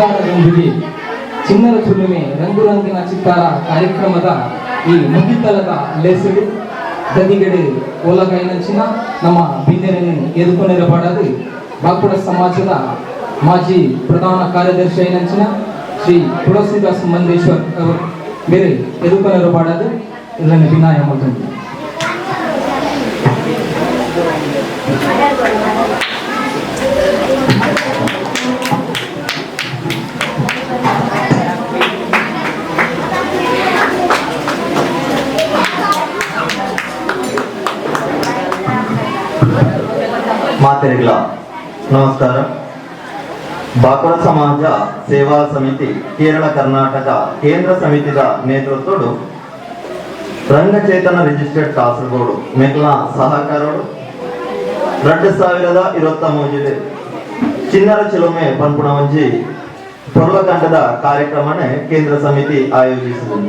ಸಹಕಾರದೊಂದಿಗೆ ಚಿನ್ನರ ಚಿಲುಮೆ ರಂಗು ರಂಗಿನ ಚಿತ್ತಾರ ಕಾರ್ಯಕ್ರಮದ ಈ ಮುಗಿತಲದ ಲೇಸುಡು ಗದಿಗಡೆ ಓಲಗಾಯಿನಂಚಿನ ನಮ್ಮ ಬಿನ್ನೆರನ್ನು ಎದುಕೊನೆರಬಾಡದು ಬಾಕುಡ ಸಮಾಜದ ಮಾಜಿ ಪ್ರಧಾನ ಕಾರ್ಯದರ್ಶಿ అయినంచిన ಶ್ರೀ ತುಳಸಿದಾಸ್ ಮಂದೇಶ್ವರ್ ಅವರು ಬೇರೆ ಎದುಕೊನೆರಬಾಡದು ಇದನ್ನು ವಿನಾಯ ಮಾಡ್ತೀನಿ. ಮಾತೆರೆಗ್ಲ ನಮಸ್ಕಾರ. ಬಾಕುಡ ಸಮಾಜ ಸೇವಾ ಸಮಿತಿ ಕೇರಳ ಕರ್ನಾಟಕ ಕೇಂದ್ರ ಸಮಿತಿದ ನೇತೃತ್ವಡು ರಂಗಚೇತನ ರಿಜಿಸ್ಟರ್ಡ್ ಕಾಸರಗೋಡು ಮೆಕ್ಲ ಸಹಕಾರೋಡು 2023 ಚಿನ್ನರ ಚಿಲುಮೆ ಪನ್ಪುಣ ಒಂಜಿ ಪೊರ್ಲಕಂಡದ ಕಾರ್ಯಕ್ರಮನೆ ಕೇಂದ್ರ ಸಮಿತಿ ಆಯೋಜಿಸಿದೆ.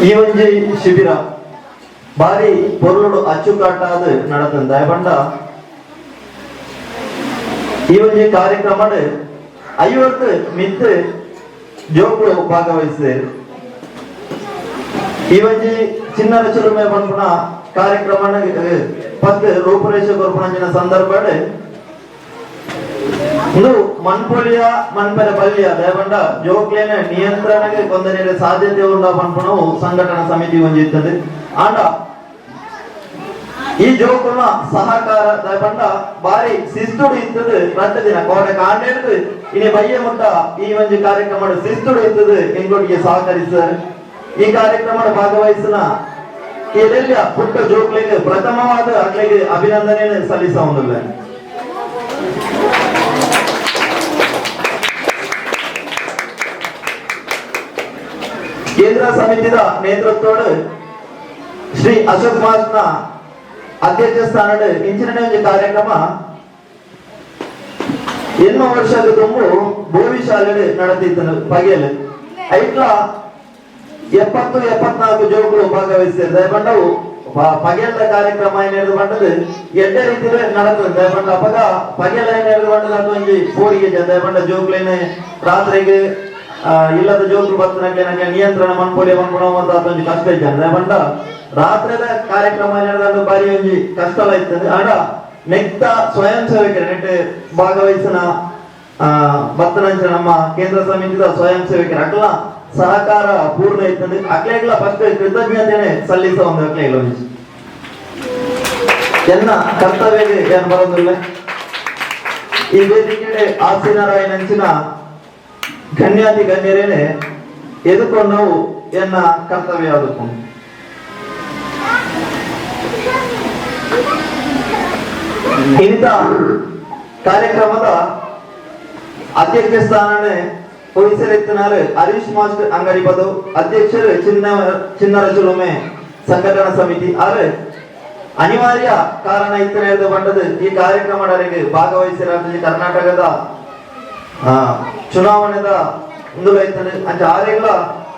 ಈ ಒಂಜಿ ಶಿಬಿರ ಬಾರಿ ಪೊರ್ಲುಡು ಅಚ್ಚುಕಟ್ಟಾದ ನಡತಂದ ದಯಪಂಡ ಈ ಒಂಜಿ ಕಾರ್ಯಕ್ರಮಡ್ 50 ಮಿತ್ತ್ ಜೋಕುಲು ಭಾಗವಹಿಸಿದರು. ಈ ಒಂಜಿ ಚಿನ್ನರ ಚಿಲುಮೆ ಪನ್ಪುನ ಕಾರ್ಯಕ್ರಮ ಫಸ್ಟ್ ರೂಪುರೇಷೆ ಕೊರ್ಪುನಂಚಿನ ಸಂದರ್ಭಡ್ ಇಂದು ಮನ್ಪೊಲಿಯ ಮನ್ಪೆರೆ ಬಲ್ಯ ದಯಪಂಡ ಜೋಕ್ಲೆನ ನಿಯಂತ್ರಣಕ್ಕೆ ಕೊಂದನೆ ಸಾಧ್ಯತೆ ಉಂಡ ಪನ್ಪುನವು ಸಂಘಟನಾ ಸಮಿತಿ ಒಂಜಿ ಇತ್ತಂಡ್. ಆಂಡ ಈ ಜೋಕುಲ್ನ ಸಹಕಾರ ದಯಪಂಡ ಬಾರಿ ಶಿಸ್ತುಡು ಇತ್ತದು. ರಡ್ಡು ದಿನ ಕೋಡೆ ಕಾಂಡೇರ್ದು ಇನಿ ಬಯ್ಯ ಮುಟ್ಟ ಈ ಒಂಜಿ ಕಾರ್ಯಕ್ರಮ ಶಿಸ್ತುಡು ಇತ್ತದು. ಎಂಕೊಟ್ಟಿಗೆ ಸಹಕರಿಸ ಈ ಕಾರ್ಯಕ್ರಮ ಭಾಗವಹಿಸಿನ ಇದೆಲ್ಲ ಪುಟ್ಟ ಜೋಕ್ಲೆಗ್ ಪ್ರಥಮವಾದ ಅಕ್ಲೆಗ್ ಅಭಿನಂದನೆ ಸಲ್ಲಿಸ ಒಂದುಲ್ಲ. ಕೇಂದ್ರ ಸಮಿತಿದ ನೇತೃತ್ವಡ್ ಶ್ರೀ ಅಶೋಕ್ ಮಾಸ್ನ ಅಧ್ಯಕ್ಷ ಸ್ಥಾನಡ್ ಇಂಚಿನ ಒಂಜಿ ಕಾರ್ಯಕ್ರಮ ಎನ್ಮ ವರ್ಷದ ತುಂಬು ಭೂಮಿ ಶಾಲೆಡ್ ನಡತಿತ್ತು ಪಗೆಲ್. ಐಟ್ಲ 70-74 ಜೋಕುಲು ಭಾಗವಹಿಸಿದ್ದಾರೆ. ದಯಪಂಡವು ಪಗೆಲ್ದ ಕಾರ್ಯಕ್ರಮ ಏನೇಳು ಬಂಡದು ಎಡ್ಡೆ ರೀತಿಯಲ್ಲಿ ನಡತದೆ. ದಯಪಂಡ ಅಪಗ ಪಗೆಲ್ ಏನೇಳು ಬಂಡದ ಅದು ಒಂಜಿ ಪೋಡಿಗೆ ದಯಪಂಡ ಜೋಕ್ಲೇನೆ ರಾತ್ರಿಗೆ ಇಲ್ಲದ ಜೋಕ್ಲು ಬತ್ತನಕ್ಕೆ ನಿಯಂತ್ರಣ ಮನ್ಪೊಲಿ ಮನ್ಪುಣ ಅಂತ ಅದೊಂಜಿ ಕಷ್ಟ ಇದ್ದಾನೆ. ದಯಪಂಡ ರಾತ್ರಿದ ಕಾರ್ಯಕ್ರಮ ಏನೇಳು ಬಾರಿ ಒಂಜಿ ಕಷ್ಟ ಇರ್ತದೆ. ಆಡ ನೆಕ್ತ ಸ್ವಯಂ ಸೇವಕರು ನೆಟ್ ಭಾಗವಹಿಸಿನ ಬತ್ತನಂಚಿನ ನಮ್ಮ ಕೇಂದ್ರ ಸಮಿತಿದ ಸ್ವಯಂ ಸೇವಕರು ಅಕ್ಲ ಸಹಕಾರ ಪೂರ್ಣ ಇರ್ತದೆ. ಅಕ್ಲೆಗ್ಲ ಫಸ್ಟ್ ಕೃತಜ್ಞತೆನೆ ಸಲ್ಲಿಸ ಒಂದು ಅಕ್ಲೆಗ್ಲ ಒಂಜಿ ಎನ್ನ ಕರ್ತವ್ಯಗೆ ಏನ್ ಬರೋದಿಲ್ಲ. ಈ ವೇದಿಕೆಡೆ ಆಸೀನರಾಯನಂಚಿನ ಗಣ್ಯಾತಿ ಗಣ್ಯರೇನೆ ಎದುಕೊಂಡವು ಎನ್ನ ಕರ್ತವ್ಯ ಅದಕ್ಕೂ. ಇಂಥ ಕಾರ್ಯಕ್ರಮದ ಅಧ್ಯಕ್ಷ ಸ್ಥಾನನೆ ವಹಿಸಲಿತ್ತಿನಾರು ಹರೀಶ್ ಮಾಸ್ಟರ್ ಅಂಗಡಿ ಪದವು ಅಧ್ಯಕ್ಷರು ಚಿನ್ನರ ಚಿಲುಮೆ ಸಂಘಟನಾ ಸಮಿತಿ. ಆರು ಅನಿವಾರ್ಯ ಕಾರಣ ಇತ್ತನೆ ಬಂಡದು ಈ ಕಾರ್ಯಕ್ರಮದವರೆಗೆ ಭಾಗವಹಿಸಿರ ಕರ್ನಾಟಕದ ಚುನಾವಣೆದ ಇಂದುಲ ಇತ್ತನೆ ಅಂಚ ಆರೆಗ್ಲ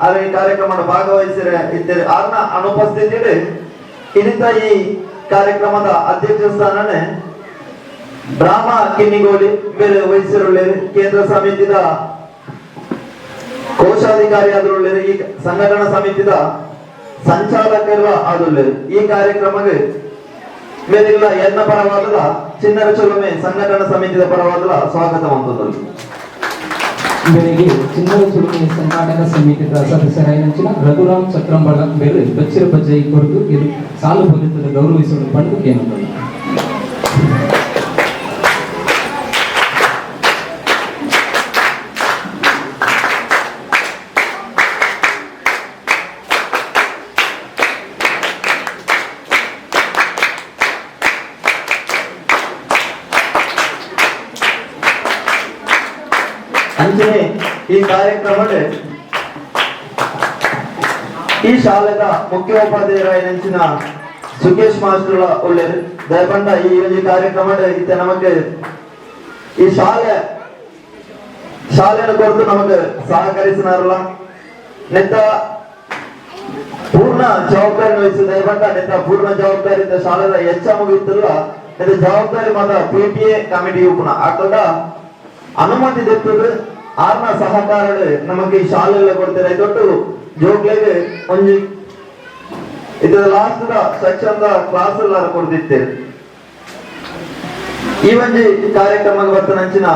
ಆರೆ ಈ ಕಾರ್ಯಕ್ರಮ ಭಾಗವಹಿಸಿರ ಇತ್ತೇವೆ. ಆರ್ನ ಅನುಪಸ್ಥಿತಿ ಇನ್ನಿತ ಈ ಕಾರ್ಯಕ್ರಮದ ಅಧ್ಯಕ್ಷ ಸ್ಥಾನನೆ ಬ್ರಾಹ್ಮ ಕಿನ್ನಿಗೋಳಿ ಬೇರೆ ವಹಿಸಿರುಳ್ಳೇರು. ಕೇಂದ್ರ ಸಮಿತಿದ ಕೋಶಾಧಿಕಾರಿ ಆದರುಳ್ಳೇರು. ಈ ಸಂಘಟನಾ ಸಮಿತಿದ ಸಂಚಾಲಕರ ಆದುಳ್ಳೇರು. ಈ ಕಾರ್ಯಕ್ರಮಕ್ಕೆ ಮೇರೆಲ್ಲ ಎನ್ನ ಪರವಾದದ ಚಿನ್ನರ ಚಿಲುಮೆ ಸಂಘಟನಾ ಸಮಿತಿದ ಪರವಾದದ ಸ್ವಾಗತ ಮಂತುಂದು. ಬೆಳಗ್ಗೆ ಚಿನ್ನರ ಚಿಲುಮೆ ಸಂಘಟನಾ ಸಮಿತಿದ ಸದಸ್ಯರಾಯಿನಂಚಿನ ರಘುರಾಮ್ ಚಕ್ರಂಬಳ ಬೇರೆ ಬಚ್ಚಿರ ಬಜ್ಜೈ ಕೊರತು ಇದು ಸಾಲು ಹೊಂದಿತ್ತದ ಗೌರವಿಸುವ ಪಂಡು ಕೇನಂತಲ್ಲ. ಅಂಚನೆ ಈ ಕಾರ್ಯಕ್ರಮದ ಈ ಶಾಲೆದ ಮುಖ್ಯೋಪಾಧ್ಯಾಯರಾಯಿನಂಚಿನ ಸುಕೇಶ್ ಮಾಸ್ಟರ್ ಒಳ್ಳೆಯರು. ದಯಪಂಡ ಈ ಒಂಜಿ ಕಾರ್ಯಕ್ರಮದ ಇತ್ತೆ ನಮಗೆ ಈ ಶಾಲೆಯನ್ನು ಕೊರತು ನಮಗೆ ಸಹಕರಿಸಿನಾರಲ್ಲ ನೆತ್ತ ಪೂರ್ಣ ಜವಾಬ್ದಾರಿ ವಹಿಸಿ. ದಯಪಂಡ ನೆತ್ತ ಪೂರ್ಣ ಜವಾಬ್ದಾರಿ ಶಾಲೆದ ಹೆಚ್ಚ ಮುಗಿತ್ತಲ್ಲ ನೆತ್ತ ಜವಾಬ್ದಾರಿ ಮಾತ್ರ ಪಿಟಿಎ ಕಮಿಟಿ ಉಪ್ಪುನ ಅಕಲ್ದ ಅನುಮತಿ ದೆತ್ತದು ಆರ್ನ ಸಹಕಾರ ನಮಗೆ ಈ ಶಾಲೆಲ್ಲ ಕೊಡ್ತಾರೆ. ದೊಡ್ಡ ಜೋಕ್ಲೆಗ್ ಒಂಜಿ ಇದು last the section the class ಎಲ್ಲ ಕೊಡ್ತಿತ್ತೇವೆ. ಈ ಒಂಜಿ ಕಾರ್ಯಕ್ರಮಕ್ಕೆ ಬರ್ತನಂಚಿನ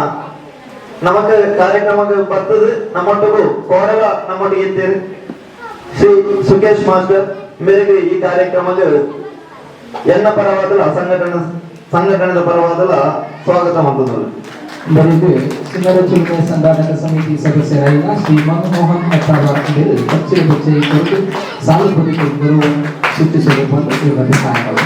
ನಮಕ್ ಕಾರ್ಯಕ್ರಮಕ್ಕೆ ಬರ್ತದೆ ನಮ್ಮೊಟ್ಟಿಗೂ ಕೋಡಲ ನಮ್ಮೊಟ್ಟಿಗೆ ಇದ್ದೇವೆ ಶ್ರೀ ಸುಕೇಶ್ ಮಾಸ್ಟರ್ ಮೇರೆಗೆ ಈ ಕಾರ್ಯಕ್ರಮಕ್ಕೆ ಎನ್ನ ಪರವಾದಲ ಸಂಘಟನೆದ ಪರವಾದಲ ಸ್ವಾಗತ ಮಾಡ್ತದೆ. ಬರೆದು ಚಿನ್ನರ ಚಿಲುಮೆ ಸಂಘಾಟಕ ಸಮಿತಿ ಸದಸ್ಯರಾದ ಶ್ರೀ ಮನಮೋಹನ್ ಅತ್ತಾರ ಬಚ್ಚೆ ಬಚ್ಚೆ ಕೊರತು ಸಾಲು ಬದುಕು ಗೌರವವನ್ನು ಸೂಚಿಸಲು ಬಂದು ಇವರ ಸಾಯಂಕಾಲ.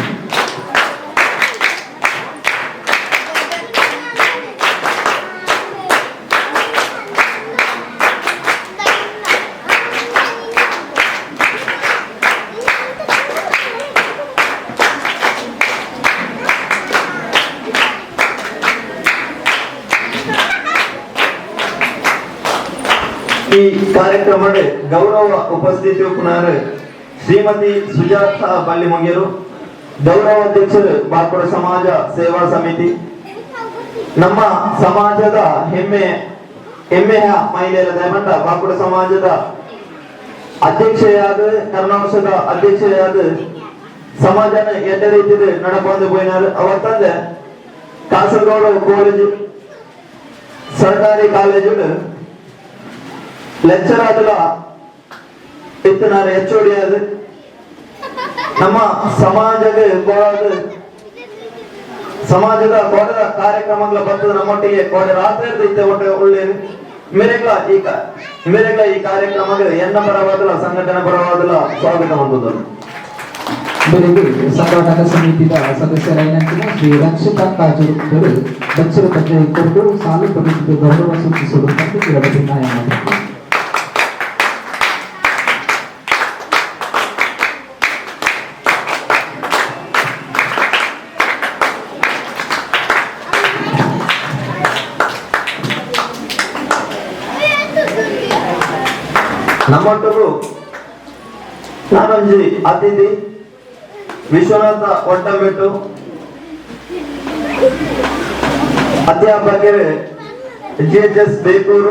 ಈ ಕಾರ್ಯಕ್ರಮದ ಗೌರವ ಉಪಸ್ಥಿತಿ ಉಪನಾರು ಶ್ರೀಮತಿ ಸುಜಾತ ಬಳ್ಳಿಮೊಗೆರು, ಗೌರವ ಅಧ್ಯಕ್ಷರು ಬಾಕುಡ ಸಮಾಜ ಸೇವಾ ಸಮಿತಿ, ನಮ್ಮ ಸಮಾಜದ ಹೆಮ್ಮೆಯ ಮಹಿಳೆಯರ ದಯಮಂಡ ಬಾಕುಡ ಸಮಾಜದ ಅಧ್ಯಕ್ಷೆಯಾದ ಕರ್ನಾಟಕದ ಅಧ್ಯಕ್ಷೆಯಾದ ಸಮಾಜನ ಎಡ್ಡ ರೀತಿಯಲ್ಲಿ ನಡಕೊಂಡು ಪೋಯಿನಾರು. ಅವತ್ತಂದೆ ಕಾಸರಗೋಡು ಕಾಲೇಜು ಸರ್ಕಾರಿ ಕಾಲೇಜು ಲೆಕ್ಚರ್ ಆದಲ ಇತ್ತನಾರ ಎಚ್ ಓಡಿ ಅದು ನಮ್ಮ ಸಮಾಜದ ಕೋಡಾದ ಸಮಾಜದ ಕೋಡದ ಕಾರ್ಯಕ್ರಮಗಳ ಬರ್ತದೆ ನಮ್ಮೊಟ್ಟಿಗೆ ಕೋಡೆ ರಾತ್ರಿ ಇತ್ತೆ ಒಟ್ಟೆ ಒಳ್ಳೆ ಮೇರೆಗ್ಲ ಈ ಕಾರ್ಯಕ್ರಮಕ್ಕೆ ಎನ್ನ ಪರವಾದಲ ಸಂಘಟನೆ ಪರವಾದಲ ಸ್ವಾಗತ ಹೊಂದುವುದು. ಬೆಳಿಗ್ಗೆ ಸಂಘಾಟಕ ಸಮಿತಿಯ ಸದಸ್ಯರಾದ ಶ್ರೀ ರಕ್ಷಿತಾ ಕಾಜೂರು ಬಚ್ಚರ ಬಜ್ಜೆ ಕೊಟ್ಟು ಸಾಲು ಪಡೆದು ಗೌರವ ಸೂಚಿಸಲು ಮತ್ತು ಇವರ ಭಿನ್ನಾಯ ಮಾಡಿದರು. ನಮ್ಮೊಟ್ಟಿಗೂ ನಾನೊಂಜಿ ಅತಿಥಿ ವಿಶ್ವನಾಥ ಒಟ್ಟಂಬೆಟ್ಟು ಅಧ್ಯಾಪಕರು G H S Bekur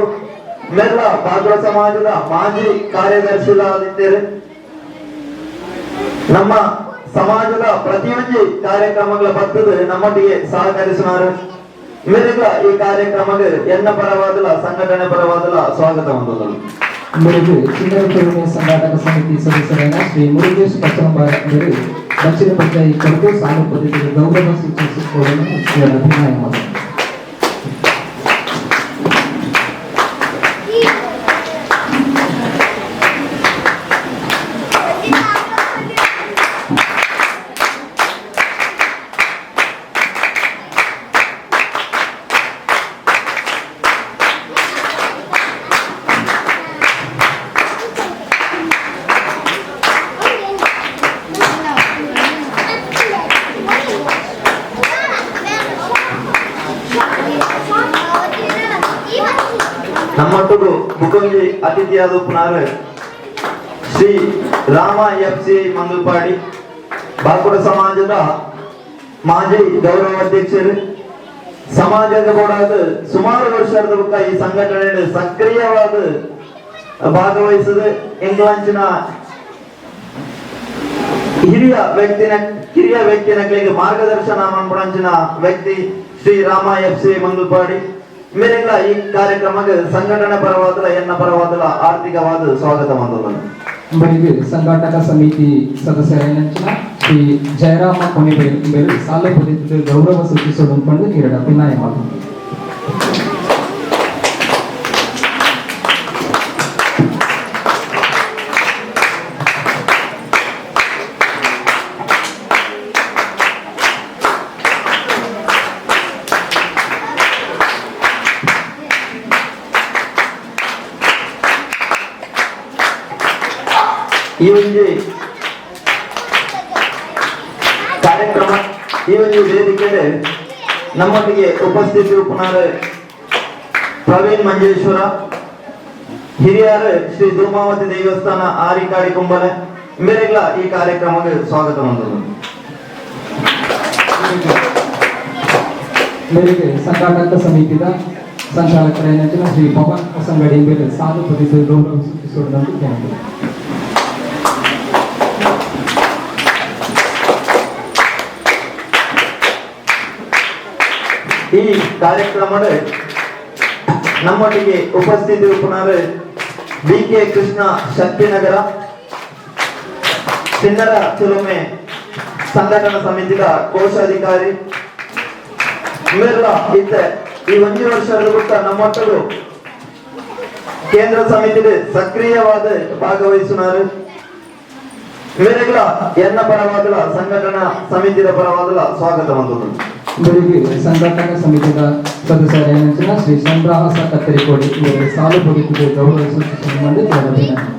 ಮೆಲ್ಲ ಬಾಗ್ರ ಸಮಾಜದ ಮಾಜಿ ಕಾರ್ಯದರ್ಶಿಗಳಾಗಿದ್ದೇವೆ. ನಮ್ಮ ಸಮಾಜದ ಪ್ರತಿಯೊಂದು ಕಾರ್ಯಕ್ರಮಗಳ ಬರ್ತದೆ ನಮ್ಮೊಟ್ಟಿಗೆ ಸಹಕರಿಸುವರು. ಮೇರೆಗಳ ಈ ಕಾರ್ಯಕ್ರಮಕ್ಕೆ ಎನ್ನ ಪರವಾದಲ ಸಂಘಟನೆ ಪರವಾದಲ ಸ್ವಾಗತ ಹೊಂದುವುದು. ಬೆಳಿಗ್ಗೆ ಚಿನ್ನರ ಚಿಲುಮೆ ಸಂಘಾಟಕ ಸಮಿತಿ ಸದಸ್ಯರಾದ ಶ್ರೀ ಮುರುಗೇಶ್ ಕಚಂಬಾರ ಬಚ್ಚಿನ ಬಜ್ಜಾಯಿ ಕೊಟ್ಟು ಸಾಲು ಪದ್ಧತಿಗೆ ಗೌರವ ಸೂಚಿಸಿಕೊಳ್ಳಲು ಇವರ ಅಭಿನಯ ಮಾಡಿದರು. ನಮ್ಮೊಟ್ಟಿಗೂ ಮುಖಂಜಿ ಅತಿಥಿಯಾದ ಪುನಾರ್ ಶ್ರೀ ರಾಮ ಎಫ್ ಸಿ ಮಂಗಲ್ಪಾಡಿ ಬಾಕುಡ ಸಮಾಜದ ಮಾಜಿ ಗೌರವ ಅಧ್ಯಕ್ಷರು, ಸಮಾಜದ ಕೂಡ ಸುಮಾರು ವರ್ಷದ ಬುಕ್ಕ ಈ ಸಂಘಟನೆ ಸಕ್ರಿಯವಾದ ಭಾಗವಹಿಸದೆ ಇಂಗ್ಲಾಂಚಿನ ಹಿರಿಯ ವ್ಯಕ್ತಿನ ಕಿರಿಯ ವ್ಯಕ್ತಿನಗಳಿಗೆ ಮಾರ್ಗದರ್ಶನ ಮನ್ಪುಣಂಚಿನ ವ್ಯಕ್ತಿ ಶ್ರೀ ರಾಮ ಎಫ್ ಸಿ ಮಂಗಲ್ಪಾಡಿ ಮೇರೆಗಳ ಈ ಕಾರ್ಯಕ್ರಮಕ್ಕೆ ಸಂಘಟನೆ ಪರವಾದಲ ಎನ್ನ ಪರವಾದಲ ಆರ್ಥಿಕವಾದ ಸ್ವಾಗತ ಮಾಡಿದನು. ಬೆಳಿಗ್ಗೆ ಸಂಘಾಟಕ ಸಮಿತಿ ಸದಸ್ಯರಾದ ಶ್ರೀ ಜಯರಾಮ ಕೊನೆಬೇರು ಸಾಲು ಪದ್ಧತಿ ಗೌರವ ಸೂಚಿಸಲು ಪಂಡು ಇವರ ಅಭಿನಯ ಮಾಡಿದರು. ಈ ಒಂದು ಕಾರ್ಯಕ್ರಮ ಈ ಒಂದು ವೇದಿಕೆಗೆ ನಮ್ಮೊಟ್ಟಿಗೆ ಉಪಸ್ಥಿತಿ ಪುನರ್ ಪ್ರವೀಣ್ ಮಂಜೇಶ್ವರ ಹಿರಿಯರು ಶ್ರೀ ಧೂಮಾವತಿ ದೇವಸ್ಥಾನ ಆರಿಕಾಡಿ ಕುಂಬಲೆ ಮೇರೆಗಳ ಈ ಕಾರ್ಯಕ್ರಮಕ್ಕೆ ಸ್ವಾಗತ ಹೊಂದಲು. ಮೇರೆಗೆ ಸಂಘಾಟಕ ಸಮಿತಿಯ ಸಂಚಾಲಕರಾಯಿನಂಚಿನ ಶ್ರೀ ಪವನ್ ಹೊಸಂಗಡಿ ಬೇರೆ ಸಾಲು ಪೊದಿತು ಗೌರವ ಸೂಚಿಸುವುದಂತ ಕೇಳಿದೆ. ಈ ಕಾರ್ಯಕ್ರಮದ ನಮ್ಮೊಟ್ಟಿಗೆ ಉಪಸ್ಥಿತಿ ಉಪನಾರು ಬಿ ಕೆ ಕೃಷ್ಣ ಶಕ್ತಿನಗರ ಚಿನ್ನರ ಚಿಲುಮೆ ಸಂಘಟನಾ ಸಮಿತಿದ ಕೋಶಾಧಿಕಾರಿ ಇವೆಲ್ಲ ಇತ್ತೆ ಈ ಒಂದು ವರ್ಷದ ಗುಟ್ಟ ನಮ್ಮೊಟ್ಟಲು ಕೇಂದ್ರ ಸಮಿತಿದ ಸಕ್ರಿಯವಾದ ಭಾಗವಹಿಸುನಾರು. ಇವರೆಲ್ಲ ಎನ್ನ ಪರವಾದಲ ಸಂಘಟನಾ ಸಮಿತಿದ ಪರವಾದಲ ಸ್ವಾಗತ ಬಂದದ್ದು. ಬೆಳಿಗ್ಗೆ ಸಂಘಟನಾ ಸಮಿತಿಯ ಸದಸ್ಯರಾಯಿನಂಚಿನ ಶ್ರೀ ಚಂದ್ರಹಾಸ ಕತ್ತರಿಕೋಡಿ ಇವರಿಗೆ ಸಾಲು ಪೊದಿತು ಗೌರವ ಸೂಚಿಸುವಂತೆ ಅಭಿನಂದನೆ.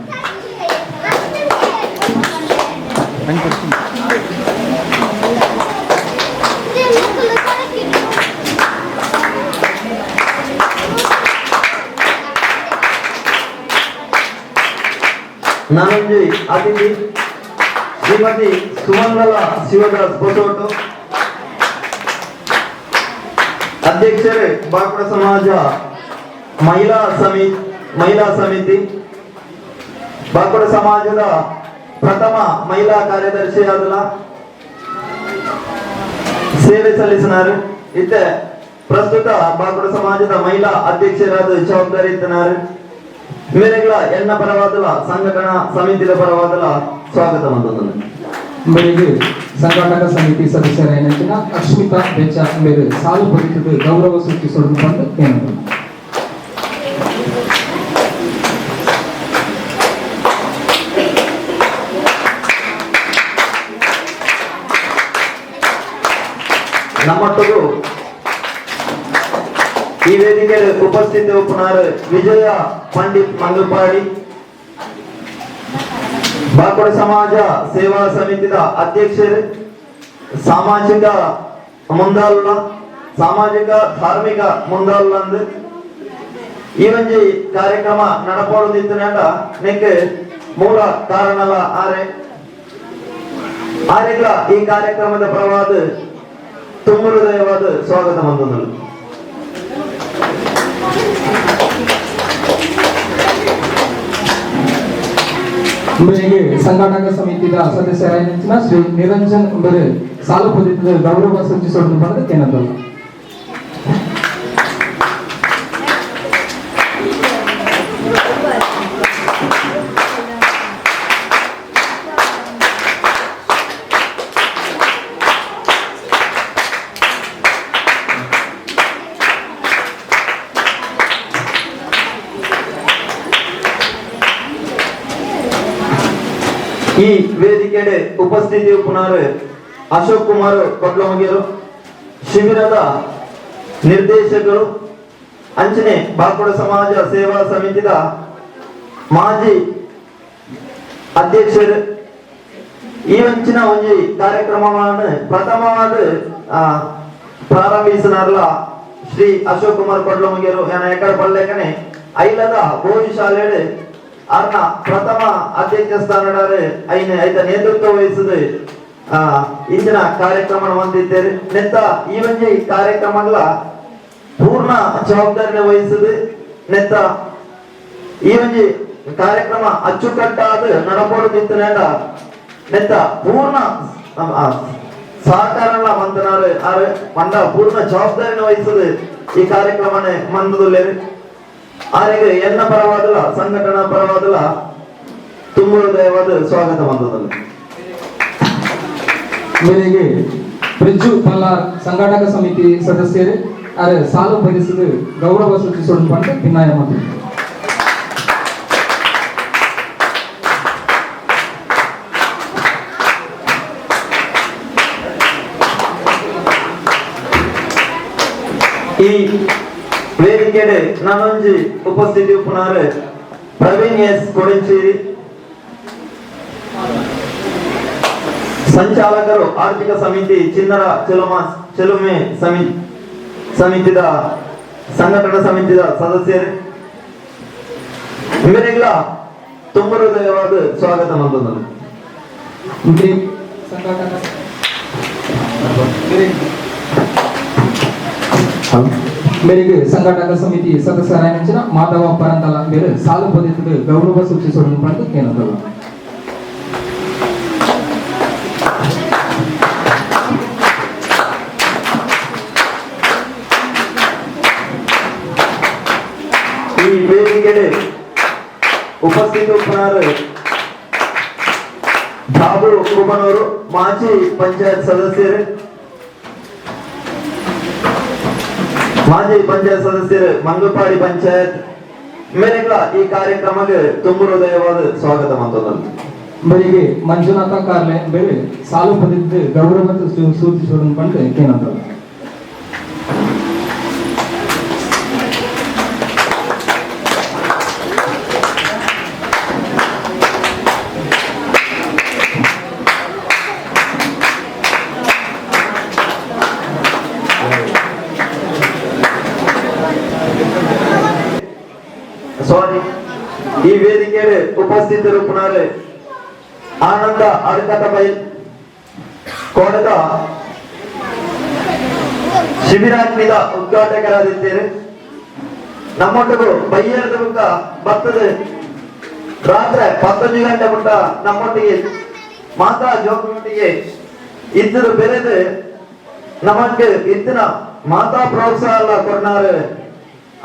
ನಾನೊಂಜಿ ಅತಿಥಿ ಶ್ರೀಮತಿ ಸುಮಂಗಲ ಶಿವದಾಸ್ ಹೊಸೋಟು, ಅಧ್ಯಕ್ಷರೇ ಬಾಕುಡ ಸಮಾಜ ಮಹಿಳಾ ಸಮಿತಿ, ಬಾಕುಡ ಸಮಾಜದ ಪ್ರಥಮ ಮಹಿಳಾ ಕಾರ್ಯದರ್ಶಿಯಾದಲ ಸೇವೆ ಸಲ್ಲಿಸಿನಾರು. ಇತ್ತೆ ಪ್ರಸ್ತುತ ಬಾಕುಡ ಸಮಾಜದ ಮಹಿಳಾ ಅಧ್ಯಕ್ಷರಾದ ಜವಾಬ್ದಾರಿ ಇತ್ತನಾರು. ಇವರೆಗಳ ಎನ್ನ ಪರವಾದಲ ಸಂಘಟನಾ ಸಮಿತಿಯ ಪರವಾದಲ ಸ್ವಾಗತ ಬಂದದ್ದು. ಬೆಳಿಗ್ಗೆ ಸಂಘಟಕ ಸಮಿತಿ ಸದಸ್ಯರಾಯಿನಂಚಿನ ಅಶ್ಮಿತಾ ಬೆಚ್ಚ ಬೇರೆ ಸಾಲು ಪೊದಿತು ಗೌರವ ಸೂಚಿಸುವುದು ಬಂದು ಕೇಳಿದೆ. ನಮ್ಮೊಟ್ಟಿಗೂ ಈ ವೇದಿಕೆಯಲ್ಲಿ ಉಪಸ್ಥಿತಿ ಉಪನಾರು ವಿಜಯ ಪಂಡಿತ್ ಮಂಗಲ್ಪಾಡಿ, ಬಾಕುಡ ಸಮಾಜ ಸೇವಾ ಸಮಿತಿದ ಅಧ್ಯಕ್ಷರು, ಸಾಮಾಜಿಕ ಮುಂದಾಳುಲ, ಸಾಮಾಜಿಕ ಧಾರ್ಮಿಕ ಮುಂದಾಳುಲಂದು ಈ ಒಂಜಿ ಕಾರ್ಯಕ್ರಮ ನಡಪೋಡುದಿತ್ತುನಂಡ ನೆಕ್ ಮೂಲ ಕಾರಣಲ ಆರೆ ಆರೆಗ್ಲ ಈ ಕಾರ್ಯಕ್ರಮದ ಪರವಾದ ತುಂಬ ಹೃದಯವಾದ ಸ್ವಾಗತ ಮಂದನು. ಬೆಳಿಗ್ಗೆ ಸಂಘಟಕ ಸಮಿತಿಯ ಸದಸ್ಯರಾಯಿನಂಚಿನ ಶ್ರೀ ನಿರಂಜನ್ ಬೇರೆ ಸಾಲು ಪೊದಿತು ಗೌರವ ಸೂಚಿಸುವುದು ಬಂದು ಕೇಳಿದೆ. ಈ ವೇದಿಕೆಡೆ ಉಪಸ್ಥಿತಿ ಉಪನಾರು ಅಶೋಕ್ ಕುಮಾರ್ ಕೊಡ್ಲಮಗಿರು, ಶಿಬಿರದ ನಿರ್ದೇಶಕರು, ಅಂಚನೆ ಬಾಕುಡ ಸಮಾಜ ಸೇವಾ ಸಮಿತಿದ ಮಾಜಿ ಅಧ್ಯಕ್ಷರು. ಈ ಒಂಚಿನ ಒಂಜಿ ಕಾರ್ಯಕ್ರಮವನ್ನು ಪ್ರಥಮವಾದ ಪ್ರಾರಂಭಿಸಿನಾರಲ್ಲ ಶ್ರೀ ಅಶೋಕ್ ಕುಮಾರ್ ಕೊಡ್ಲಮಗಿರು ಏನ ಎಕಡ ಪಲ್ಲೇಕನೆ ಐಲದ ಬೋವಿ ಶಾಲೆಡ್ ಅರ್ನ ಪ್ರಥಮ ಅಧ್ಯಕ್ಷ ಸ್ಥಾನಡಾರೆ ಐನ ಐತ ನೇತೃತ್ವ ವಹಿಸಿದ ಇಂದಿನ ಕಾರ್ಯಕ್ರಮ ಹೊಂದಿದ್ದೇವೆ. ನೆತ್ತ ಈ ಒಂಜಿ ಕಾರ್ಯಕ್ರಮಗಳ ಪೂರ್ಣ ಜವಾಬ್ದಾರಿನ ವಹಿಸಿದ ನೆತ್ತ ಈ ಒಂಜಿ ಕಾರ್ಯಕ್ರಮ ಅಚ್ಚುಕಟ್ಟಾದ ನಡಪೋಡು ನೆತ್ತ ಪೂರ್ಣ ಸಹಕಾರಗಳ ಮಂತನಾರು ಆರು ಮಂಡ ಪೂರ್ಣ ಜವಾಬ್ದಾರಿನ ವಹಿಸಿದ ಈ ಕಾರ್ಯಕ್ರಮನೆ ಮಂದದುಲ್ಲೇರು. ಆರೆಗೆ ಎನ್ನ ಪರವಾದಲ ಸಂಘಟನಾ ಪರವಾದಲ ತುಂಬ ಹೃದಯವಾದ ಸ್ವಾಗತ ಮಂದದಲ್ಲಿ. ಮೇರೆಗೆ ಬ್ರಿಜ್ಜು ಬಲ್ಲಾರ್ ಸಂಘಟಕ ಸಮಿತಿ ಸದಸ್ಯರು ಅರೆ ಸಾಲು ಭರಿಸಿದ ಗೌರವ ಸೂಚಿಸೋಣ ಪಂಡ ಭಿನ್ನಾಯ ಮಂತ್ರಿ. ಈ ವೇದಿಕೆಡೆ ನಾನೊಂಜಿ ಉಪಸ್ಥಿತಿ ಉಪನಾರು ಪ್ರವೀಣ್ ಎಸ್ ಕೊಡಂಚೇರಿ, ಸಂಚಾಲಕರು ಆರ್ಥಿಕ ಸಮಿತಿ ಚಿನ್ನರ ಚೆಲುಮೆ ಸಮಿತಿದ ಸಂಘಟನಾ ಸಮಿತಿದ ಸದಸ್ಯರು. ಇವರಿಗೆಲ್ಲ ತುಂಬ ಹೃದಯವಾದ ಸ್ವಾಗತ ಮಂದನು. ಸಂಘಟನಾ ಮೇರೆಗೆ ಸಂಘಟಕ ಸಮಿತಿ ಸದಸ್ಯರಾಯನಂಚಿನ ಮಾಧವ ಪರಂದಲ ಮೇರೆ ಸಾಲು ಪದ್ಧತಿ ಗೌರವ ಸೂಚಿಸುವುದನ್ನು ಪಡೆದು ಕೇಳಲ್ಲ. ಈ ವೇದಿಕೆಡೆ ಉಪಸ್ಥಿತ ಉಪ್ಪನಾರು ಬಾಬು ಕುಮನೂರು, ಮಾಜಿ ಪಂಚಾಯತ್ ಸದಸ್ಯರು, ಮಾಜಿ ಪಂಚಾಯತ್ ಸದಸ್ಯರು, ಮಂಗಪಾಡಿ ಪಂಚಾಯತ್ ಮೇರೆಗಳ ಈ ಕಾರ್ಯಕ್ರಮಕ್ಕೆ ತುಂಬ ಹೃದಯವಾದ ಸ್ವಾಗತ ಮಂತೊಂದು. ಮೇರೆಗೆ ಮಂಜುನಾಥ ಕಾರ್ಲೆ ಬೇರೆ ಸಾಲು ಪದ್ಧತಿ ಗೌರವ ಸೂಚಿಸುವುದನ್ನು ಪಡೆದು ಕೇಳಲ್ಲ. ಸಾರಿ, ಈ ವೇದಿಕೆಯಲ್ಲಿ ಉಪಸ್ಥಿತರುಪ್ಪನಾರು ಆನಂದ ಅಡ್ಕತ ಬೈಲ್, ಕೋಡದ ಶಿಬಿರಾಗ್ನಿದ ಉದ್ಘಾಟಕರಾದಿದ್ದೇನೆ. ನಮ್ಮೊಟ್ಟಿಗೂ ಬೈಯರದ ಬುಕ್ಕ ಬರ್ತದೆ ರಾತ್ರಿ 11 ಗಂಟೆ ಮುಟ್ಟ ನಮ್ಮೊಟ್ಟಿಗೆ ಮಾತಾ ಜೋಗನೊಟ್ಟಿಗೆ ಇದ್ದರು ಬೆರೆದು ನಮಕ್ ಇತ್ತಿನ ಮಾತಾ ಪ್ರೋತ್ಸಾಹ ಎಲ್ಲ ಕೊಡ್ನಾರು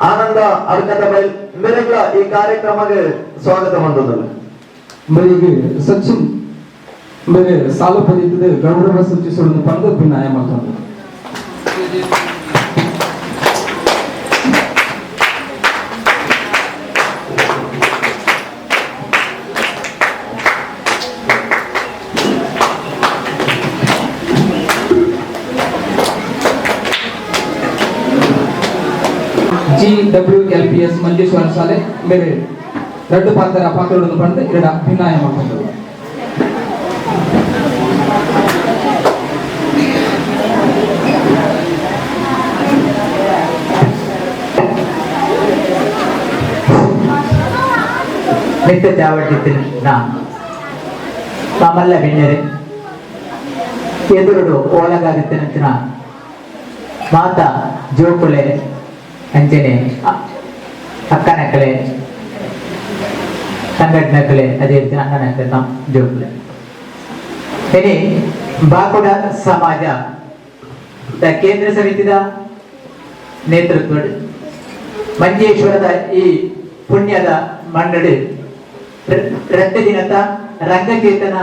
ಆನಂದ ಅಡ್ಕತ ಬೈಲ್ ಮೇರೆಗಳ ಈ ಕಾರ್ಯಕ್ರಮಕ್ಕೆ ಸ್ವಾಗತ ಮಂದದ್ದು. ಮೇರೆಗೆ ಸಚಿನ್ ಮೇರೆ ಸಾಲು ಪದ್ಧತಿ ಗೌರವ ಸೂಚಿಸುವುದನ್ನು ಪಡೆದು ಭಿನ್ನಾಯ ಮಾಡ್ತಾರೆ. GWLPS Manjeshwar ಶಾಲೆ ಮೇರೆ ರಡ್ಡು ಪಾತ್ರ ಪಾತ್ರಗಳನ್ನು ಪಡೆದು ಎರಡ ಭಿನ್ನಾಯ ಮಾಡ್ಕೊಂಡರು. ನಿತ್ಯ ಚಾವಟಿತ್ತಿನ ಮಾಮಲ್ಲ ಬಿಣ್ಣೆರೆ ಎದುರುಡು ಓಲಗಾದಿತ್ತಿನಂಚಿನ ಮಾತ ಜೋಕುಳೆ ಅಂಚನೆ ಅಕ್ಕನಕಲೆ ಸಂಘಟನಕಲೆ ಅದೇ ರೀತಿ ಅಣ್ಣನಕಲೆ ತಮ್ಮ ಜೋಕುಳೆ ಇನಿ ಬಾಕುಡ ಸಮಾಜ the ಕೇಂದ್ರ ಸಮಿತಿದ ನೇತೃತ್ವ ಮಂಜೇಶ್ವರದ ಈ ಪುಣ್ಯದ ಮಣ್ಣಡು ರಡ್ಡು ದಿನದ ರಂಗಚೇತನ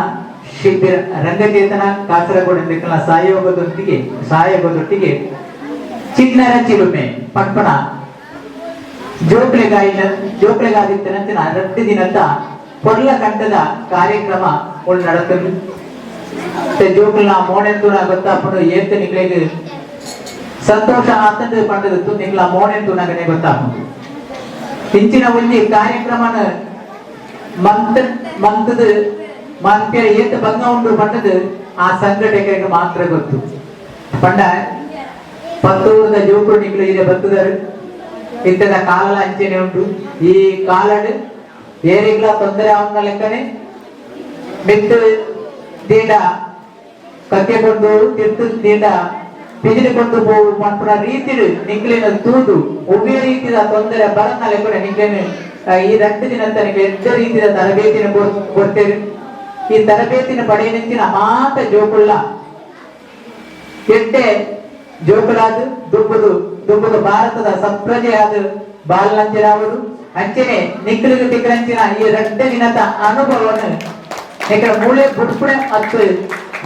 ಶಿಬಿರ ರಂಗಚೇತನ ಕಾಸರಗೋಡು ಸಹಯೋಗದೊಟ್ಟಿಗೆ ಚಿನ್ನರ ಚಿಲುಮೆ ಪಟ್ಪಣ ಜೋಕ್ಲೆಗಾಯಿನ ಜೋಕ್ಲೆಗಾದಿತ್ತನಂಚಿನ ರಡ್ಡು ದಿನದ ಪೊರ್ಲ ಕಂಠದ ಕಾರ್ಯಕ್ರಮ ಉಳ್ ನಡತುಂಡು. ಜೋಕುಲ್ನ ಮೋನೆಂತೂನ ಗೊತ್ತಾಪುಂಡು ಏತ್ ನಿಕ್ಲೆಗ್ ಸಂತೋಷ ಆತಂದು ಪಂಡದು ನಿಕ್ಲ ಮೋನೆಂತೂನಗನೆ ಗೊತ್ತಾಪುಂಡು. ಇಂಚಿನ ಒಂಜಿ ಕಾರ್ಯಕ್ರಮನ ಮಂತ್ ಮಂತದ ಮಾನ್ಪ್ಯರ ಏತ್ ಬಂಗ ಉಂಡು ಪಂಡದು ಆ ಸಂಘಟಕರಿಗೆ ಮಾತ್ರ ಗೊತ್ತು. ಪಂಡ ಪತ್ತೂರದ ಜೋಕುಲು ನಿಕ್ಲು ಇದೆ ಬತ್ತುದರು ಇಂತದ ಕಾಲಲ ಅಂಚೆನೆ ಉಂಟು. ಈ ಕಾಲಡ್ ಏರಿಗ್ಲ ತೊಂದರೆ ಅವನ ಲೆಕ್ಕನೆ ಮಿತ್ತು ದೀಡ ಕಕ್ಕೆ ಕೊಂಡು ತಿರ್ತು ದೀಡ ಪಿಜಿಲಿಕೊಂಡು ಪೋವು ಪನ್ಪುನ ರೀತಿಡು ನಿಕ್ಲಿನ ತೂದು ಒವ್ವೇ ರೀತಿಯ ತೊಂದರೆ ಬರನ್ನ ಲೆಕ್ಕನೆ ನಿಕ್ಲೇನು ಈ ರಟ್ಟು ದಿನದ ನಿಕ್ಲೆ ಎಡ್ಡೆ ರೀತಿಯ ತರಬೇತಿನ ಕೊಡ್ತೇವೆ. ಈ ತರಬೇತಿನ ಪಡೆಯನಿಂಚಿನ ಮಾತ ಜೋಕುಳ್ಳ ಎಡ್ಡೆ ಜೋಕುಲಾದ ದುಬ್ಬುದು ದುಬ್ಬುದು ಭಾರತದ ಸಪ್ರಜೆಯಾದ ಬಾಲನಂಚಿನಾವುದು ಅಂಚನೆ ನಿಕ್ಲಿಗೆ ತಿಕ್ಕರಂಚಿನ ಈ ರಡ್ಡೆ ದಿನದ ಅನುಭವವನ್ನು ನಿಕ್ಕಲ ಮೂಳೆ ಬುಡ್ಪುಣೆ ಅತ್ತು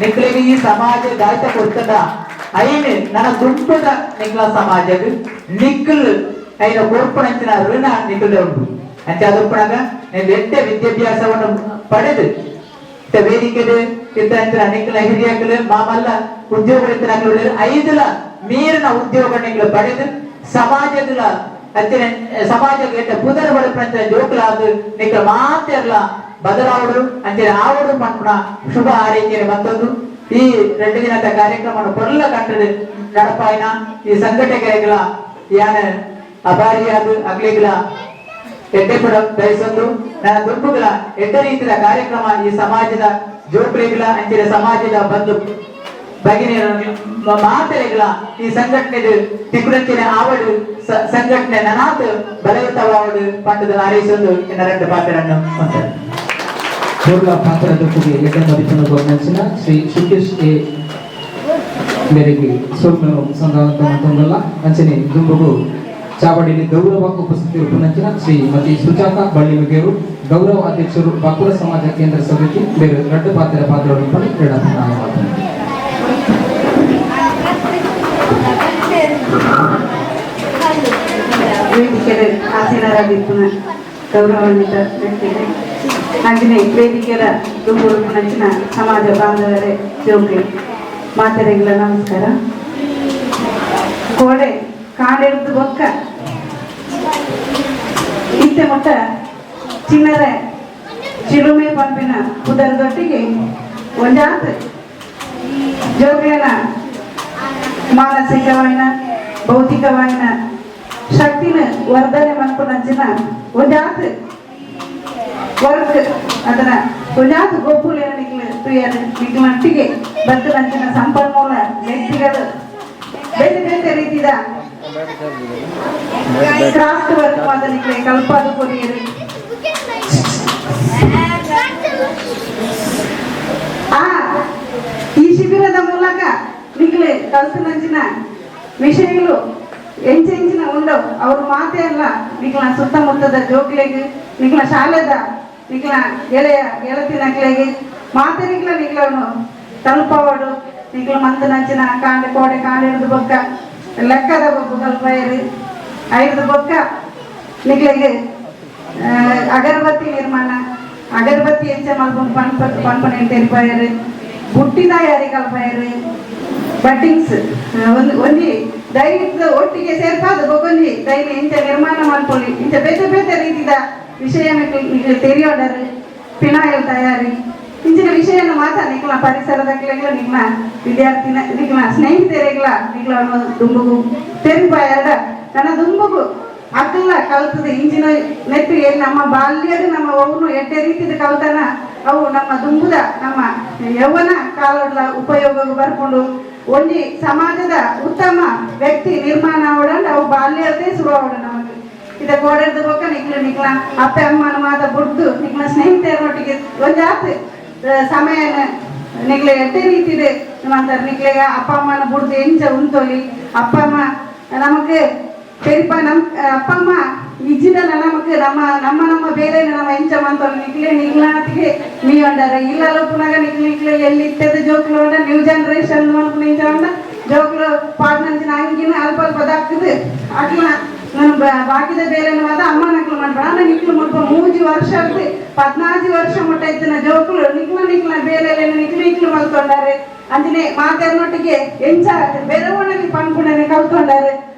ನಿಕ್ಲಿಗೆ ಈ ಸಮಾಜ ದಾಯ್ತ ಕೊಡ್ತದ ಐನು ನನ್ನ ದುಂಪದ ನಿಕ್ಲ ಸಮಾಜದ ನಿಕ್ಕಲ್ ಐನ ಕೊರ್ಪಣಂಚಿನ ಋಣ ನಿಕ್ಕಲ ಉಂಟು. ಅಂಚೆ ಅದುಪ್ಪಣಗ ನೀವು ಎಡ್ಡೆ ವಿದ್ಯಾಭ್ಯಾಸವನ್ನು ಪಡೆದು ವೇದಿಕೆಡು ಇದ್ದಂಚಿನ ನಿಕ್ಕಲ ಹಿರಿಯಕಲು ಮಾಮಲ್ಲ ಉದ್ಯೋಗ ಐದುಲ ಮೀರಿನ ಉದ್ಯೋಗ ನಿಕ್ಕಲು ಪಡೆದು ಸಮಾಜದ ಅಂಚನೆ ಸಮಾಜಕ್ಕೆ ಎಡ್ಡೆ ಪುದರ್ ಬಡಪಂಚಿನ ಜೋಕುಲಾದ ನಿಕ್ಕಲ ಮಾತೆರ್ಲ ಬದಲಾವಡು ಅಂಚನೆ ಆವಡು ಪನ್ಪುನ ಶುಭ ಹಾರೈಕೆಯ ಮತ್ತೊಂದು ಈ ಎರಡು ದಿನದ ಕಾರ್ಯಕ್ರಮವನ್ನು ಪೊರ್ಲ ಕಂಟದ ನಡಪಾಯಿನ ಈ ಸಂಘಟಕರಿಗಳ ಯಾನ ಅಭಾರಿಯಾದ ಅಗ್ಲಿಗಳ ಎಡ್ಡೆ ಪಡ ಬಯಸೊಂದು ನನ್ನ ದುಂಬುಗಳ ಎಡ್ಡೆ ರೀತಿಯ ಕಾರ್ಯಕ್ರಮ ಈ ಸಮಾಜದ ಜೋಕುಲಿಗಳ ಅಂಚನೆ ಸಮಾಜದ ಬಂಧು ಭಗಿನಿ ಮಾತೆರೆಗಳ ಈ ಸಂಘಟನೆ ತಿಕ್ಕುನಂಚಿನ ಆವಡು ಸಂಘಟನೆ ನನಾತ್ ಬಲಯುತವಾವಡು ಪಂಡದ ಆರೈಸೊಂದು ಎನ್ನ రెండు ಪಾತ್ರವನ್ನು ಹೊಂದರು. ಪೂರ್ಣ ಪಾತ್ರದ ಎಡ್ಡ ಮದಿಪನ್ನು ಗೌರವಿಸಿನ ಶ್ರೀ ಸುಕೇಶ್ ಎ ಮೇರೆಗೆ ಸೌಮ್ಯ ಸಂಘ ಅಂಚನೆ ದುಂಬಗು ಚಾವಡಿಯಲ್ಲಿ ಗೌರವ ಉಪಸ್ಥಿತಿ ಉಪನಂಚಿನ ಶ್ರೀಮತಿ ಸುಜಾತ ಬಳ್ಳಿಮುಗೇರು ಗೌರವ ಅಧ್ಯಕ್ಷರು ಬಾಕುರ ಸಮಾಜ ಕೇಂದ್ರ ಸಮಿತಿ ಬೇರೆ ರಡ್ಡು ಪಾತ್ರ ಪಾತ್ರವನ್ನು ಪಡಿ ಕ್ರೀಡಾ ವೇದಿಕೆಯ ಆಸೀನರಾಗಿರ್ಪುನ ಗೌರವಾನ್ವಿತ ವ್ಯಕ್ತಿಗಳೇ, ಹಾಗೆಯೇ ವೇದಿಕೆಯ ದುಂಬುರುಪುನಂಚಿನ ಸಮಾಜ ಬಾಂಧವರೇ, ಜೋಗ್ಲಿ ಮಾತೆರೆಗಳ ನಮಸ್ಕಾರ. ಕೋಡೆ ಕಾಡೆಡ್ದು ಬೊಕ್ಕ ಇತ್ತೆ ಮೊಟ್ಟ ಚಿನ್ನರೆ ಚಿಲುಮೆ ಪಂಪಿನ ಪುದರ್ದೊಟ್ಟಿಗೆ ಒಂಜಾತ್ ಜೋಗ್ಲೇನ ಮಾನಸಿಕವಾಯಿನ ಭೌತಿಕವಾಯಿನ ಶಕ್ತಿನ ವರ್ಧನೆ ಮನ್ಪುನಂಚಿನ ಒಂಜಾತ್ ವರ್ಕ್ ಅದನ್ನ ಒಂಜಾತ್ ಗೊಬ್ಬುಲೇನ ನಿಕ್ಲು ತುಯರ್ ನಿಕ್ಲಂಟಿಗೆ ಬತ್ತನಂಚಿನ ಸಂಪನ್ಮೂಲ ವ್ಯಕ್ತಿಗಳು ಬೇರೆ ಬೇರೆ ರೀತಿದ ಕ್ರಾಫ್ಟ್ ವರ್ಕ್ ಮಾತ ನಿಕ್ಲೆ ಕಲ್ಪಾದ ಕೊರಿಯರು. ಆ ಈ ಶಿಬಿರದ ಮೂಲಕ ನಿಕ್ಲೆ ಕಲ್ತನಂಚಿನ ವಿಷಯಗಳು ಎಂಚೆಂಚಿನ ఉండవు ಅವ್ರ ಮಾತೇ ಅಲ್ಲ ನಿಕ್ಲ ಸುತ್ತಮುತ್ತದ ಜೋಕ್ಲೆಗ್ ನಿಕ್ಲ ಶಾಲೆದ ನಿಕ್ಲ ಗೆಳೆಯ ಗೆಳತಿನಕ್ಲೆಗ್ ಮಾತೆ ನಿಕ್ಲ ನಿಕ್ಲನು ತಲುಪವಾಡು ನಿಕ್ಲ ಮಂದನಂಚಿನ ಕಾಂಡೆ ಕೋಡೆ ಕಾಂಡೆ ಬೊಕ್ಕ ಲೆಕ್ಕದ ಬೊಕ್ಕ ಕಲ್ಪಯರು ಐದು ಬೊಕ್ಕ ನಿಕ್ಲೆಗ್ ಅಗರಬತ್ತಿ ನಿರ್ಮಾಣ ಅಗರಬತ್ತಿ ಎಂಚ ಮಲ್ಪುನ ಪನ್ಪ ಪನ್ಪನೆ ತೆರಿಪಾಯರು ಬುಟ್ಟಿ ತಯಾರಿ ಕಲ್ಪಯರು ಬಟ್ಟಿಂಗ್ಸ್ ಒಂಜಿ ದೈಹಿಕ ಒಟ್ಟಿಗೆ ಸೇರ್ಪಾದ ಬೊಕೊಂಜಿ ದೈನ ಇಂಚ ನಿರ್ಮಾಣ ಮಲ್ಪೊಲಿ ಇಂಚ ಬೇತೆ ಬೇತೆ ರೀತಿದ ವಿಷಯ ತೆರಿಯೋಡರು ಪಿನಾಯಲ್ ತಯಾರಿ ಇಂಚಿನ ವಿಷಯನ ಮಾತ್ರ ನಿಕ್ಲ ಪರಿಸರದಕ್ಲೆಗ್ಲ ನಿಕ್ಲ ವಿದ್ಯಾರ್ಥಿನ ನಿಕ್ಲ ಸ್ನೇಹಿತರೆಗ್ಲ ನಿಕ್ಲ ದುಂಬುಗು ತೆರಿಪಾಯರ ನನ್ನ ದುಂಬುಗು ಅಕ್ಕಲ್ಲ ಕಲ್ತದ ಇಂಚಿನ ನೆಟ್ಟು ಏನ್ ನಮ್ಮ ಬಾಲ್ಯದ ನಮ್ಮ ಒವ್ನು ಎಡ್ಡೆ ರೀತಿದ ಕಲ್ತನ ಅವು ನಮ್ಮ ದುಂಬುದ ನಮ್ಮ ಯೌವನ ಕಾಲದ ಉಪಯೋಗ ಬರ್ಕೊಂಡು ಒಂಜಿ ಸಮಾಜದ ಉತ್ತಮ ವ್ಯಕ್ತಿ ನಿರ್ಮಾಣ ಆವಡಂಡ ಅವು ಬಾಲ್ಯದೇ ಶುರು ಆವಡ ನಮಗೆ ಇದ ಕೋಡೆದ ಬೊಕ್ಕ ನಿಕ್ಲ ನಿಕ್ಲ ಅಪ್ಪೆ ಅಮ್ಮನ ಮಾತ ಬುಡ್ದು ನಿಕ್ಲ ಸ್ನೇಹಿತರೊಟ್ಟಿಗೆ ಒಂಜಾತ್ ಸಮಯನ ನಿಕ್ಲ ಎಡ್ಡೆ ರೀತಿದೆ ಅಂತಾರೆ ನಿಕ್ಲೆಗ ಅಪ್ಪ ಅಮ್ಮನ ಬುಡ್ದು ಎಂಚ ಉಂತೊಲಿ ಅಪ್ಪ ಅಮ್ಮ ನಮಕ್ பெரியப்பா நம் அப்பா அம்மா ಇಜ್ಜಿದಲ್ಲ ನಮಕ್ ನಮ್ಮ ನಮ್ಮ ನಮ್ಮ ಬೇರೆ ನಮ್ಮ ಎಂಚ ಮಂತೊಲಿ ನಿಕ್ಲೆ ನಿಕ್ಲಾತಿಗೆ ನೀ ಅಂಡಾರ ಇಲ್ಲ ಪುನಗ ನಿಕ್ಲೆ ನಿಕ್ಲೆ ಎಲ್ಲಿ ಇತ್ತದ ಜೋಕ್ಲು ಅಂಡ ನ್ಯೂ ಜನರೇಷನ್ ಮನ್ಪುನ ಇಂಚ ಅಂಡ ಜೋಕ್ಲು ಪಾಡ್ನಂಚಿನ ಅಂಗಿನ ಅಲ್ಪ ಅಲ್ಪ ದಕ್ಕದು ಅಕ್ಲ ನಾನು ಬಾಕಿದ ಬೇರೆ ಮಾತ ಅಮ್ಮ ನಕ್ಲು ಮನ್ಪಣ ನಿಕ್ಲು ಮುಲ್ಪ 3 ವರ್ಷ 14 ವರ್ಷ ಮುಟ್ಟ ಇತ್ತಿನ ಜೋಕ್ಲು ನಿಕ್ಲ ನಿಕ್ಲ ಬೇರೆ ನಿಕ್ಲು ನಿಕ್ಲು ಮಲ್ಕೊಂಡಾರೆ ಅಂಚನೆ ಮಾತೆರ್ನೊಟ್ಟಿಗೆ ಎಂಚ ಬೆರವಣಲಿ ಪನ್ಪುಣನೆ ಕಲ್ತೊಂಡಾರೆ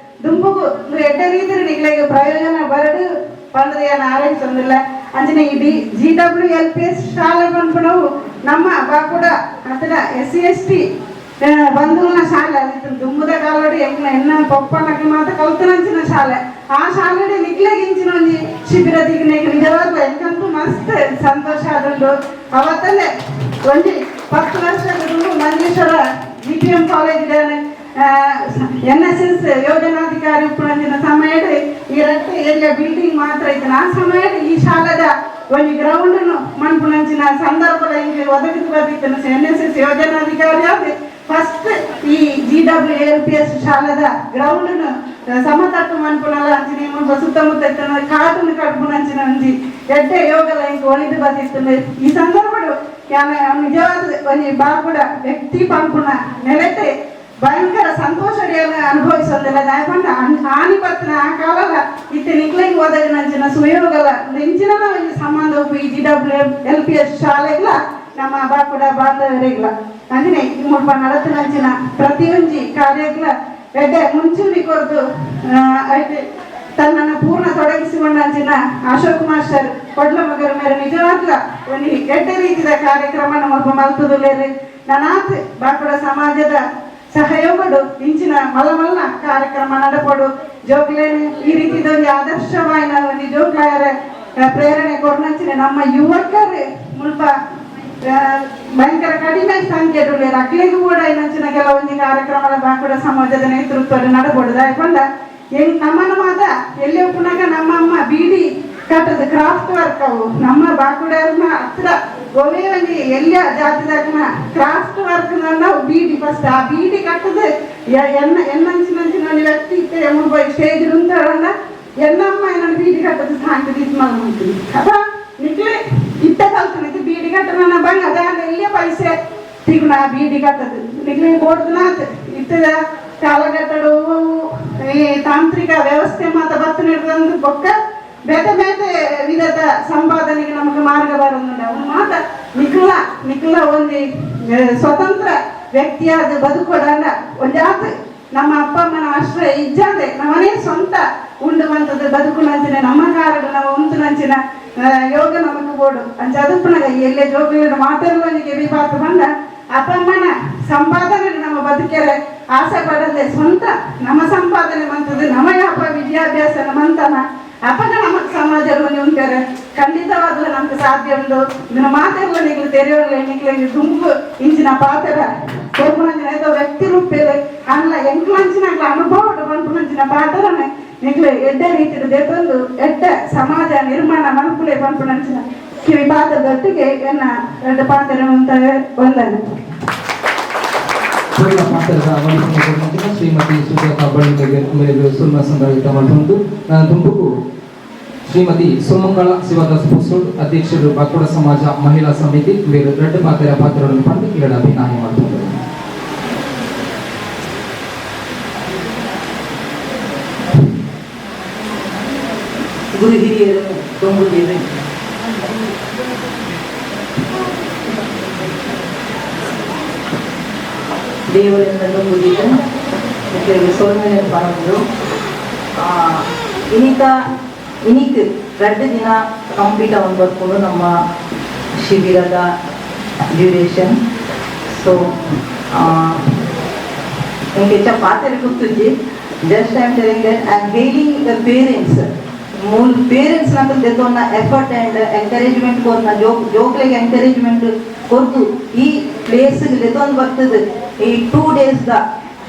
ದುಂಬುಗು ಎಡ್ಡೆ ರೀತಿ ನಿಕ್ಲೆಗ್ ಪ್ರಯೋಜನ ಬರಡು ಪಂಡದ ಆರೈಸೊಂದಿಲ್ಲ ಅಂಚನೆ ಈ GWLPS ಶಾಲೆ ಪನ್ಪುನವು ನಮ್ಮ ಬಾಕುಡ ಅತನ SC ST ಬಂಧುಗಳ ಶಾಲೆ ದುಂಬುದ ಕಾಲೋಡಿ ಎಂಕ್ಲ ಎನ್ನ ಪೊಪ್ಪನಕ್ಲು ಮಾತ ಕಲ್ತನಂಚಿನ ಶಾಲೆ ಆ ಶಾಲೆಡೆ ನಿಕ್ಲೆಗ್ ಇಂಚಿನ ಒಂಜಿ ಶಿಬಿರ ದಿಗ್ನೆಗ್ ನಿಜವಾಗ್ಲೂ ಎಂಕಂತೂ ಮಸ್ತ್ ಸಂತೋಷ ಆದುಂಡು. ಅವತ್ತಲ್ಲೇ ಒಂಜಿ 10 ವರ್ಷದ ದುಂಬು ಮಂಜೇಶ್ವರ GPM college NSS ಯೋಜನಾಧಿಕಾರಿ ಉಪ್ಪುನಂಚಿನ ಸಮಯಡ್ ಈ ರಟ್ಟೆ ಏರಿಯಾ ಬಿಲ್ಡಿಂಗ್ ಮಾತ್ರ ಇತ್ತು. ಆ ಸಮಯಡ್ ಈ ಶಾಲೆದ ಒಂಜಿ ಗ್ರೌಂಡ್ ಮನ್ಪುನಂಚಿನ ಸಂದರ್ಭದ ಇಂಕ್ ಒದಗಿದು ಬದಿತ್ತು. NSS ಯೋಜನಾಧಿಕಾರಿ ಆದ್ ಫಸ್ಟ್ ಈ GWLPS ಶಾಲೆದ ಗ್ರೌಂಡ್ ಸಮತಟ್ಟು ಮನ್ಪುನಲ ಅಂಚಿನ ಮುಲ್ಪ ಸುತ್ತಮುತ್ತ ಇತ್ತನ ಕಾಟುನು ಕಡ್ಪುನಂಚಿನ ಒಂಜಿ ಎಡ್ಡೆ ಯೋಗಲ ಇಂಕ್ ಒಲಿದು ಬದಿತ್ತು. ಈ ಸಂದರ್ಭಡು ನಿಜವಾದ ಒಂಜಿ ಬಾಕುಡ ವ್ಯಕ್ತಿ ಪನ್ಪುನ ನೆಲೆತೆ ಭಯಂಕರ ಸಂತೋಷ ಅನುಭವಿಸೋದಿಲ್ಲ. ದಾಯಪಂಡ ಆನಿ ಬತ್ತಿನ ಆ ಕಾಲದ ಇತ್ತೆ ನಿಕ್ಲೆಗ್ ಒದಗಿನಂಚಿನ ಸುಯೋಗಲ ಇಂಚಿನ ಒಂಜಿ ಸಂಬಂಧ ಉಪ್ಪು ಈ GWLPS ಶಾಲೆಗ್ಲ ನಮ್ಮ ಬಾಕುಡ ಬಾಂಧವರಿಗ್ಲ ಅಂಚನೆ ಈ ಮುಲ್ಪ ನಡತಿನಂಚಿನ ಪ್ರತಿಯೊಂಜಿ ಕಾರ್ಯಗ್ಲ ಎಡ್ಡೆ ಮುಂಚೂಣಿ ಕೊರ್ದು ತನ್ನನ್ನು ಪೂರ್ಣ ತೊಡಗಿಸಿಕೊಂಡಂಚಿನ ಅಶೋಕ್ ಮಾಸ್ಟರ್ ಕೊಡ್ಲ ಮಗರ ಮೇರೆ ನಿಜವಾಗ್ಲ ಒಂಜಿ ಎಡ್ಡೆ ರೀತಿದ ಕಾರ್ಯಕ್ರಮ ಮುಲ್ಪ ಮಲ್ತುದುಲ್ಲೆರ್. ನನಾತ್ ಬಾಕುಡ ಸಮಾಜದ ಸಹಯೋಗಡು ಇಂಚಿನ ಮಲ್ಲ ಮಲ್ಲ ಕಾರ್ಯಕ್ರಮ ನಡಪಡು ಜೋಕ್ಲೇನು ಈ ರೀತಿದ ಒಂಜಿ ಆದರ್ಶವಾಯಿನ ಒಂಜಿ ಜೋಕ್ಲಾಯರ ಪ್ರೇರಣೆ ಕೊರ್ನಂಚಿನ ನಮ್ಮ ಯುವಕರು ಮುಲ್ಪ ಭಯಂಕರ ಕಡಿಮೆ ಸಂಖ್ಯೆ ಅಕ್ಲೆಗೂ ಕೂಡ ಇನ್ನೊಂಚಿನ ಕೆಲವೊಂದು ಕಾರ್ಯಕ್ರಮದ ಬಾಕುಡ ಸಮಾಜದ ನೇತೃತ್ವದ ನಡಬೋಡು ದಾಯಕೊಂಡ ಹೆಂಗ್ ನಮ್ಮನ ಮಾತ ಎಲ್ಲಿ ಒಪ್ಪುನಾಗ ನಮ್ಮ ಅಮ್ಮ ಬೀಡಿ ಕಟ್ಟದ ಕ್ರಾಫ್ಟ್ ವರ್ಕ್ ಅವು ನಮ್ಮ ಬಾಕುಡರ್ನ ಹತ್ರ ಒವೇ ಒಂಜಿ ಎಲ್ಲ ಜಾತಿದಾಗನ ಕ್ರಾಫ್ಟ್ ವರ್ಕ್ ನಾವು ಬೀಡಿ ಫಸ್ಟ್ ಆ ಬೀಡಿ ಕಟ್ಟದ ಎನ್ನ ಎನ್ನಂಚಿನಂಚಿನ ಒಂದು ವ್ಯಕ್ತಿ ಇತ್ತೆ ಸ್ಟೇಜ್ ಉಂತಾಳಂಡ ಎನ್ನಮ್ಮ ಏನೋ ಬೀಡಿ ಕಟ್ಟದ ಸಾಂಕದ ಇದು ಮಲ್ಮಂತೀನಿ ಅಪ್ಪ ನಿಕ್ಲೆ ಇತ್ತ ಕಲ್ತನಿತ್ತು ಬೀಡಿ ಕಟ್ಟನ ಬಂಗ ಅದ ಎಲ್ಲಿಯ ಪೈಸೆ ತಿಗುಣ ಬೀಡಿ ಕಟ್ಟದು ನಿಕ್ಲೆ ಬೋಡ್ದನಾತ್ ಇತ್ತದ ಕಾಲಘಟ್ಟಡು ಈ ತಾಂತ್ರಿಕ ವ್ಯವಸ್ಥೆ ಮಾತ ಬತ್ತು ನಡೆದಂದು ಬೊಕ್ಕ ಬೇತೆ ಬೇತೆ ವಿಧದ ಸಂಪಾದನೆಗೆ ನಮಗೆ ಮಾರ್ಗ ಬರೋದುಂಡು. ಅವನು ಮಾತ ನಿಕ್ಲ ನಿಕ್ಲ ಒಂದು ಸ್ವತಂತ್ರ ವ್ಯಕ್ತಿಯಾದ ಬದುಕೊಡಲ್ಲ ಒಂಜಾತ ನಮ್ಮ ಅಪ್ಪ ಅಮ್ಮನ ಆಶ್ರಯ ಇಜ್ಜಾದೆ ನಮ್ಮನೇ ಸ್ವಂತ ಉಂಡು ಬಂತದ್ದು ಬದುಕುನಂಚಿನ ನಮ್ಮ ಕಾರಣ ನಾವು ಉಂಟುನಂಚಿನ ಯೋಗ ನಮಗೆ ಬೋಡು ಅಂಚ ಅದಪ್ಪನಾಗ ಎಲ್ಲೇ ಜೋಗ ಮಾತಾಡುವನಿಗೆ ವಿಪಾತ ಬಂದ ಅಪ್ಪ ಅಮ್ಮನ ಸಂಪಾದನೆ ನಮ್ಮ ಬದುಕೆಲ್ಲ ಆಸೆ ಪಡದೆ ಸ್ವಂತ ನಮ್ಮ ಸಂಪಾದನೆ ಮಂತದ್ದು ನಮ್ಮ ಯಾಪ ವಿದ್ಯಾಭ್ಯಾಸ ಮಂತನ ಅಪ್ಪಗ ನಮ್ಮ ಸಮಾಜದಲ್ಲಿ ಉಂಟಾರೆ ಖಂಡಿತವಾಗ್ಲೂ ನಮ್ಗೆ ಸಾಧ್ಯ ಉಂಟು. ನಿನ್ನ ಮಾತೆಲ್ಲ ನಿಗ್ಲು ತೆರೆಯೋಲ್ಲ ನಿಗ್ಲು ದುಂಬು ಇಂಚಿನ ಪಾತ್ರ ಕೊರ್ಪುನಂಚಿನ ಏತೋ ವ್ಯಕ್ತಿ ರೂಪೇಲೆ ಅಲ್ಲ ಎಂಕ್ಲಂಚಿನ ಅನುಭವ ಪನ್ಪುನಂಚಿನ ಪಾತ್ರನೇ ನಿಗ್ಲು ಎಡ್ಡೆ ರೀತಿಯ ದೇತೊಂದು ಎಡ್ಡೆ ಸಮಾಜ ನಿರ್ಮಾಣ ಮನ್ಪುಲೆ ಪನ್ಪುನಂಚಿನ ಕಿವಿ ಪಾತ್ರದೊಟ್ಟಿಗೆ ಎನ್ನ ಎರಡು ಪಾತ್ರ ಅಂತ ಒಂದನೆ. ಪಾತ್ರದ ಶ್ರೀಮತಿ ಸುಜಾತ ಬಳ್ಳಿಗೆ ಮೇರೆಗೆ ಸುಲ್ಮ ಸಂದಾಯಿತ ಮಲ್ಪುಂಡು. ನಾನು ದುಂಬುಗು ಶ್ರೀಮತಿ ಸುಮಂಗಳ ಶಿವದಾಸ್ ಪುಸೋಡ್ ಅಧ್ಯಕ್ಷರು ಬಾಕುಡ ಸಮಾಜ ಮಹಿಳಾ ಸಮಿತಿ ಬೇರೆ ಎರಡು ಪಾತ್ರ ಪಾತ್ರಗಳನ್ನು ಪಂಡು ಎರಡು ಅಭಿನಯ ಮಲ್ಪುಂಡು. ಗುರು ಹಿರಿಯರನ್ನು ದುಂಬುದಿದೆ. ದೇವರಿಂದ ದುಂಬುದಿದೆ ಸೊಲ್ಮೆನೆ ಪನೊಂದು ಇನಿತ ಇನಿಕ್ ರಡ್ಡು ದಿನ ಕಂಪ್ಲೀಟ್ ಆಗಿ ಬರ್ಕೊಂಡು ನಮ್ಮ ಶಿಬಿರದ ಡ್ಯೂರೇಷನ್. ಸೊ ನಿಮಗೆ ಹೆಚ್ಚ ಪಾತ್ರೆ ಗೊತ್ತುಜ್ಜಿ. Just I am telling that I am hailing the parents. ಮೂಲ ಪೇರೆಂಟ್ಸ್ ನಕಲ್ ದೆತ್ತೊನ್ನ effort and encouragement ಕೊರ್ನ ಜೋಕ್ಲೆಗ್ encouragement ಕೊರ್ದು ಈ ಪ್ಲೇಸ್ ದೆತ್ತೊಂದು ಬರ್ತದೆ. ಈ 2 ಡೇಸ್ the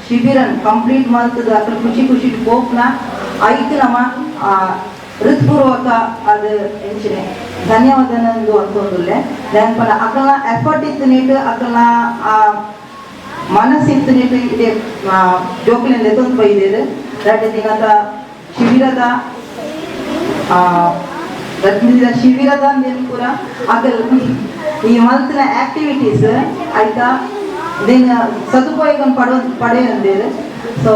ಶಿಬಿರನ್ complete ಮಾಡ್ತದೆ. ಅಕಲ್ ಖುಷಿ ಖುಷಿ ಪೋಪ್ನ ಐಕ್ ನಮ್ಮ ಹೃತ್ಪೂರ್ವಕ ಅದು ಎಂಚಿನೆ ಧನ್ಯವಾದ ಅಂತೊಂದುಲ್ಲೆ. ದಾನ್ಪಂಡ ಅಕಲ್ನ ಎಫರ್ಟ್ ಇತ್ತು ನೀಟ್ ಅಕಲ್ನ ಮನಸ್ಸಿತ್ತು ನೀಟ್ ಇದೆ ಜೋಕ್ಲೆನ್ ದೆತ್ತೊಂದು ಬೈದೇರು. ರಡ್ಡು ದಿನದ ಶಿಬಿರದ ರಡ್ಡು ಶಿಬಿರದ ಪೂರ ಅಕಲ್ ಈ ಮಲ್ತಿನ ಆಕ್ಟಿವಿಟೀಸ್ ಆಯ್ತಾ then ಸದುಪಯೋಗ ಪಡೆಯೊಂದೇರು. So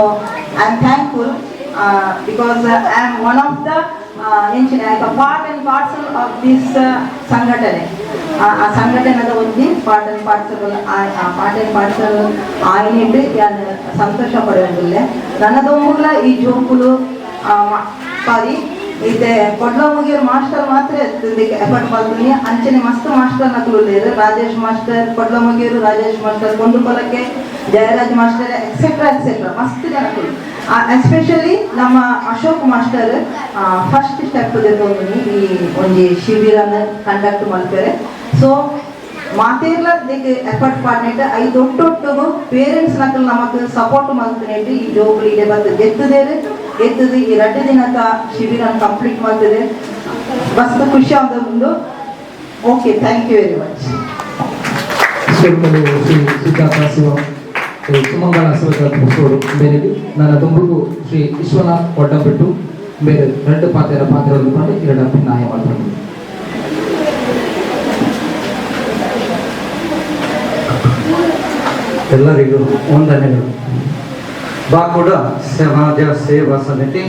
I am thankful because I am one of the ಎಂಚಿನ part and parcel of this ಸಂಘಟನೆ. ಆ ಸಂಘಟನೆದ ಒಂಜಿ part and parcel part and parcel ಆಯ್ನಿಟ್ಟು ಯಾನ್ ಸಂತೋಷ ಪಡೆಯೊಂದುಲ್ಲೆ. ನನ್ನದೊಂಬುಗ್ಲ ಈ ಜೋಕುಲು ಸಾರಿ ಇತ್ತೆ ಕೊಡ್ಲ ಮುಗಿಯರ್ ಮಾಸ್ಟರ್ ಮಾತ್ರ ಎಫರ್ಟ್ ಮಲ್ತೀನಿ. ಅಂಚನೆ ಮಸ್ತ್ ಮಾಸ್ಟರ್ ನಕಲು ಉಲ್ಲೆರ್. ರಾಜೇಶ್ ಮಾಸ್ಟರ್ ಕೊಡ್ಲ ಮುಗಿಯರು, ರಾಜೇಶ್ ಮಾಸ್ಟರ್ ಕೊಂಡುಕೊಲಕ್ಕೆ, ಜಯರಾಜ್ master etcetera etcetera ಮಸ್ತ್ ಜನಕುಲು. ಎಸ್ಪೆಷಲಿ ನಮ್ಮ ಅಶೋಕ್ master first step ದೆತ್ತೊಂದಿನಿ ಈ ಒಂಜಿ ಶಿಬಿರನ್ ಕಂಡಕ್ಟ್ ಮಲ್ಪೆರೆ. ಸೊ ಮಾತೇರ್ಲ ಎಫರ್ಟ್ ಪಾಡ್ನೆಟ್ I ದೊಡ್ಡೊಟ್ಟುಗು ಪೇರೆಂಟ್ಸ್ ನಕಲ್ ನಮಕ್ ಸಪೋರ್ಟ್ ಮಲ್ತಿನೆಟ್ ಈ ಜೋಕುಲು ಇಡೆ ಬಂದು ಗೆತ್ತದೇರು ಎತ್ತದು ಈ ರಡ್ಡು ದಿನದ ಶಿಬಿರ ಕಂಪ್ಲೀಟ್ ಮಾಡ್ತದೆ. ಬಸ್ ಖುಷಿ ಆದ. Okay, thank you very much. Shri Sujatha Shiva Sumangala Shivadas Pusodu ಮೇರೆಗೆ ನನ್ನ ದುಂಬುಗು ಶ್ರೀ ವಿಶ್ವನಾಥ್ ಒಡ್ಡಂಬೆಟ್ಟು ಬೇರೆ ಎರಡು ಪಾತ್ರ ಪಾತ್ರಗಳನ್ನು ಪಂಡು ಎರಡು ಅಭಿನಯ ಮಾಡ್ಕೊಂಡು. ಎಲ್ಲರಿಗೂ ವಂದನೆಗಳು. ಬಾಕುಡ ಸಮಾಜ ಸೇವಾ ಸಮಿತಿ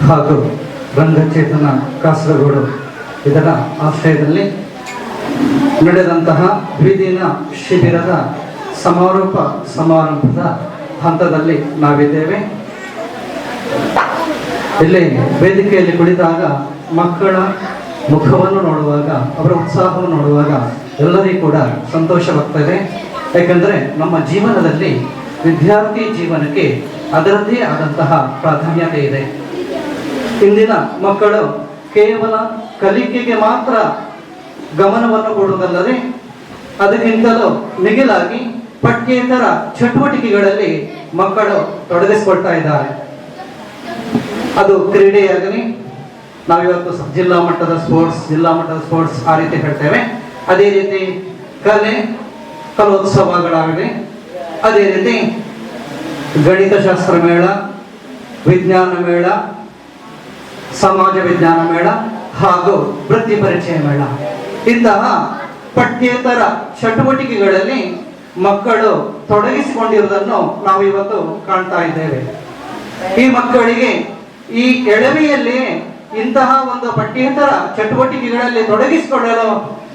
ಹಾಗೂ ರಂಗಚೇತನ ಕಾಸರಗೋಡು ಇದರ ಆಶ್ರಯದಲ್ಲಿ ನಡೆದಂತಹ ದ್ವಿದಿನ ಶಿಬಿರದ ಸಮಾರೋಪ ಸಮಾರಂಭದ ಹಂತದಲ್ಲಿ ನಾವಿದ್ದೇವೆ. ಇಲ್ಲಿ ವೇದಿಕೆಯಲ್ಲಿ ಕುಳಿತಾಗ ಮಕ್ಕಳ ಮುಖವನ್ನು ನೋಡುವಾಗ, ಅವರ ಉತ್ಸಾಹವನ್ನು ನೋಡುವಾಗ ಎಲ್ಲರಿಗೂ ಕೂಡ ಸಂತೋಷವಾಗ್ತದೆ. ಯಾಕೆಂದರೆ ನಮ್ಮ ಜೀವನದಲ್ಲಿ ವಿದ್ಯಾರ್ಥಿ ಜೀವನಕ್ಕೆ ಅದರದ್ದೇ ಆದಂತಹ ಪ್ರಾಧಾನ್ಯತೆ ಇದೆ. ಇಂದಿನ ಮಕ್ಕಳು ಕೇವಲ ಕಲಿಕೆಗೆ ಮಾತ್ರ ಗಮನವನ್ನು ಕೊಡುವುದಲ್ಲದೆ ಅದಕ್ಕಿಂತಲೂ ಮಿಗಿಲಾಗಿ ಪಠ್ಯೇತರ ಚಟುವಟಿಕೆಗಳಲ್ಲಿ ಮಕ್ಕಳು ತೊಡಗಿಸಿಕೊಳ್ತಾ ಇದ್ದಾರೆ. ಅದು ಕ್ರೀಡೆಯಾಗಲಿ, ನಾವಿವತ್ತು ಜಿಲ್ಲಾ ಮಟ್ಟದ ಸ್ಪೋರ್ಟ್ಸ್, ಜಿಲ್ಲಾ ಮಟ್ಟದ ಸ್ಪೋರ್ಟ್ಸ್ ಆ ರೀತಿ ಹೇಳ್ತೇವೆ. ಅದೇ ರೀತಿ ಕಲೆ, ಕಲೋತ್ಸವಗಳಾಗಲಿ, ಅದೇ ರೀತಿ ಗಣಿತಶಾಸ್ತ್ರ ಮೇಳ, ವಿಜ್ಞಾನ ಮೇಳ, ಸಮಾಜ ವಿಜ್ಞಾನ ಮೇಳ ಹಾಗೂ ವೃತ್ತಿ ಪರಿಚಯ ಮೇಳ, ಇಂತಹ ಪಠ್ಯೇತರ ಚಟುವಟಿಕೆಗಳಲ್ಲಿ ಮಕ್ಕಳು ತೊಡಗಿಸಿಕೊಂಡಿರುವುದನ್ನು ನಾವು ಇವತ್ತು ಕಾಣ್ತಾ ಇದ್ದೇವೆ. ಈ ಮಕ್ಕಳಿಗೆ ಈ ಎಳವೆಯಲ್ಲಿ ಇಂತಹ ಒಂದು ಪಠ್ಯೇತರ ಚಟುವಟಿಕೆಗಳಲ್ಲಿ ತೊಡಗಿಸಿಕೊಳ್ಳಲು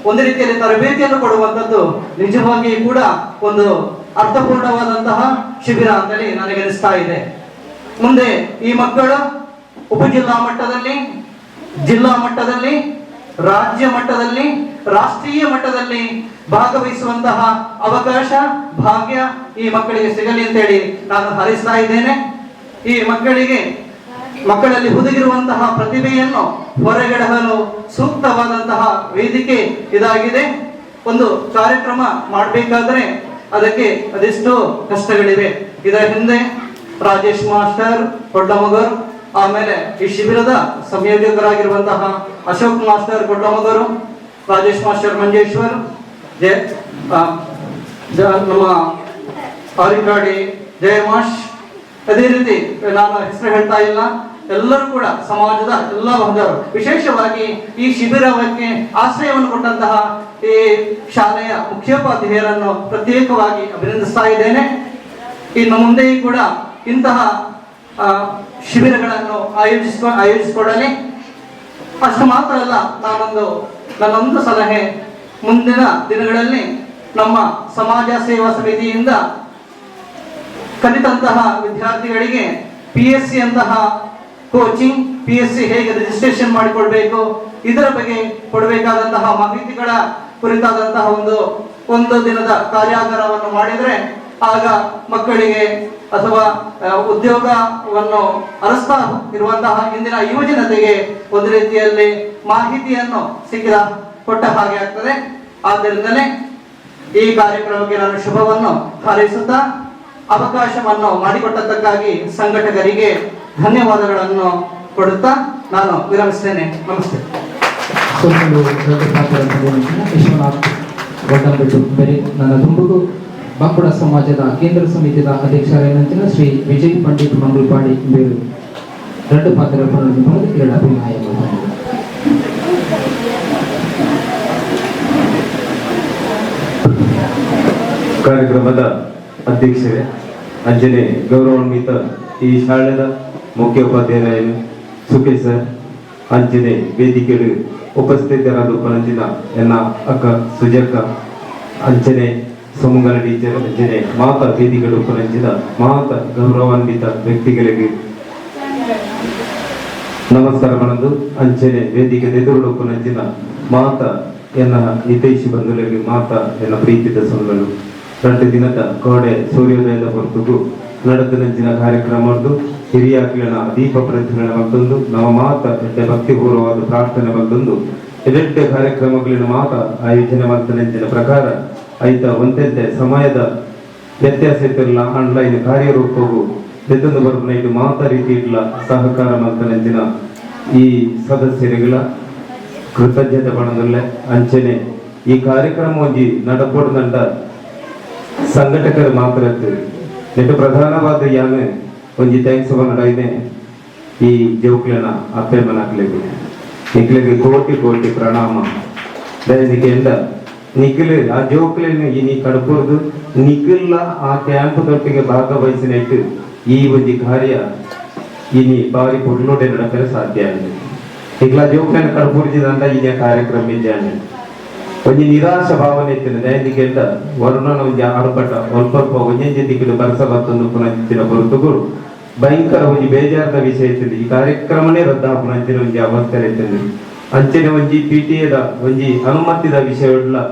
ಒಂದು ರೀತಿಯಲ್ಲಿ ತರಬೇತಿಯನ್ನು ಕೊಡುವಂಥದ್ದು ನಿಜವಾಗಿಯೂ ಕೂಡ ಒಂದು ಅರ್ಥಪೂರ್ಣವಾದಂತಹ ಶಿಬಿರ ಅಂತೇಳಿ ನನಗೆ ಅನಿಸ್ತಾ ಇದೆ. ಮುಂದೆ ಈ ಮಕ್ಕಳು ಉಪಜಿಲ್ಲಾ ಮಟ್ಟದಲ್ಲಿ, ಜಿಲ್ಲಾ ಮಟ್ಟದಲ್ಲಿ, ರಾಜ್ಯ ಮಟ್ಟದಲ್ಲಿ, ರಾಷ್ಟ್ರೀಯ ಮಟ್ಟದಲ್ಲಿ ಭಾಗವಹಿಸುವಂತಹ ಅವಕಾಶ, ಭಾಗ್ಯ ಈ ಮಕ್ಕಳಿಗೆ ಸಿಗಲಿ ಅಂತೇಳಿ ನಾನು ಹಾರೈಸ್ತಾ ಇದ್ದೇನೆ. ಈ ಮಕ್ಕಳಲ್ಲಿ ಹುದುಗಿರುವಂತಹ ಪ್ರತಿಭೆಯನ್ನು ಹೊರಗೆಡಹಲು ಸೂಕ್ತವಾದಂತಹ ವೇದಿಕೆ ಇದಾಗಿದೆ. ಒಂದು ಕಾರ್ಯಕ್ರಮ ಮಾಡಬೇಕಾದ್ರೆ ಅದಕ್ಕೆ ಅದೆಷ್ಟೋ ಕಷ್ಟಗಳಿವೆ. ಇದರ ಹಿಂದೆ ರಾಜೇಶ್ ಮಾಸ್ಟರ್ ಕೊಡ್ಲಮಗರು, ಆಮೇಲೆ ಈ ಶಿಬಿರದ ಸಂಯೋಜಕರಾಗಿರುವಂತಹ ಅಶೋಕ್ ಮಾಸ್ಟರ್ ಕೊಡ್ಲಮಗರು, ರಾಜೇಶ್ ಮಾಸ್ಟರ್ ಮಂಜೇಶ್ವರ್, ನಮ್ಮ ಆರಿಕಾಡಿ ಜಯಮಾಶ್, ಅದೇ ರೀತಿ ನಾನು ಹೆಸರು ಹೇಳ್ತಾ ಇಲ್ಲ, ಎಲ್ಲರೂ ಕೂಡ ಸಮಾಜದ ಎಲ್ಲ ವರ್ಗದವರು, ವಿಶೇಷವಾಗಿ ಈ ಶಿಬಿರಕ್ಕೆ ಆಶ್ರಯವನ್ನು ಕೊಟ್ಟಂತಹ ಈ ಶಾಲೆಯ ಮುಖ್ಯೋಪಾಧ್ಯಾಯರನ್ನು ಪ್ರತ್ಯೇಕವಾಗಿ ಅಭಿನಂದಿಸ್ತಾ ಇದ್ದೇನೆ. ಇನ್ನು ಮುಂದೆಯೂ ಕೂಡ ಇಂತಹ ಶಿಬಿರಗಳನ್ನು ಆಯೋಜಿಸಿಕೊಳ್ಳಲಿ. ಅಷ್ಟು ಮಾತ್ರ ಅಲ್ಲ, ನನ್ನೊಂದು ಸಲಹೆ, ಮುಂದಿನ ದಿನಗಳಲ್ಲಿ ನಮ್ಮ ಸಮಾಜ ಸೇವಾ ಸಮಿತಿಯಿಂದ ಕಲಿತಂತಹ ವಿದ್ಯಾರ್ಥಿಗಳಿಗೆ PSC ಅಂತಹ ಕೋಚಿಂಗ್, PSC ಹೇಗೆ ರಿಜಿಸ್ಟ್ರೇಷನ್ ಮಾಡಿಕೊಳ್ಬೇಕು, ಇದರ ಬಗ್ಗೆ ಕೊಡಬೇಕಾದಂತಹ ಮಾಹಿತಿಗಳ ಕುರಿತಾದಂತಹ ಒಂದು ದಿನದ ಕಾರ್ಯಾಗಾರವನ್ನು ಮಾಡಿದರೆ ಆಗ ಮಕ್ಕಳಿಗೆ ಅಥವಾ ಉದ್ಯೋಗವನ್ನು ಅರಸ್ತಾ ಇರುವಂತಹ ಇಂದಿನ ಯುವಜನತೆಗೆ ಒಂದು ರೀತಿಯಲ್ಲಿ ಮಾಹಿತಿಯನ್ನು ಕೊಟ್ಟ ಹಾಗೆ ಆಗ್ತದೆ. ಆದ್ದರಿಂದಲೇ ಈ ಕಾರ್ಯಕ್ರಮಕ್ಕೆ ನಾನು ಶುಭವನ್ನು ಹಾರೈಸುತ್ತಾ ಅವಕಾಶವನ್ನು ಮಾಡಿಕೊಟ್ಟದ್ದಕ್ಕಾಗಿ ಸಂಘಟಕರಿಗೆ ಧನ್ಯವಾದಗಳನ್ನು ಕೊಡುತ್ತಾ ನಾನು ವಿರಮಿಸ್ತೇನೆ. ನಮಸ್ತೆ. ವಿಶ್ವನಾಥ್ ಗೊಡ್ಡಂಬೆಟ್ಟು ಬೇರೆ ನನ್ನ ತುಂಬುಗು ಬಂಕುಡ ಸಮಾಜದ ಕೇಂದ್ರ ಸಮಿತಿಯ ಅಧ್ಯಕ್ಷರಾದಂತಿನ ಶ್ರೀ ವಿಜಯ್ ಪಂಡಿತ್ ಮಂಗಲ್ಪಾಡಿ ಬೇರು ಎರಡು ಪಾತ್ರ ಎರಡು ಅಭಿನಯ. ಕಾರ್ಯಕ್ರಮದ ಅಧ್ಯಕ್ಷರೇ, ಅಂಜನೆ ಗೌರವಾನ್ವಿತ ಈ ಶಾಲೆಯ ಮುಖ್ಯೋಪಾಧ್ಯಾಯ ಸುಖೇಶ್ ಸರ್, ಅಂಜನೆ ವೇದಿಕೆಗಳು ಉಪಸ್ಥಿತರಾದ ಉಪನಂಜಿನ ಎನ್ನ ಅಕ್ಕ ಸುಜಕ್ಕ, ಅಂಜನೆ ಸುಮಂಗಲ ಟೀಚರ್, ಅಂಜನೆ ಮಾತಾ ವೇದಿಕೆಗಳು ಉಪನಂಜಿನ ಮಾತಾ ಗೌರವಾನ್ವಿತ ವ್ಯಕ್ತಿಗಳಿಗೆ ನಮಸ್ಕಾರ ಬಂದು, ಅಂಚನೆ ವೇದಿಕೆ ಎದುರು ಉಪನಂಜಿನ ಮಾತಾ ಎನ್ನ ಹಿತೈಷಿ ಬಂಧುಗಳಿಗೆ ಮಾತಾ ಎನ್ನ ಪ್ರೀತಿದ ಸೊಲ್ಲಲು. 2 ದಿನದ ಕೋಡೆ ಸೂರ್ಯೋದಯದ ಹೊರತುಗು ನಡೆದ ಕಾರ್ಯಕ್ರಮದ್ದು ಹಿರಿಯಾಕ್ಲಿನ ದೀಪ ಪ್ರಜ್ವಲನೆ ಮತ್ತೊಂದು ನಮ್ಮ ಮಾತ ಎಡ್ಡೆ ಭಕ್ತಿಪೂರ್ವವಾದ ಪ್ರಾರ್ಥನೆ ಮತ್ತೊಂದು ಎಡೆಡ್ಡೆ ಕಾರ್ಯಕ್ರಮಗಳಿನ ಮಾತ ಆಯೋಜನೆ ಮಾಡ್ತಾನೆ ಪ್ರಕಾರ ಐತ ಒಂತೆಂತೆ ಸಮಯದ ವ್ಯತ್ಯಾಸ ಇತ್ತಿರಲ್ಲ ಆನ್ಲೈನ್ ಕಾರ್ಯರೂಪವು ಎದ್ದೊಂದು ಬರುಪನ ಇಟ್ಟು ಮಾತ ರೀತಿ ಇಡ್ಲ ಸಹಕಾರ ಮಲ್ತನೆಂಚಿನ ಈ ಸದಸ್ಯರಿಗಳ ಕೃತಜ್ಞತೆ ಪಣದಲ್ಲೇ. ಅಂಚನೆ ಈ ಕಾರ್ಯಕ್ರಮ ಒಂಜಿ ನಡಪೋಡು ಸಂಘಟಕರು ಮಾತ್ರ ನೆಟ್ಟು ಪ್ರಧಾನವಾದ ಯಾನು ಒಂಜಿ thanks ಪನಡಾಯಿನೆ ಈ ಜೋಕ್ಲೆನ ಅಪ್ಪೆಮ್ಮನಾಕ್ಲೆಗ್ ನಿಕ್ಲೆಗ್ ಕೋಟಿ ಕೋಟಿ ಪ್ರಣಾಮ. ದಯನಿಕೆಂಡ ನಿಖಿಲ್ ಆ ಜೋಕ್ಲೆನ್ ಇನಿ ಕಡಪುರ್ದು ನಿಖಿಲ್ಲ ಆ ಕ್ಯಾಂಪ್ ದೊಟ್ಟಿಗೆ ಭಾಗವಹಿಸಿನೆಟ್ಟು ಈ ಒಂಜಿ ಕಾರ್ಯ ಇನಿ ಬಾರಿ ಪೊರ್ಲುಡೆ ನಡಪೆರೆ ಸಾಧ್ಯ ಆಂಡ್. ನಿಕ್ಲ ಜೋಕ್ಲೆನ್ ಕಡಪುರ್ಜಿದಂಡ ಇನಿ ಕಾರ್ಯಕ್ರಮ ಇಜ್ಜಾಂಡ್ ಒಂಜಿ ನಿರಾಶ ಭಾವನೆ ಇತ್ತಿನ ದಯನಿಕೆಂಡ ವರುಣನ ಒಂಜಿ ಆರ್ಭಟ ಒಲ್ಪ ಒಂಜೊಂಜಿ ದಿಕ್ಕಿಡು ಬರ್ಸ ಬತ್ತೊಂದು ಪುನಂಚಿನ ಹೊರತುಗಳು ಭಯಂಕರ ಒಂಜಿ ಬೇಜಾರದ ವಿಷಯ ಇತ್ತಿಂದು. ಈ ಕಾರ್ಯಕ್ರಮನೇ ರದ್ದಾಪುನಂಚಿನ ಒಂಜಿ ಅವಸ್ಥೆ ಇತ್ತಿಂದು. ಅಂಚನೆ ಒಂಜಿ PTA ಒಂಜಿ ಅನುಮತಿದ ವಿಷಯ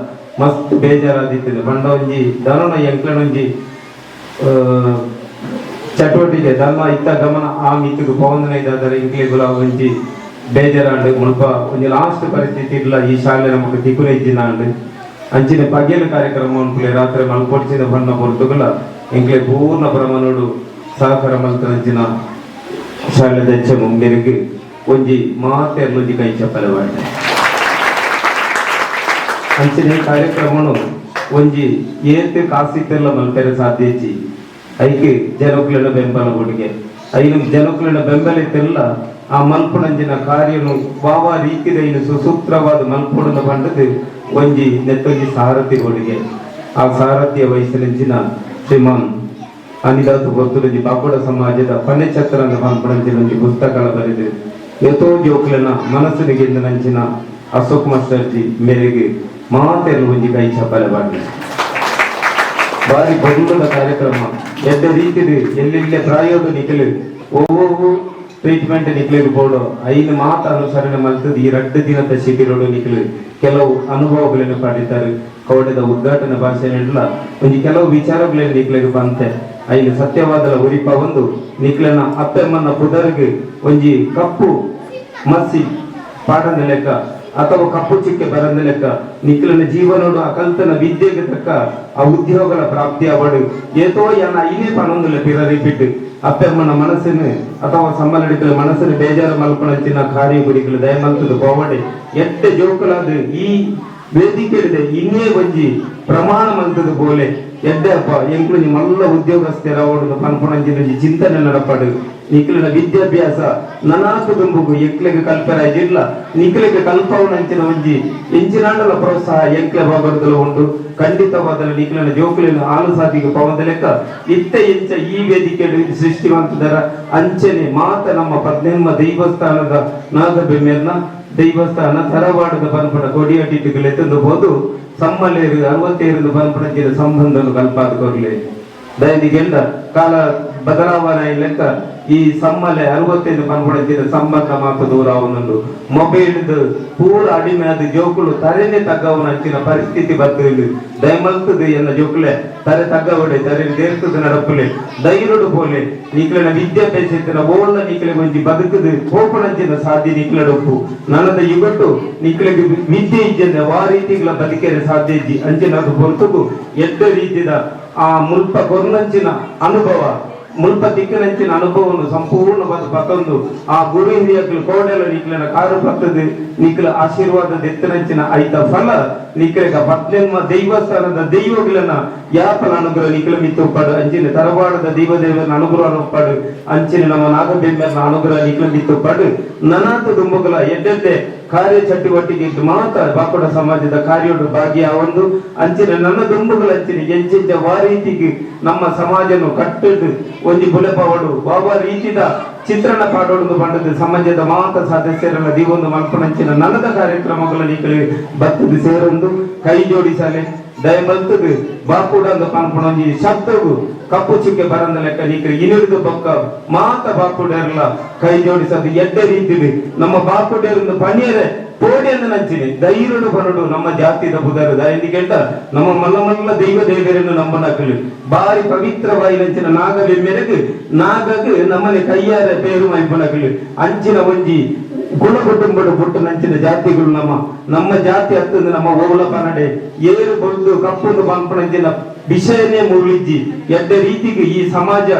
ಮಸ್ತ್ ಬೇಜಾರಾದಿತ್ತಿಂದು. ಪಂಡ ಒಂಜಿ ಧನುನ ಎಂಕ್ಲನ ಒಂಜಿ ಚಟುವಟಿಕೆ ಧರ್ಮ ಇತ್ತ ಗಮನ ಆ ಮಿತ್ತಿಗೆ ಪವನ ಇದಾದರೆ ಇಂಕ್ಲೆಗುಲ ಒಂಜಿ ಬೇಜಾರಾಂಡ್ ಮುಲ್ಪ ಒಂಜಿ ಲಾಸ್ಟ್ ಪರಿಸ್ಥಿತಿ ಇಲ್ಲ ಈ ಶಾಲೆ ನಮಕ್ ತಿಕುನ ಇಜ್ಜಿನಾಂಡ್. ಅಂಚಿನ ಪಗೆಲ ಕಾರ್ಯಕ್ರಮ ಉಂಪುಲೆ ರಾತ್ರಿ ಮಲ್ಪೊಡ್ಚಿನ ಬಣ್ಣ ಪೊರ್ತುಗಳ ಎಂಕ್ಲೆ ಪೂರ್ಣ ಪ್ರಮಾಣಡು ಸಹಕಾರ ಮಲ್ತನಂಚಿನ ಶಾಲೆ ದಚ್ಚ ಮುಂಬೆರಿಗೆ ಒಂಜಿ ಮಾತೆರ್ಲೊಂಜಿ ಕೈ ಚಪ್ಪಲೆ ಬಾಂಡೆ. ಅಂಚಿನ ಕಾರ್ಯಕ್ರಮನು ಒಂಜಿ ಏತ್ ಕಾಸಿತ್ತೆಲ್ಲ ಮಲ್ಪೆರೆ ಸಾಧ್ಯ ಇಜ್ಜಿ. ಐಕ್ ಜನಕುಲೆನ ಬೆಂಬಲ ಕೊಡುಗೆ ಐನು ಜನಕುಲೆನ ಬೆಂಬಲ ಇತ್ತೆಲ್ಲ ಆ ಮಲ್ಪುನಂಚಿನ ಕಾರ್ಯನು ವಾವಾ ರೀತಿದ ಐನು ಸುಸೂತ್ರವಾದ ಮಲ್ಪುಡನ ಪಂಡದು ಒಂಜಿ ನೆತ್ತೊಂಜಿ ಸಾರಥಿ ಕೊಡುಗೆ. ಆ ಸಾರಥಿಯ ವಯಸ್ಸಿನಂಚಿನ ಶ್ರೀಮಾನ್ ಅನಿದಾತು ಗೊತ್ತುಲಂಜಿ ಬಾಪುಡ ಸಮಾಜದ ಪನ್ನೆಛತ್ರ ಪನ್ಪುನಂಚಿನ ಒಂಜಿ ಪುಸ್ತಕಲ ಬರೆದು ಎತೋ ಜೋಕ್ಲೆನ ಮನಸ್ಸಿನ ಗೆಂದನಂಚಿನ ಅಶೋಕ್ ಮಾಸ್ಟರ್ಜಿ ಮೇರೆಗೆ ಮಾತೆಲ್ಲ ಒಂಜಿ ಕೈ ಚಪ್ಪಾಳೆ ಬಾಡಿ. ಬಾರಿ ಬದುಕದ ಕಾರ್ಯಕ್ರಮ ಎಡ್ಡ ರೀತಿದು ಎಲ್ಲೆಲ್ಲೆ ಪ್ರಾಯೋಗ ನಿಖಲು ಒವ್ವೊವ್ವು ಟ್ರೀಟ್ಮೆಂಟ್ ನಿಕ್ಲಿಗೆ ಬೋಡು ಐನು ಮಾತ ಅನುಸರಣೆ ಮಲ್ತದ ಈ ರಡ್ಡು ದಿನದ ಶಿಬಿರೋಡು ನಿಖಲು ಕೆಲವು ಅನುಭವಗಳನ್ನು ಪಡಿತಾರೆ. ಕವಟದ ಉದ್ಘಾಟನೆ ಭಾಷೆ ಒಂಜಿ ಕೆಲವು ವಿಚಾರಗಳನ್ನು ನಿಕ್ಲಿಗೆ ಬಂತೆ ಐನು ಸತ್ಯವಾದಲ ಉರಿಪ ಒಂದು ನಿಕ್ಲನ ಅಪ್ಪೆಮ್ಮನ ಪುದರ್ಗೆ ಒಂಜಿ ಕಪ್ಪು ಮಸಿ ಪಾಡನ ಲೆಕ್ಕ ಅಥವಾ ಕಪ್ಪು ಚಿಕ್ಕೆ ಬರಂದ ಲೆಕ್ಕ ನಿಕ್ಲನ ಜೀವನೋಡು ಅಕಲ್ತನ ವಿದ್ಯೆಗೆ ತಕ್ಕ ಆ ಉದ್ಯೋಗಗಳ ಪ್ರಾಪ್ತಿ ಅವಡು ಏತೋ ಎನ್ನ ಐನೇ ಪನೊಂದುಲ್ಲ ಪಿರ ರಿಪೀಟ್ ಅಪ್ಪೆಮ್ಮನ ಮನಸ್ಸಿನ ಅಥವಾ ಸಮ್ಮಲಡಿಕಲ ಮನಸ್ಸಿನ ಬೇಜಾರು ಮಲ್ಪನಂಚಿನ ಕಾರ್ಯ ಗುರಿಗಳು ದಯಮಲ್ತದ ಪೋವಡೆ ಎಟ್ಟೆ ಜೋಕುಲಾದ ಈ ವೇದಿಕೆ ಇನ್ನೇ ಒಂಜಿ ಪ್ರಮಾಣ ಮಲ್ತದ ಬೋಲೆ ಎಡ್ಡೆ ಅಪ್ಪ ಎಂಕ್ಲು ಮಲ್ಲ ಉದ್ಯೋಗಸ್ಥರ ಅವಡು ಪನ್ಪುನಂಚಿನ ಚಿಂತನೆ ನಡಪಾಡು ನಿಕ್ಲಿನ ವಿದ್ಯಾಭ್ಯಾಸ ನನಾಕು ದುಂಬುಗು ಎಂಕ್ಲೆಗೆ ಕಲ್ಪರ ಜಿಲ್ಲ ನಿಕ್ಲೆಗೆ ಕಲ್ಪವನಂಚಿನ ಒಂಜಿ ಎಂಚಿನಾಂಡಲ ಪ್ರೋತ್ಸಾಹ ಎಂಕ್ಲೆ ಬಾಬರದಲ ಉಂಟು. ಖಂಡಿತವಾದ ನಿಕ್ಲಿನ ಜೋಕುಲಿನ ಆಲು ಸಾಧಿಗೆ ಪವಂದ ಲೆಕ್ಕ ಇತ್ತ ಎಂಚ ಈ ವೇದಿಕೆ ಸೃಷ್ಟಿವಂತದರ ಅಂಚನೆ ಮಾತ ನಮ್ಮ ಪದ್ನೆಮ್ಮ ದೇವಸ್ಥಾನದ ನಾಗಬೆಮ್ಮೆರ್ನ ದೇವಸ್ಥಾನ ತರವಾಡದ ಪನ್ಪುನ ಕೊಡಿಯಟ್ಟಿಟ್ಟುಗಳು ಎತ್ತಂದು ಹೋದು ಸಮ್ಮಲೇರು 67 ಪನ್ಪುನಂಚಿನ ಸಂಬಂಧನು ಕಲ್ಪಾದ ಕೊರ್ಲೆ ದಯದಿಗೆಲ್ಲ ಕಾಲ ಬದಲಾವಣೆ ಲೆಕ್ಕ ಈ ಸಮ್ಮಲೆ 65 ಪನ್ಪುನಂಚಿನ ಸಂಬಂಧ ಮಾತು ದೂರ ಅವನೊಂದು ಮೊಬೈಲ್ ಪೂರ ಅಡಿಮೆ ಅದು ಜೋಕುಲು ತರೆನೆ ತಗ್ಗವನಂಚಿನ ಪರಿಸ್ಥಿತಿ ಬರ್ತದೆ. ದಯಮಲ್ತದು ಎನ್ನ ಜೋಕುಲೆ ತರೆ ತಗ್ಗವಡೆ ತರೆ ದೇರ್ತದ ನಡಪುಲೆ ದೈರುಡು ಪೋಲೆ ನಿಕ್ಲೆನ ವಿದ್ಯಾಭ್ಯಾಸ ಇತ್ತಿನ ಓಳ್ಳ ನಿಕ್ಲೆ ಒಂಜಿ ಬದುಕುದು ಪೋಪುನಂಚಿನ ಸಾಧ್ಯ ನಿಕ್ಲೆಡೊಪ್ಪು ನನದ ಯುಗಟ್ಟು ನಿಕ್ಲೆಗೆ ವಿದ್ಯೆ ಇಜ್ಜಂದೆ ವಾ ರೀತಿಗಳ ಬದುಕೆರೆ ಸಾಧ್ಯ ಇಜ್ಜಿ ಅಂಚಿನ ಅದು ಪೊರ್ತುಗು ಎಡ್ಡ ರೀತಿದ ಆ ಮುಲ್ಪ ಕೊರ್ನಂಚಿನ ಅನುಭವ ಮುಲ್ಪ ತಿಕ್ಕನಂಚಿನ ಅನುಭವವನ್ನು ಸಂಪೂರ್ಣವಾದ ಪತ್ತೊಂದು ಆ ಗುರು ಹಿರಿಯಕ್ಲು ಕೋಡೆಲ ನಿಕ್ಲೆನ ಕಾರು ಪತ್ತದು ನಿಕ್ಲ ಆಶೀರ್ವಾದ ಎತ್ತನಂಚಿನ ಐತ ಫಲ ನಿಕ್ಲೆಗ ಪತ್ನೆನ್ಮ ದೇವಸ್ಥಾನದ ದೈವಗಳನ್ನ ಯಾಪಲ ಅನುಗ್ರಹ ನಿಕ್ಲ ಮಿತ್ತುಪ್ಪಾಡು ಅಂಚಿನ ತರವಾಡದ ದೈವ ದೇವನ ಅನುಗ್ರಹ ಒಪ್ಪಾಡು ಅಂಚಿನ ನಮ್ಮ ನಾಗಬೆಂಬೆರ್ನ ಅನುಗ್ರಹ ನಿಕ್ಲ ಮಿತ್ತುಪ್ಪಾಡು ನನಾತ ದುಂಬುಗಳ ಎಡ್ಡೆಡ್ಡೆ ಕಾರ್ಯ ಚಟುವಟಿಕೆ ಮಾತ್ರ ಬಾಕುಡ ಸಮಾಜದ ಕಾರ್ಯೋಡು ಭಾಗಿಯ ಒಂದು ಅಂಚಿನ ನನ್ನ ದುಂಬುಗಳ ಅಂಚಿನ ಎಂಚೆಂಚ ವಾರೀತಿಗೆ ನಮ್ಮ ಸಮಾಜನು ಕಟ್ಟದು ಒಂಜಿ ಬುಲೆಪವಡು ಬಾಬಾ ರೀತಿದ ಚಿತ್ರಣ ಪಾಡೋಡು ಬಂಡದು ಸಮಾಜದ ಮಾತ ಸದಸ್ಯರನ್ನ ದೀವೊಂದು ಮಲ್ಪನಂಚಿನ ನನ್ನದ ಕಾರ್ಯಕ್ರಮಗಳ ನಿಕಲಿ ಬತ್ತದು ಸೇರೊಂದು ಕೈ ಜೋಡಿಸಲೆ ದಯಮಲ್ತದು ಬಾಕುಡ ಪನ್ಪುಣೊಂಜಿ ಶಬ್ದವು ಕಪ್ಪು ಚುಕ್ಕೆ ಬರಂದ ಲೆಕ್ಕ ನಿಕಲಿ ಇನಿರಿದು ಬೊಕ್ಕ ಮಾತ ಬಾಕುಡರ್ಲ ಕೈ ಜೋಡಿಸದು ಎಡ್ಡ ರೀತಿದು ನಮ್ಮ ಬಾಕುಡೇರಂದು ಪಣಿಯರೆ ಪೋಡಿಯನ್ನು ನಂಚಿನಿ ಧೈರ್ಯಡು ಬರಡು ನಮ್ಮ ಜಾತಿದ ಬುದರು ದಯಂದಿಗೆಂಟ ನಮ್ಮ ಮಲ್ಲ ಮಲ್ಲ ದೈವ ದೇವರನ್ನು ನಮ್ಮ ನಕಲು ಬಾರಿ ಪವಿತ್ರವಾಯಿ ನಂಚಿನ ನಾಗವೇ ಮೆರಗು ನಾಗಗ್ ನಮ್ಮನೆ ಕೈಯಾರ ಪೇರು ಮೈಪುನಕಲು ಅಂಚಿನ ಒಂಜಿ ಗುಣ ಕುಟುಂಬಡು ಪುಟ್ಟು ನಂಚಿನ ಜಾತಿಗಳು ನಮ್ಮ ನಮ್ಮ ಜಾತಿ ಹತ್ತಂದು ನಮ್ಮ ಓಲ ಪನಡೆ ಏರು ಬೊಲ್ದು ಕಪ್ಪುಂದು ಪನ್ಪುನಂಚಿನ ವಿಷಯನೇ ಮುರುಳಿಜ್ಜಿ ಎಡ್ಡ ರೀತಿಗೆ ಈ ಸಮಾಜ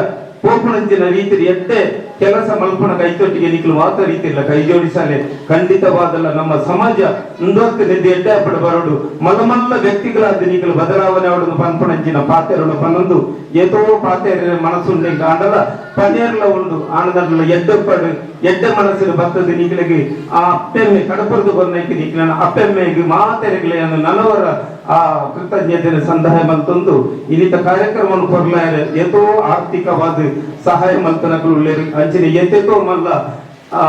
ಪೋಪುನಂಚಿನ ರೀತಿ ಎಡ್ಡೆ ಕೆಲಸ ಮಲ್ಪುನ ಕೈತೊಟ್ಟಿಗೆ ನಿಕ್ಲು ಮಾತ್ರ ರೀತಿ ಇಲ್ಲ ಕೈ ಜೋಡಿಸಲೆ ಖಂಡಿತವಾದಲ್ಲ ನಮ್ಮ ಸಮಾಜ ಮುಂದುವರ್ತ ನಿದ್ದೆ ಎಡ್ಡೆ ಅಪ್ಪಡ ಬರೋಡು ಮಲ್ಲ ಮಲ್ಲ ವ್ಯಕ್ತಿಗಳಾದ ನಿಕ್ಲು ಬದಲಾವಣೆ ಅವಡು ಪನ್ಪುನಂಚಿನ ಪಾತೆರಡು ಪನ್ನೊಂದು ಏತೋ ಪಾತೆರ ಮನಸ್ಸುಂಡೆ ಆಂಡಲ ಪನೇರ್ಲ ಉಂಡು ಆನಂದಲ್ಲ ಎಡ್ಡಪ್ಪಡು ಎಡ್ಡ ಮನಸ್ಸಿನ ಬರ್ತದೆ ನಿಕ್ಲಿಗೆ ಆ ಅಪ್ಪೆಮ್ಮೆ ಕಡಪುರದ ಕೊರ್ನೈಕೆ ನಿಕ್ಲನ ಅಪ್ಪೆಮ್ಮೆಗೆ ಮಾತೆರೆಗ್ಲೆ ನಲವರ ಆ ಕೃತಜ್ಞತೆಯ ಸಂದಾಯ ಮಲ್ತೊಂದು ಇನ್ನಿತ ಕಾರ್ಯಕ್ರಮವನ್ನು ಕೊರ್ಲಾರೆ ಏತೋ ಆರ್ಥಿಕವಾದ ಸಹಾಯ ಮಲ್ತನಕಲು ಉಳ್ಳೇರು ಅಂಚಿನ ಎತೆತೋ ಮಲ್ಲ ಆ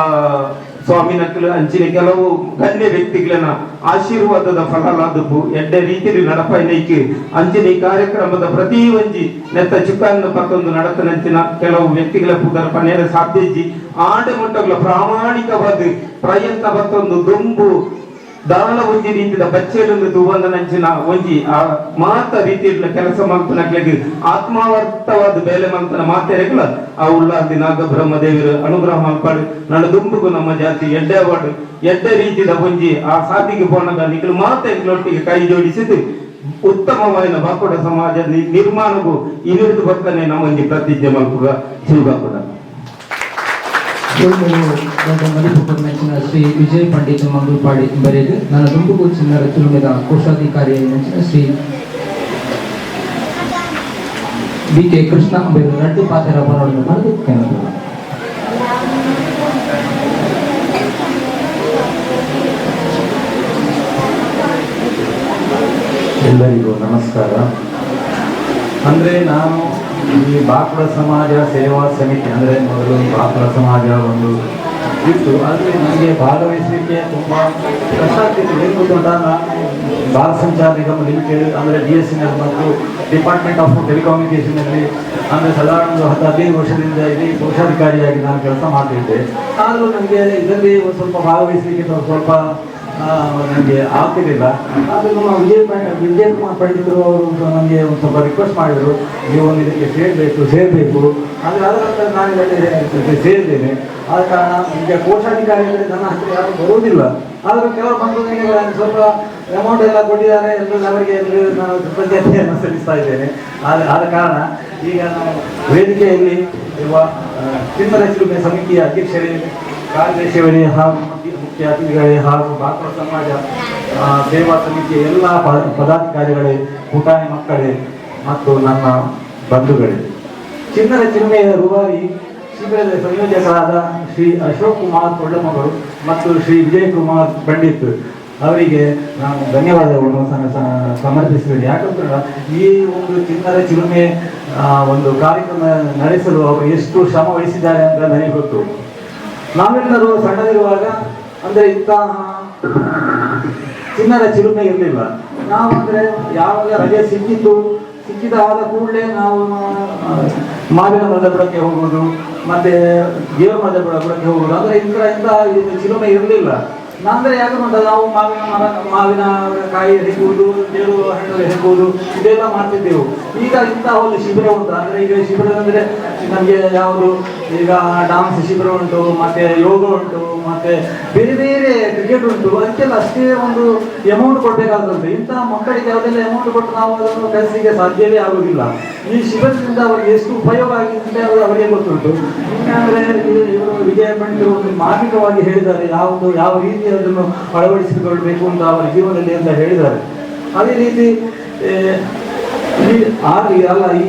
ಸ್ವಾಮಿ ನಕಲು ಅಂಚಿನ ಕೆಲವು ಗಣ್ಯ ವ್ಯಕ್ತಿಗಳನ್ನ ಆಶೀರ್ವಾದದ ಫಲಲಾದಪ್ಪು ಎಡ್ಡೆ ರೀತಿಯಲ್ಲಿ ನಡಪೈನೈಕ್ ಅಂಚಿನ ಈ ಕಾರ್ಯಕ್ರಮದ ಪ್ರತಿ ಒಂಜಿ ನೆತ್ತ ಚುಕ್ಕಾನ್ನ ಪತ್ತೊಂದು ನಡತನಂಚಿನ ಕೆಲವು ವ್ಯಕ್ತಿಗಳ ಪುದರ ಪನೇರ ಸಾಧ್ಯಜ್ಜಿ ಆಂಡೆ ಮುಟ್ಟಗಳ ಪ್ರಾಮಾಣಿಕವಾದ ಪ್ರಯತ್ನ ಪತ್ತೊಂದು ದುಂಬು ದಾಲ ಒಂಜಿ ರೀತಿದ ಬಚ್ಚೆಲೊಂದು ತೂವಂದನಂಚಿನ ಒಂಜಿ ಆ ಮಾತ ರೀತಿಯ ಕೆಲಸ ಮಲ್ತನಕ್ಲೆಗ್ ಆತ್ಮಾವರ್ತವಾದ ಬೇಲೆ ಮಲ್ತನ ಮಾತೆರೆಗ್ಲ ಆ ಉಳ್ಳಾದಿ ನಾಗಬ್ರಹ್ಮ ದೇವರು ಅನುಗ್ರಹ ಮಲ್ಪಾಡು ನನ್ನ ದುಂಬುಗು ನಮ್ಮ ಜಾತಿ ಎಡ್ಡೆ ಅವಾರ್ಡ್ ಎಡ್ಡೆ ರೀತಿದ ಒಂಜಿ ಆ ಸಾದಿಗೆ ಪೋನಗ ನಿಕ್ಲು ಮಾತ ಎಂಕ್ಲೊಟ್ಟಿಗೆ ಕೈ ಜೋಡಿಸಿದ್ದು ಉತ್ತಮವಾದ ಬಾಕುಡ ಸಮಾಜ ನಿರ್ಮಾಣವು ಇನಿರ್ದು ಬಕ್ಕನೆ ನಮ್ಮ ಒಂಜಿ ಪ್ರತಿಜ್ಞೆ ಮಲ್ಪುಗ ಜೈ ಬಾಕುಡ. ಶ್ರೀ ವಿಜಯ ಪಂಡಿತ್ ಮಂಗಲ್ಪಾಡಿ ಬರೆದು ನನ್ನ ದುಂಬುಗು ಚಿನ್ನರ ಚಿಲುಮೆದ ಕೋಶಾಧಿಕಾರಿ ಶ್ರೀ ಬಿ ಕೆ ಕೃಷ್ಣ ಅಂಬೇರು ರಡ್ಡು ಪಾತ್ರ ಬರೋಡನ್ನು ಬರೆದು ಕೆನದು. ಎಲ್ಲರಿಗೂ ನಮಸ್ಕಾರ. ಅಂದರೆ ನಾನು ಈ ಬಾಕುಡ ಸಮಾಜ ಸೇವಾ ಸಮಿತಿ, ಅಂದರೆ ಮೊದಲು ಬಾಕುಡ ಸಮಾಜ ಒಂದು ಇತ್ತು, ಆದರೆ ನನಗೆ ಭಾಗವಹಿಸಲಿಕ್ಕೆ ತುಂಬ ಕಷ್ಟ ಆಗ್ತಿತ್ತು. ಏನು ಗೊತ್ತುಂಟ, ನಾನು ಭಾರತ ಸಂಚಾರ ನಿಗಮ ಲಿಮಿಟೆಡ್ ಅಂದರೆ BSNL ಮತ್ತು ಡಿಪಾರ್ಟ್ಮೆಂಟ್ ಆಫ್ ಟೆಲಿಕಮ್ಯುನಿಕೇಷನಲ್ಲಿ ಅಂದರೆ ಸಾಧಾರಣ ಒಂದು 10-15 ವರ್ಷದಿಂದ ಇಲ್ಲಿ ಕೋಶಾಧಿಕಾರಿಯಾಗಿ ನಾನು ಕೆಲಸ ಮಾಡ್ತಿದ್ದೆ. ಆದರೂ ನನಗೆ ಇದರಲ್ಲಿ ಒಂದು ಸ್ವಲ್ಪ ಭಾಗವಹಿಸಲಿಕ್ಕೆ ಸ್ವಲ್ಪ ನನಗೆ ಆಗ್ತಿರಲಿಲ್ಲ. ಆದರೆ ನಮ್ಮ ವಿಜಯ್ ಕುಮಾರ್ ಪಂಡಿತರು ಅವರು ನನಗೆ ಒಂದು ಸ್ವಲ್ಪ ರಿಕ್ವೆಸ್ಟ್ ಮಾಡಿದರು, ನೀವು ಒಂದು ಇದಕ್ಕೆ ಸೇರಬೇಕು ಅಂದರೆ. ಅದರ ನಂತರ ನಾನು ಇದಕ್ಕೆ ಸೇರಿದ್ದೇನೆ. ಆದ ಕಾರಣ ಈಗ ಕೋಶಾಧಿಕಾರಿ ಅಂದರೆ ನನ್ನ ಹತ್ತಿರ ಯಾರೂ ಬರುವುದಿಲ್ಲ. ಆದರೂ ಕೆಲವರು ಬಂದು ನನಗೆ ಸ್ವಲ್ಪ ಅಮೌಂಟ್ ಎಲ್ಲ ಕೊಟ್ಟಿದ್ದಾರೆ, ಎಲ್ಲರೂ ಅವರಿಗೆ ಎಲ್ಲರೂ ನಾನು ಕೃತಜ್ಞತೆಯನ್ನು ಸಲ್ಲಿಸ್ತಾ ಇದ್ದೇನೆ. ಆದ ಕಾರಣ ಈಗ ನಾವು ವೇದಿಕೆಯಲ್ಲಿ ಇರುವ ಚಿನ್ನದ ಚಿಲುಮೆ ಸಮಿತಿಯ ಅಧ್ಯಕ್ಷರೇ, ಕಾರ್ಯದರ್ಶಿಯವರೇ ಹಾಗೂ ಮುಖ್ಯ ಅತಿಥಿಗಳೇ ಹಾಗೂ ಬಾಕುಡ ಸಮಾಜ ಸೇವಾ ಸಮಿತಿಯ ಎಲ್ಲ ಪದಾಧಿಕಾರಿಗಳೇ, ಪುಟಾಣಿ ಮಕ್ಕಳೇ ಮತ್ತು ನನ್ನ ಬಂಧುಗಳೇ, ಚಿನ್ನದ ಚಿಲುಮೆಯ ರೂವಾರಿ ಶಿಬಿರದ ಸಂಯೋಜಕರಾದ ಶ್ರೀ ಅಶೋಕ್ ಕುಮಾರ್ ಕೊಳ್ಳಮಗಳು ಮತ್ತು ಶ್ರೀ ವಿಜಯ್ ಕುಮಾರ್ ಪಂಡಿತ್ ಅವರಿಗೆ ನಾನು ಧನ್ಯವಾದಗಳನ್ನು ಸಮರ್ಪಿಸಿದ್ದೇನೆ. ಯಾಕಂದ್ರೆ ಈ ಒಂದು ಚಿನ್ನದ ಚಿಲುಮೆ ಒಂದು ಕಾರ್ಯಕ್ರಮ ನಡೆಸಲು ಅವರು ಎಷ್ಟು ಶ್ರಮ ವಹಿಸಿದ್ದಾರೆ ಅಂತ ನನಗೆ ಗೊತ್ತು. ನಾವೆಲ್ಲರೂ ಸಣ್ಣದಿರುವಾಗ ಅಂದರೆ ಇಂತಹ ಚಿನ್ನದ ಚಿಲುಮೆ ಇರಲಿಲ್ಲ. ನಾವು ಅಂದರೆ ಯಾವಾಗ ರಜೆ ಸಿಕ್ಕಿದಾದ ಕೂಡಲೇ ನಾವು ಮಾವಿನ ಮರದ ಬುಡಕ್ಕೆ ಹೋಗುವುದು, ಮತ್ತೆ ಗೇರು ಮರದ ಬುಡಕ್ಕೆ ಹೋಗುವುದು. ಅಂದರೆ ಇಂತಹ ಚಿಲುಮೆ ಇರಲಿಲ್ಲ. ಅಂದರೆ ಯಾಕಂದ್ರೆ ನಾವು ಮಾವಿನ ಕಾಯಿ ಹೆಕ್ಕುವುದು, ಗೇರು ಹಣ್ಣು ಹೆಕ್ಕುವುದು, ಇದೆಲ್ಲ ಮಾಡ್ತಿದ್ದೆವು. ಈಗ ಇಂತಹ ಒಂದು ಶಿಬಿರ ಉಂಟು. ಅಂದರೆ ಈಗ ಶಿಬಿರ ಅಂದರೆ ನಮಗೆ ಯಾವುದು ಈಗ ಡಾನ್ಸ್ ಶಿಬಿರ ಉಂಟು, ಮತ್ತೆ ಯೋಗ ಉಂಟು, ಮತ್ತೆ ಬೇರೆ ಬೇರೆ ಕ್ರಿಕೆಟ್ ಉಂಟು. ಅದಕ್ಕೆಲ್ಲ ಅಷ್ಟೇ ಒಂದು ಅಮೌಂಟ್ ಕೊಡಬೇಕಾಗ್ತದೆ. ಇಂತಹ ಮಕ್ಕಳಿಗೆ ಯಾವುದೆಲ್ಲ ಅಮೌಂಟ್ ಕೊಟ್ಟು ನಾವು ಅದನ್ನು ಕಲಿಸಲಿಕ್ಕೆ ಸಾಧ್ಯವೇ ಆಗುವುದಿಲ್ಲ. ಈ ಶಿಬಿರದಿಂದ ಅವರಿಗೆ ಎಷ್ಟು ಉಪಯೋಗ ಆಗಿದೆ ಅದು ಅವರಿಗೆ ಗೊತ್ತುಂಟು. ಅಂದರೆ ಇವರು ವಿಜಯ ಪಂಡಿತರು ಒಂದು ಮಾರ್ಮಿಕವಾಗಿ ಹೇಳಿದ್ದಾರೆ, ಯಾವ ರೀತಿ ಅದನ್ನು ಅಳವಡಿಸಿಕೊಳ್ಬೇಕು ಅಂತ ಅವರ ಜೀವನದಲ್ಲಿ ಅಂತ ಹೇಳಿದ್ದಾರೆ. ಅದೇ ರೀತಿ ಈ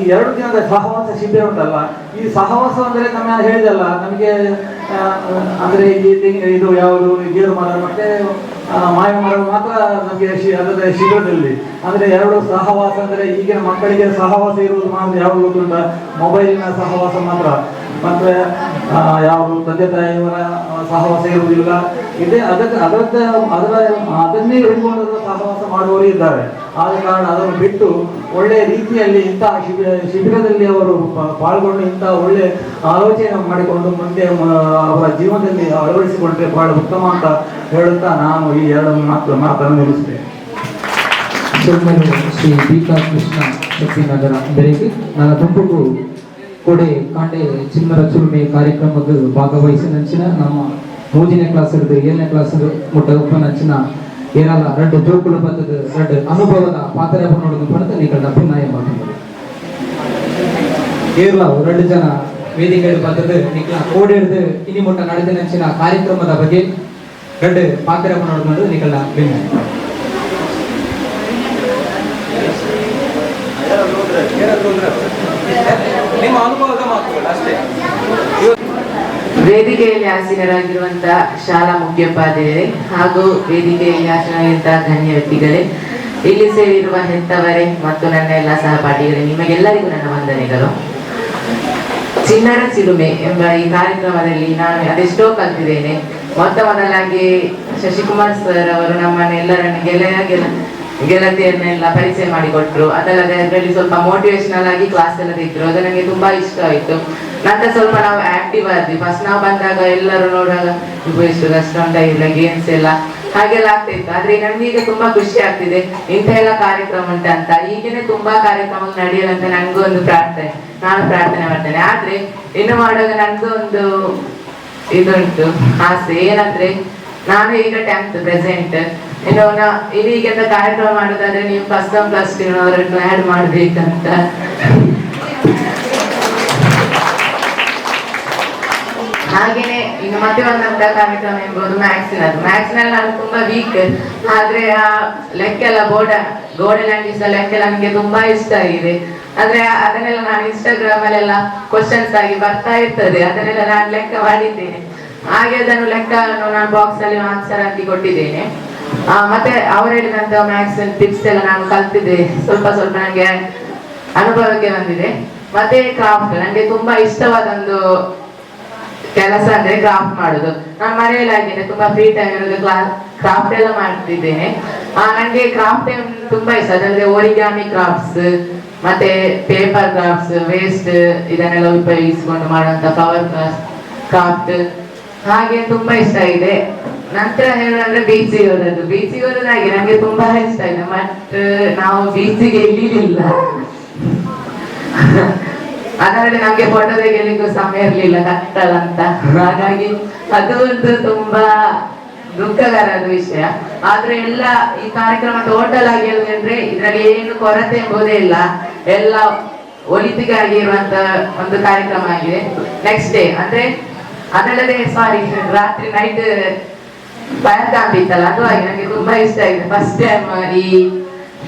2 ದಿನದ ಸಹವಾಸ ಶಿಬಿರ ಉಂಟಲ್ಲ, ಈ ಸಹವಾಸ ಅಂದರೆ ನಮ್ಮ ಹೇಳಿದಲ್ಲ ನಮಗೆ ಅಂದರೆ ಈ ಇದು ಯಾವುದು ಗೇರು ಮರ ಮತ್ತೆ ಮಾವಿನ ಮರ ಮಾತ್ರ ನಮಗೆ ಅದರ ಶಿಬಿರದಲ್ಲಿ ಅಂದರೆ 2 ಸಹವಾಸ. ಅಂದರೆ ಈಗಿನ ಮಕ್ಕಳಿಗೆ ಸಹವಾಸ ಇರುವುದು ಮಾತ್ರ ಯಾವುದು ಗೊತ್ತುಂಟ, ಮೊಬೈಲಿನ ಸಹವಾಸ ಮಾತ್ರ. ಮತ್ತು ಯಾವುದು ತಂದೆ ತಾಯಿಯವರ ಸಹವಾಸ ಇರುವುದಿಲ್ಲ. ಇದೇ ಅದನ್ನೇ ಹಿಡ್ಕೊಂಡು ಸಹವಾಸ ಮಾಡುವವರು ಇದ್ದಾರೆ. ಆದ ಕಾರಣ ಅದನ್ನು ಬಿಟ್ಟು ಒಳ್ಳೆಯ ರೀತಿಯಲ್ಲಿ ಇಂತಹ ಶಿಬಿರದಲ್ಲಿ ಅವರು ಪಾಲ್ಗೊಂಡು ಇಂತಹ ಒಳ್ಳೆಯ ಆಲೋಚನೆ ಮಾಡಿಕೊಂಡು ಮುಂದೆ ಅವರ ಜೀವನದಲ್ಲಿ ಅಳವಡಿಸಿಕೊಂಡ್ರೆ ಬಹಳ ಉತ್ತಮ ಅಂತ ಹೇಳುತ್ತಾ ನಾನು ಈ 2 ಮಾತನ್ನು ನಿಲ್ಲಿಸ್ತೇನೆ. ಶ್ರೀ ಬಿ ಕ ಕೃಷ್ಣ ಶಕ್ತಿನಗರ ಬೆಳಗ್ಗೆ ನನ್ನ ದುಂಬುಗು ಕೊಡೆ ಕಾಂಡೆ ಚಿನ್ನರ ಚಿಲುಮೆ ಕಾರ್ಯಕ್ರಮದ ಭಾಗವಹಿಸಿ ನಂಚಿನ ನಮ್ಮ 3ನೇ ಕ್ಲಾಸ್ 7ನೇ ಕ್ಲಾಸ್ ಮುಟ್ಟ ಉಪ್ಪನಂಚಿನ ಏರಲ್ಲ 2 ಜೋಕುಲು ಬತ್ತದ 2 ಅನುಭವದ ಪಾತ್ರ ನೋಡೋದು ಪಡೆದ ನಿಗಳ ಅಭಿನಯ ಮಾಡ್ತಾರೆ. ಏರ್ಲ 2 ಜನ ವೇದಿಕೆ ಬತ್ತದ ನಿಗಳ ಕೋಡೆ ಹಿಡಿದು ಇನಿ ಮುಟ್ಟ ನಡೆದ ನಂಚಿನ ಕಾರ್ಯಕ್ರಮದ ಬಗ್ಗೆ 2 ಪಾತ್ರ ನೋಡೋದು ನಿಗಳ ಅಭಿನಯ. ನಿಮ್ಮ ಅನುಭವದ ಮಾತುಗಳು ಅಷ್ಟೇ. ವೇದಿಕೆಯಲ್ಲಿ ಆಸೀನರಾಗಿರುವಂತಹ ಶಾಲಾ ಮುಖ್ಯೋಪಾಧ್ಯಾಯರೇ ಹಾಗೂ ವೇದಿಕೆಯಲ್ಲಿ ಆಸೀನರಾಗಿರುವಂತಹ ಗಣ್ಯ ವ್ಯಕ್ತಿಗಳೇ, ಇಲ್ಲಿ ಸೇರಿರುವ ಹೆತ್ತವರೇ ಮತ್ತು ನನ್ನ ಎಲ್ಲ ಸಹಪಾಠಿಗಳೇ, ನಿಮಗೆಲ್ಲರಿಗೂ ನನ್ನ ವಂದನೆಗಳು. ಚಿನ್ನರ ಚಿಲುಮೆ ಎಂಬ ಈ ಕಾರ್ಯಕ್ರಮದಲ್ಲಿ ನಾನು ಅದೆಷ್ಟೋ ಕಲ್ತಿದ್ದೇನೆ. ಮೊತ್ತ ಮೊದಲಾಗಿ ಶಶಿಕುಮಾರ್ ಸರ್ ಅವರು ನಮ್ಮನ್ನೆಲ್ಲರನ್ನು ಗೆಳತಿಯನ್ನೆಲ್ಲ ಪರಿಚಯ ಮಾಡಿಕೊಟ್ರು. ಅದಲ್ಲದೆ ಅದರಲ್ಲಿ ಸ್ವಲ್ಪ ಮೋಟಿವೇಶನಲ್ ಆಗಿ ಕ್ಲಾಸ್ ಎಲ್ಲ ಇದ್ರು, ಅದು ನನಗೆ ತುಂಬಾ ಇಷ್ಟ ಆಯ್ತು. ನಂತರ ಸ್ವಲ್ಪ ನಾವು ಆಕ್ಟಿವ್ ಆದ್ವಿ. ಫಸ್ಟ್ ನಾವು ಬಂದಾಗ ಎಲ್ಲರೂ ನೋಡುವಾಗ ಇಬ್ಬರು ಎಷ್ಟು ಕಷ್ಟ ಉಂಟ ಇಲ್ಲ ಗೇಮ್ಸ್ ಎಲ್ಲ, ಹಾಗೆಲ್ಲ ಆಗ್ತಾ ಇತ್ತು. ಆದ್ರೆ ನಮ್ಗೆ ಈಗ ತುಂಬಾ ಖುಷಿ ಆಗ್ತಿದೆ ಇಂಥ ಎಲ್ಲ ಕಾರ್ಯಕ್ರಮ ಉಂಟಂತ. ಈಗೇನೆ ತುಂಬಾ ಕಾರ್ಯಕ್ರಮ ನಡೆಯಲ್ಲ ಅಂತ ನನ್ಗೂ ಒಂದು ಪ್ರಾರ್ಥನೆ, ನಾನು ಪ್ರಾರ್ಥನೆ ಮಾಡ್ತೇನೆ. ಆದ್ರೆ ಇನ್ನು ಮಾಡುವಾಗ ನನ್ಗೂ ಒಂದು ಇದುಂಟು ಆಸೆ, ಏನಂದ್ರೆ ನಾನು ಈಗ 10th present, ಇನ್ನು ಈಗೆಂತ ಕಾರ್ಯಕ್ರಮ ಮಾಡುದಾದ್ರೆ ನೀವು ಫಸ್ಟ್ ಒನ್ ಪ್ಲಸ್ ಟು ಅವರನ್ನು ಆಡ್ ಮಾಡ್ಬೇಕಂತ. ಹಾಗೇನೆ ಇನ್ನು ಮತ್ತೆ ಬಂದಂತ ಕಾರ್ಯಕ್ರಮ ಎಂಬುದು ಮ್ಯಾಥ್ಸಿನದ್ದು. ಮ್ಯಾಥ್ಸ್ನಲ್ಲಿ ನಾನು ತುಂಬಾ ವೀಕ್, ಆದ್ರೆ ಆ ಲೆಕ್ಕ ಎಲ್ಲ ಗೋಡೆ ಲ್ಯಾಂಗ್ವೇಜ್ ಲೆಕ್ಕ ಎಲ್ಲ ನನಗೆ ತುಂಬಾ ಇಷ್ಟ ಆಗಿದೆ. ಆದ್ರೆ ಅದನ್ನೆಲ್ಲ ನಾನು ಇನ್ಸ್ಟಾಗ್ರಾಮ್ ಅಲ್ಲೆಲ್ಲ ಕ್ವಶನ್ಸ್ ಆಗಿ ಬರ್ತಾ ಇರ್ತದೆ, ಅದನ್ನೆಲ್ಲ ನಾನು ಲೆಕ್ಕ ಮಾಡಿದ್ದೇನೆ. ಹಾಗೆ ಅದನ್ನು ಲೆಕ್ಕವನ್ನು ನಾನು ಬಾಕ್ಸ್ ಅಲ್ಲಿ ಆನ್ಸರ್ ಹಾಕಿ ಕೊಟ್ಟಿದ್ದೇನೆ. ಮತ್ತೆ ಅವರು ಹೇಳಿದಂತ ಮ್ಯಾಥ್ಸ್ ಟಿಪ್ಸ್ ಎಲ್ಲ ನಾನು ಕಲ್ತಿದ್ದೆ, ಸ್ವಲ್ಪ ಸ್ವಲ್ಪ ನನಗೆ ಅನುಭವಕ್ಕೆ ಬಂದಿದೆ. ಮತ್ತೆ ಕ್ರಾಫ್ಟ್ ನನಗೆ ತುಂಬಾ ಇಷ್ಟವಾದ ಒಂದು ಕೆಲಸ ಅಂದ್ರೆ ಕ್ರಾಫ್ಟ್ ಮಾಡುದು. ನಾನು ಮನೆಯಲ್ಲಿ ಆಗಿದ್ದೇನೆ, ತುಂಬಾ ಫ್ರೀ ಟೈಮ್ ಇರೋದು ಕ್ರಾಫ್ಟ್ ಎಲ್ಲ ಮಾಡ್ತಿದ್ದೇನೆ. ನನಗೆ ಕ್ರಾಫ್ಟ್ ತುಂಬಾ ಇಷ್ಟ. ಅದಂದ್ರೆ ಓರಿಗಾಮಿ ಕ್ರಾಫ್ಟ್ಸ್, ಮತ್ತೆ ಪೇಪರ್ ಕ್ರಾಫ್ಟ್ಸ್, ವೇಸ್ಟ್ ಇದನ್ನೆಲ್ಲ ಉಪಯೋಗಿಸಿಕೊಂಡು ಮಾಡುವಂತ ಫ್ಲವರ್ ಕ್ರಾಫ್ಟ್, ಹಾಗೆ ತುಂಬಾ ಇಷ್ಟ ಇದೆ. ನಂತರ ಹೇಳೋದಂದ್ರೆ ಬೀಚಿಗೆ ಹೋದದ್ದು. ಬೀಚಿಗೆ ಹೋದದ್ದು ಹಾಗೆ ನಮ್ಗೆ ತುಂಬಾ ಇಷ್ಟ ಇದೆ, ಬಟ್ ನಾವು ಬೀಚಿಗೆ ಇಳಿಲಿಲ್ಲ. ಅದರಲ್ಲಿ ನಮ್ಗೆ ಫೋಟೋ ತೆಗೆಯಲಿಕ್ಕೂ ಸಮಯ ಇರ್ಲಿಲ್ಲ, ಕತ್ತಲ ಅಂತ. ಹಾಗಾಗಿ ಅದು ಒಂದು ತುಂಬಾ ದುಃಖಕರದ ವಿಷಯ. ಆದ್ರೆ ಎಲ್ಲ ಈ ಕಾರ್ಯಕ್ರಮ ಟೋಟಲ್ ಆಗಿ ಹೇಳುದಂದ್ರೆ ಇದ್ರಲ್ಲಿ ಏನು ಕೊರತೆ ಎಂಬುದೇ ಇಲ್ಲ, ಎಲ್ಲ ಒಲಿತಿಗಾಗಿ ಇರುವಂತ ಒಂದು ಕಾರ್ಯಕ್ರಮ ಆಗಿದೆ. ನೆಕ್ಸ್ಟ್ ಡೇ ಅಂದ್ರೆ ಅದಲ್ಲದೆ ಸಾರಿ ರಾತ್ರಿ ನೈಟ್ ಫೈರ್ ಕ್ಯಾಂಪ್ ಇತ್ತಲ್ಲ, ಅದು ಹಾಗೆ ನನಗೆ ತುಂಬಾ ಇಷ್ಟ ಆಗಿದೆ. ಫಸ್ಟ್ ಟೈಮ್ ಈ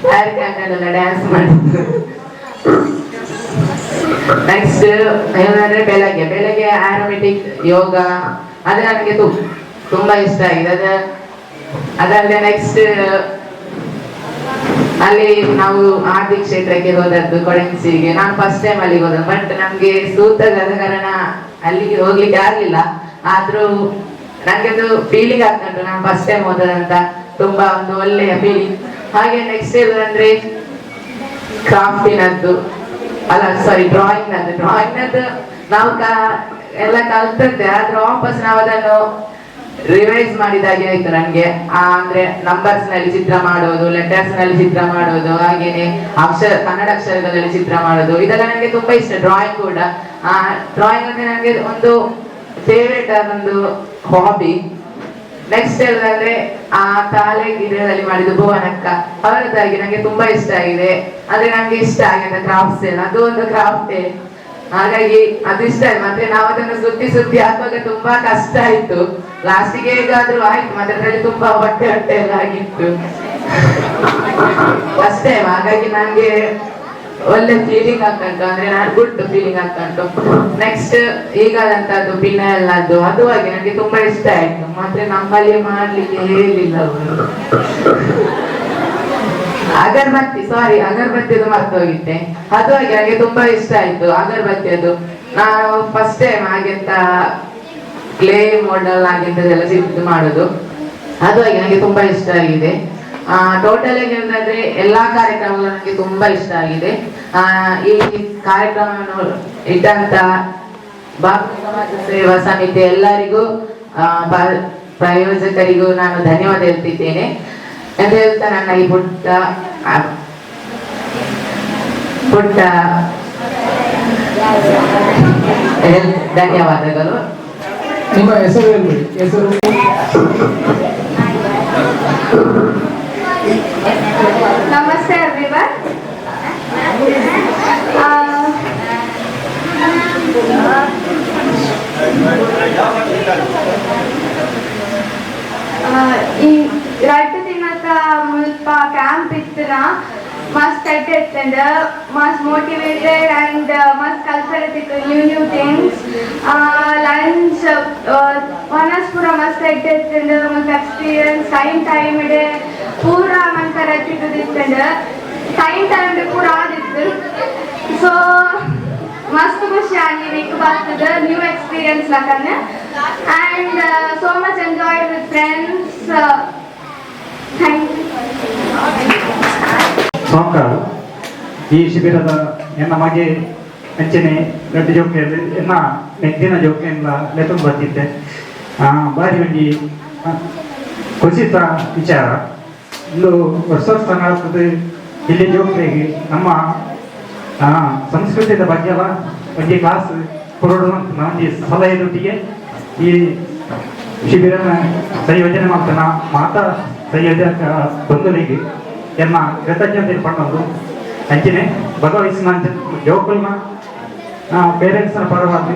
ಫೈರ್ ಕ್ಯಾಂಪ್ ಅಲ್ಲೆಲ್ಲ ಡ್ಯಾನ್ಸ್ ಮಾಡಿದ್ದು. ನೆಕ್ಸ್ಟ್ ಏನಂದ್ರೆ ಬೆಳಗ್ಗೆ ಬೆಳಗ್ಗೆ ಆರೋಮೆಟಿಕ್ ಯೋಗ, ಅದು ನನಗೆ ತುಂಬಾ ಇಷ್ಟ ಆಗಿದೆ. ಅದಲ್ಲದೆ ನೆಕ್ಸ್ಟ್ ಅಲ್ಲಿ ನಾವು ಆದಿ ಕ್ಷೇತ್ರಕ್ಕೆ ಹೋದದ್ದು, ಕೊಡಂಚಿಗೆ. ನಾನು ಫಸ್ಟ್ ಟೈಮ್ ಅಲ್ಲಿಗೆ ಹೋದದ್ದು, ಬಟ್ ನಮ್ಗೆ ಸೂತಗದ ಕಾರಣ ಅಲ್ಲಿಗೆ ಹೋಗ್ಲಿಕ್ಕೆ ಆಗ್ಲಿಲ್ಲ. ಆದ್ರೂ ನಂಗೆ ಅದು ಫೀಲಿಂಗ್ ಆಗ್ತಾ ಉಂಟು, ನಾನು ಫಸ್ಟ್ ಟೈಮ್ ಹೋದದಂತ, ತುಂಬಾ ಒಂದು ಒಳ್ಳೆಯ ಫೀಲಿಂಗ್. ಹಾಗೆ ನೆಕ್ಸ್ಟ್ ಹೇಳುದಂದ್ರೆ ಕ್ರಾಫ್ಟಿನದ್ದು ಅಲ್ಲ ಸಾರಿ ಡ್ರಾಯಿಂಗ್ ನದ್ದು ನಾವು ಎಲ್ಲ ಕಲ್ತದ್ದೆ, ಆದ್ರೆ ವಾಪಸ್ ನಾವು ಅದನ್ನು ರಿವೈಸ್ ಮಾಡಿದಾಗೆ ಆಯ್ತು ನನ್ಗೆ. ಅಂದ್ರೆ ನಂಬರ್ಸ್ ನಲ್ಲಿ ಚಿತ್ರ ಮಾಡೋದು, ಲೆಟರ್ಸ್ ನಲ್ಲಿ ಚಿತ್ರ ಮಾಡೋದು, ಹಾಗೇನೆ ಅಕ್ಷರ ಕನ್ನಡ ಅಕ್ಷರಗಳಲ್ಲಿ ಚಿತ್ರ ಮಾಡೋದು, ಇದೆಲ್ಲ ನನಗೆ ತುಂಬಾ ಇಷ್ಟ. ಡ್ರಾಯಿಂಗ್ ಕೂಡ, ಡ್ರಾಯಿಂಗ್ ಅಂದ್ರೆ ನನಗೆ ಒಂದು ಫೇವ್ರೇಟ್ ಆದ ಒಂದು ಹಾಬಿ. ನೆಕ್ಸ್ಟ್ ಹೇಳುದಂದ್ರೆ ಆ ತಾಳೆ ಗಿಡದಲ್ಲಿ ಮಾಡಿದ ಭುವನಕ್ಕ ಅವರದ್ದಾಗಿ ನಂಗೆ ತುಂಬಾ ಇಷ್ಟ ಆಗಿದೆ. ಅಂದ್ರೆ ನಂಗೆ ಇಷ್ಟ ಆಗಿದೆ ಕ್ರಾಫ್ಟ್ಸ್ ಎಲ್ಲ, ಅದು ಒಂದು ಕ್ರಾಫ್ಟೇ, ಹಾಗಾಗಿ ಅದು ಇಷ್ಟ ಆಯ್ತು. ಮತ್ತೆ ನಾವು ಅದನ್ನು ಸುತ್ತಿ ಸುತ್ತಿ ಹಾಕುವಾಗ ತುಂಬಾ ಕಷ್ಟ ಆಯ್ತು, ಲಾಸ್ಟಿಗೆ ಹೇಗಾದ್ರೂ ಆಯ್ತು. ಮತ್ತೆ ಅದ್ರಲ್ಲಿ ತುಂಬಾ ಹೊಟ್ಟೆ ಹೊಟ್ಟೆ ಎಲ್ಲ ಆಗಿತ್ತು ಫಸ್ಟ್ ಟೈಮ್, ಹಾಗಾಗಿ ನಂಗೆ ಒಳ್ಳೆ ಫೀಲಿಂಗ್ ಆಗ್ತಾ ಉಂಟು, ಅಂದ್ರೆ ನಾನು ಗುಡ್ ಫೀಲಿಂಗ್ ಆಗ್ತಾ ಉಂಟು. ನೆಕ್ಸ್ಟ್ ಈಗಾದಂತದ್ದು ಪಿನಲ್ ಅದು ಅದು ಹಾಗೆ ನನಗೆ ತುಂಬಾ ಇಷ್ಟ ಆಯ್ತು. ಮಾತ್ರ ನಮ್ಮಲ್ಲಿ ಮಾಡ್ಲಿಕ್ಕೆ ಹೇಳಿಲ್ಲ ಅವರು. ಅಗರಬತ್ತಿ ಸಾರಿ ಅಗರಬತ್ತಿದು ಮರ್ತು ಹೋಗಿದ್ದೆ, ಅದು ಹಾಗೆ ನನಗೆ ತುಂಬಾ ಇಷ್ಟ ಆಯ್ತು ಅಗರಬತ್ತಿ. ಅದು ನಾನು ಫಸ್ಟ್ ಟೈಮ್ ಹಾಗೆಂತ ಕ್ಲೇ ಮಾಡೆಲ್ ಹಾಗೆಂತದೆಲ್ಲ ಇದು ಮಾಡುದು, ಅದು ಹಾಗೆ ನನಗೆ ತುಂಬಾ ಇಷ್ಟ ಆಗಿದೆ. ಟೋಟಲ್ ಆಗಿ ಹೇಳುದಾದ್ರೆ ಎಲ್ಲಾ ಕಾರ್ಯಕ್ರಮಗಳು ನನಗೆ ತುಂಬಾ ಇಷ್ಟ ಆಗಿದೆ. ಈ ಕಾರ್ಯಕ್ರಮವನ್ನು ಇಟ್ಟಂತ ಭಾರತ ಸಮಾಜ ಸೇವಾ ಸಮಿತಿ ಎಲ್ಲರಿಗೂ ಪ್ರಾಯೋಜಕರಿಗೂ ನಾನು ಧನ್ಯವಾದ ಹೇಳ್ತಿದ್ದೇನೆ ಅಂತ ಹೇಳ್ತಾ ನನ್ನ ಈ ಪುಟ್ಟ ಪುಟ್ಟ ಧನ್ಯವಾದಗಳು. ನಿಮ್ಮ ಹೆಸರು ಹೇಳ್ಬಿಡಿ, ಹೆಸರು. ನಮಸ್ತೆ ಎವ್ರಿವನ್. ಈ ರಡ್ಡ್ ದಿನದ ಮುಲ್ಪ ಕ್ಯಾಂಪ್ ಇತ್ತಿನ ಮಸ್ತ್ ಎಡ್ಡೆ ಇತ್ತಂಡ್, ಮಸ್ತ್ ಮೋಟಿವೇಟೆಡ್ ಆ್ಯಂಡ್ ಮಸ್ತ್ ಕಲ್ಪನೆ ತಿಕ್ಕು ನ್ಯೂ ನ್ಯೂ ಥಿಂಗ್ಸ್. ಲಂಚ್ ವನಸ್ ಪೂರ ಮಸ್ತ್ ಎಡ್ಡೆ ಇತ್ತಂಡ್, ಮತ್ತು ಎಕ್ಸ್ಪೀರಿಯನ್ಸ್ ಟೈಮ್ ಟೈಮ್ ಇಡೆ ಪೂರ ಮಂತರ ತಿಕ್ಕುದಿತ್ತಂಡ್, ಟೈಮ್ ಟೈಮ್ ಪೂರ ಆದಿತ್ತು. ಸೊ ಮಸ್ತ್ ಖುಷಿ ಆಗಿ ನಿಕ್ ಬರ್ತದೆ ನ್ಯೂ ಎಕ್ಸ್ಪೀರಿಯನ್ಸ್ ಲಕನ್ and so much enjoyed with friends. Thank you. ಸೋಂಕಾಳು ಈ ಶಿಬಿರದ ಎನ್ನ ಮಗೆ ಅಂಚನೆ ದೊಡ್ಡ ಜೋಕೆ ಎನ್ನ ಮೆದ್ದಿನ ಜೋಕೆಲ್ಲ ಲೆತ್ತೊಂದು ಬರ್ತಿದ್ದೆ. ಬಾರಿ ಒಂಜಿ ಖುಷಿತ ವಿಚಾರ. ಇಂದು ವರ್ಷ ವರ್ಷ ನಡೀತದೆ. ಇಲ್ಲಿ ಜೋಕ್ಲೆಗ್ ನಮ್ಮ ಸಂಸ್ಕೃತಿದ ಬಗ್ಗೆ ಎಲ್ಲ ಒಂಜಿ ಕ್ಲಾಸ್ ಕೊರಡು ಅಂತ ಒಂಜಿ ಸಲಹೆದೊಟ್ಟಿಗೆ ಈ ಶಿಬಿರನ ಸಂಯೋಜನೆ ಮಾಡ್ತಾನ ಮಾತಾ ಸಂಯೋಜಕ ಬಂಧುಲಿಗೆ ಎನ್ನ ಕೃತಜ್ಞತೆ ಪಟ್ಟೊಂದು ಅಂಚನೆ ಭಗವಹಿಸಿನ ಜೋಕುಲ್ನ ಪೇರೆಂಟ್ಸ್ನ ಪರವಾಗಿ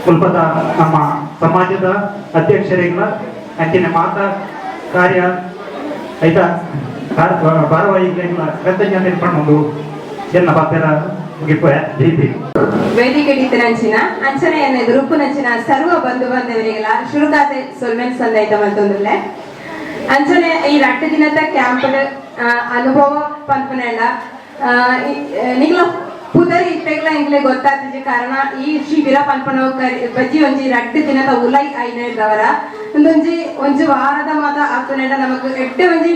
ಕುಲ್ಪದ ನಮ್ಮ ಸಮಾಜದ ಅಧ್ಯಕ್ಷರಿಗಳ ಅಂಚನೆ ಮಾತಾ ಕಾರ್ಯ ಐತ ಭಾರವಾಹಿಗಳ ಕೃತಜ್ಞತೆ ಪಟ್ಟೊಂದು ಎನ್ನ ಪಾತ್ರ ಮುಗಿಪ ಜೈ. ವೇದಿಕೆ ನಂಚಿನ ಅಂಚನೆ ಎದುರುಪ್ಪು ನಂಚಿನ ಸರ್ವ ಬಂಧು ಬಾಂಧವರಿಗೆಲ್ಲ ಶುರುಕಾತೆ ಸೊಲ್ಮೆನ್ ಸಂದಾಯ್ತ ಮತ್ತೊಂದುಲ್ಲೆ. ಅಂಚನೆ ಈ ರಟ್ಟು ದಿನದ ಕ್ಯಾಂಪ್ ಅನುಭವ ಪನ್ಪುನೆಂಡ ನಿಗ್ಲ ಪುದರ್ ಇತ್ತೆಗ್ಲ ಎಂಗ್ಲೆ ಗೊತ್ತಾತಿಜಿ. ಕಾರಣ ಈ ಶಿಬಿರ ಪನ್ಪನ ಬಜ್ಜಿ ಒಂಜಿ ರಟ್ಟು ದಿನದ ಉಲೈ ಐನದವರ ಒಂದೊಂಜಿ ಒಂಜಿ ವಾರದ ಮಾತ ಆತುನೆಂಡ ನಮಕ್ ಎಡ್ಡೆ ಒಂಜಿ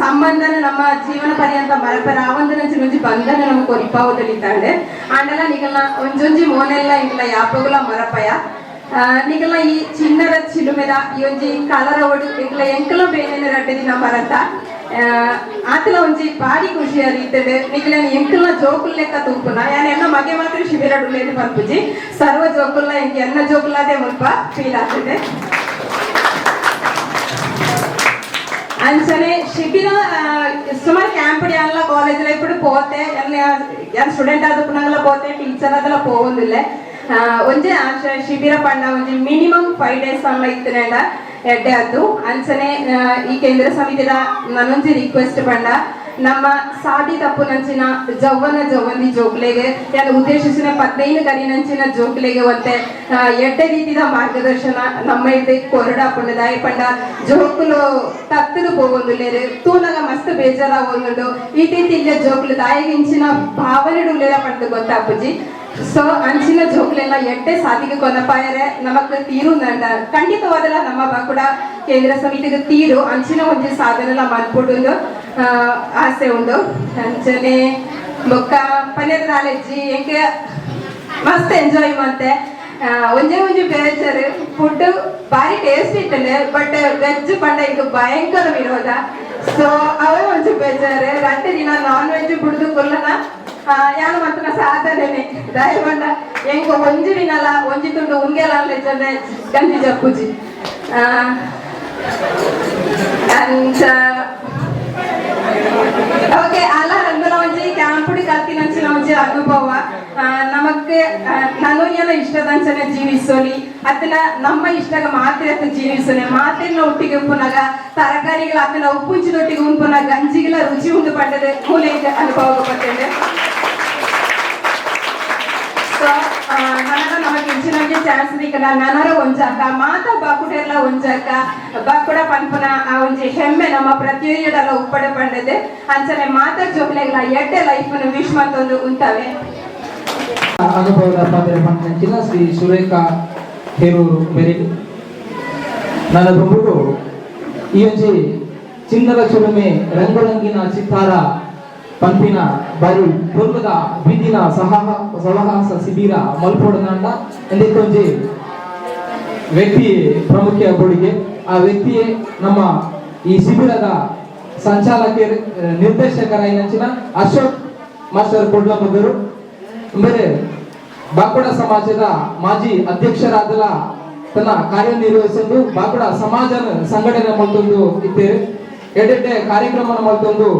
ಸಂಬಂಧನ ನಮ್ಮ ಜೀವನ ಪರ್ಯಂತ ಮರಪರ ಆವಂದನಂಚಿನ ಒಂಜಿ ಬಂಧನ ನಮಕ್ ಒರಿಪಾವುದಲಿತ್ತಾಂಡೆ. ಆಂಡಲ ನಿಗಲ್ನ ಒಂಜೊಂಜಿ ಮೋನೆಲ್ಲ ಇಂಗ್ಲ ಯಾಪಗುಲ ಮರಪಯ. ನಿಗಲ್ನ ಈ ಚಿನ್ನದ ಚಿಲುಮೆದ ಈ ಒಂಜಿ ಕಲರ ಒಡು ಎಂಕ್ಲ ಎಂಕಲ ಬೇನೆ ರಡ್ಡೆ ದಿನ ಮರತ ಆತಲ ಒಂಜಿ ಬಾರಿ ಖುಷಿ ಅರಿತದೆ. ನಿಗಲ ಎಂಕಲ್ನ ಜೋಕುಲ್ ಲೆಕ್ಕ ತೂಪುನ ಯಾನ್ ಎನ್ನ ಮಗೆ ಮಾತ್ರ ಶಿಬಿರ ಡುಲೇನು ಪನ್ಪುಜಿ, ಸರ್ವ ಜೋಕುಲ್ನ ಎಂಕ್ ಎನ್ನ ಜೋಕುಲ್ಲಾದೆ ಮುಲ್ಪ ಫೀಲ್ ಆಗ್ತದೆ. ಅಂಚನೆ ಶಿಬಿರ ಸುಮಾರು ಕ್ಯಾಂಪ್ ಎಲ್ಲ ಕಾಲೇಜ್ ಲೈಫ್ ಪೋತೆ, ಯಾನ್ ಸ್ಟೂಡೆಂಟ್ ಆದಪ್ಪನಾಗಲ ಪೋತೆ, ಟೀಚರ್ ಆದಲ ಪೋವೊಂದಿಲ್ಲ. ಒಂಜೆ ಆಶೆ ಶಿಬಿರ ಪಂಡ ಒಂಜಿ ಮಿನಿಮಮ್ 5 ಡೇಸ್ ಅಲ್ಲ ಇತ್ತನೇಂಡ ಎಡ್ಡೆ ಆತು. ಅಂಚನೆ ಈ ಕೇಂದ್ರ ಸಮಿತಿದ ನಾನೊಂಜಿ ರಿಕ್ವೆಸ್ಟ್ ಪಂಡ ನಮ್ಮ ಸಾದಿ ತಪ್ಪುನಂಚಿನ ಜವ್ವನ ಜವ್ವಂದಿ ಜೋಕ್ಲೆಗೆ ಯಾನ್ ಉದ್ದೇಶಿಸಿನ 15 ಕರಿನಂಚಿನ ಜೋಕ್ಲೆಗೆ ಒಂತೆ ಎಡ್ಡೆ ರೀತಿದ ಮಾರ್ಗದರ್ಶನ ನಮ್ಮ ಇಡ್ದೆ ಕೊರಡ ಪಂಡದಾಯ ಪಂಡ ಜೋಕುಲು ತತ್ತದು ಪೋವೊಂದುಲ್ಲೇರು ತೂನಗ ಮಸ್ತ್ ಬೇಜಾರಾವೊಂದುಂಡು. ಈ ರೀತಿ ಜೋಕುಲು ದಾಯಗಿಂಚಿನ ಭಾವನೆ ಉಲ್ಲೇರ ಪಂಡ ಗೊತ್ತಾಪುಜಿ. ಸೊ ಅಂಚಿನ ಜೋಕ್ಲೆಲ್ಲ ಎಡ್ಡೆ ಸಾದಿಗೆ ಕೊನಪಾಯರೆ ನಮಕ್ ತೀರು ಖಂಡಿತವಾದಲ ನಮ್ಮ ಬಾಕುಡ ಕೇಂದ್ರ ಸಮಿತಿಗೆ ತೀರು ಅಂಚಿನ ಒಂಜಿ ಸಾಧನೆಲ ಮನ್ಪುಡುಂದು ಆಸೆ ಉಂಡು. ಅಂಚನೆ ಬೊಕ್ಕ ಪನ್ನೀರ್ ನಾಲೆಜ್ಜಿ ಎಂಕೆ ಮಸ್ತ್ ಎಂಜಾಯ್ ಮಂತೆ. ಒಂಜೆ ಒಂಜಿ ಬೇಜಾರು ಫುಡ್ ಬಾರಿ ಟೇಸ್ಟ್ ಇತ್ತಂಡೆ, ಬಟ್ ವೆಜ್ ಪಂಡ ಇಂಕ್ ಭಯಂಕರ ವಿರೋಧ. ಸೊ ಅವೇ ಒಂಜಿ ಬೇಜಾರು. ರಡ್ಡು ದಿನ ನಾನ್ ವೆಜ್ ಬಿಡುದು ಕುಲ್ಲನ ಯಾನು ಮಂತನ ಸಾಧನೆ ದಯಪಂಡ ಎಂಕ ಒಂಜಿ ದಿನಲ ಒಂಜಿ ತುಂಡು ಉಂಗೆಲ ಗಂಜಿ ಜಪ್ಪುಜಿ. ಅಂಚ ಓಕೆ ಅಲ್ಲ ನಂದಲ ಒಂಜಿ ಕ್ಯಾಂಪುಡಿ ಕಲ್ತಿನಂಚಿನ ಒಂಜಿ ಅನುಭವ ನಮಕ್ ನಾನು ಏನೋ ಇಷ್ಟದಂಚನೆ ಜೀವಿಸೋಲಿ ಅತ್ತನ ನಮ್ಮ ಇಷ್ಟಗ ಮಾತ್ರೆ ಅತ್ತ ಜೀವಿಸೋನೆ ಮಾತೆಲ್ಲ ಒಟ್ಟಿಗೆ ಉಪ್ಪುನಾಗ ತರಕಾರಿಗಳ ಅತ್ತನ ಉಪ್ಪುಂಚಿನೊಟ್ಟಿಗೆ ಉಂಪುನ ಗಂಜಿಗಳ ರುಚಿ ಉಂಡು ಪಂಡದೆ ಮೂಲೆ ಅನುಭವ ಬರ್ತೇನೆ. ಸೊ ನನಗ ನಮಗೆ ಇಂಚಿನಂಗೆ ಚಾನ್ಸ್ ದಿಕ್ಕನ ನನರ ಒಂಜಾಕ ಮಾತ ಬಾಕುಡೆಲ್ಲ ಒಂಜಾಕ ಬಾಕುಡ ಪನ್ಪುನ ಆ ಒಂಜಿ ಹೆಮ್ಮೆ ನಮ್ಮ ಪ್ರತಿಯೊಂದೆಲ್ಲ ಉಪ್ಪಡೆ ಪಂಡದೆ. ಅಂಚನೆ ಮಾತ ಜೋಕ್ಲೆಗ್ಲ ಎಡ್ಡೆ ಲೈಫ್ ವಿಶ್ ಮತ್ತೊಂದು ಉಂತವೆ. ಅನುಭವದ ಪಾತ್ರ ಪಂಚಿನ ಶ್ರೀ ಸುರೇಖಾ ಹೇರೂರು ಮೆರಿಟ್ ನನ್ನ ದುಂಬುಡು ಈ ಒಂಜಿ ಚಿನ್ನದ ಚಿಲುಮೆ ರಂಗುರಂಗಿನ ಚಿತ್ತಾರ ಪಂಪಿನ ಬಾರಿ ಪೊರ್ಲುದ ಬೀದಿನ ಸಹವಾಸ ಶಿಬಿರ ಮಲ್ಪೊಡುನಾಂಡ ಎಂದಿತ್ತೊಂಜಿ ವ್ಯಕ್ತಿ ಪ್ರಮುಖ ಕೊಡುಗೆ. ಆ ವ್ಯಕ್ತಿಯೇ ನಮ್ಮ ಈ ಶಿಬಿರದ ಸಂಚಾಲಕ ನಿರ್ದೇಶಕರಾಯಿನಂಚಿನ ಅಶೋಕ್ ಮಾಸ್ಟರ್ ಕೊಡ್ಲಮುಗರು ಬೇರೆ ಬಾಕುಡ ಸಮಾಜದ ಮಾಜಿ ಅಧ್ಯಕ್ಷರಾದಲ ತನ್ನ ಕಾರ್ಯನಿರ್ವಹಿಸಲು ಬಾಕುಡ ಸಮಾಜನ ಸಂಘಟನೆ ಮಲ್ತೊಂದು ಇತ್ತೇರು ಎಡ್ಡೆಡ್ಡೆ ಕಾರ್ಯಕ್ರಮ ಮಲ್ತೊಂದು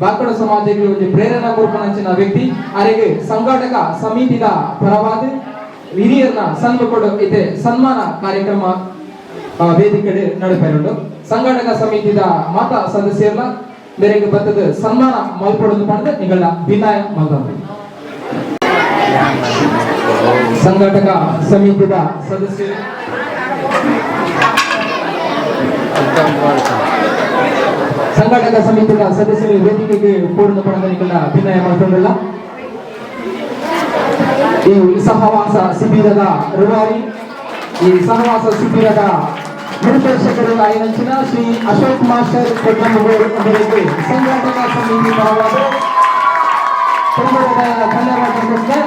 ಬಾಕುಡ ಸಮಾಜಕ್ಕೆ ಒಂದು ಪ್ರೇರಣೆ ಕೊರ್ಪನಂಚಿನ ವ್ಯಕ್ತಿ. ಅರೆಗೆ ಸಂಘಟಕ ಸಮಿತಿದ ಪರವಾದ ಹಿರಿಯರ್ನ ಸನ್ಮುಖಡು ಇದೆ ಸನ್ಮಾನ ಕಾರ್ಯಕ್ರಮ ವೇದಿಕೆ ನಡಪೇರುಂಡು. ಸಂಘಟಕ ಸಮಿತಿದ ಮಾತಾ ಸದಸ್ಯರ್ನ ಬೇರೆಗೆ ಬರ್ತದ ಸನ್ಮಾನ ಮಲ್ಪೊಡೊಂದು ಪಂಡ ನಿಗಳ ವಿನಯ ಮಲ್ತೊಂದು. ಸಂಘಟಕ ಸಮಿತಿದ ಸದಸ್ಯರು ಸಂಘಟಕ ಸಮಿತಿದ ಸದಸ್ಯರು ವೇದಿಕೆಗೆ ಪೂರ್ಣ ಪಡೆದ ನಿಗಳ ವಿನಯ ಮಲ್ತೊಂದುಲ್ಲ. ಈ ಸಹವಾಸ ಶಿಬಿರದ ರೂವಾರಿ ಈ ಸಹವಾಸ ಶಿಬಿರದ ನಿರ್ದೇಶಕರು ಆಯಿನಂಚಿನ ಶ್ರೀ ಅಶೋಕ್ ಮಾಸ್ಟರ್ ಕೊಟ್ಟಮಗೂರು ಅವರಿಗೆ ಸಂಘಟಕ ಸಮಿತಿ ಪರವಾದ ತುಂಬ ಧನ್ಯವಾದ.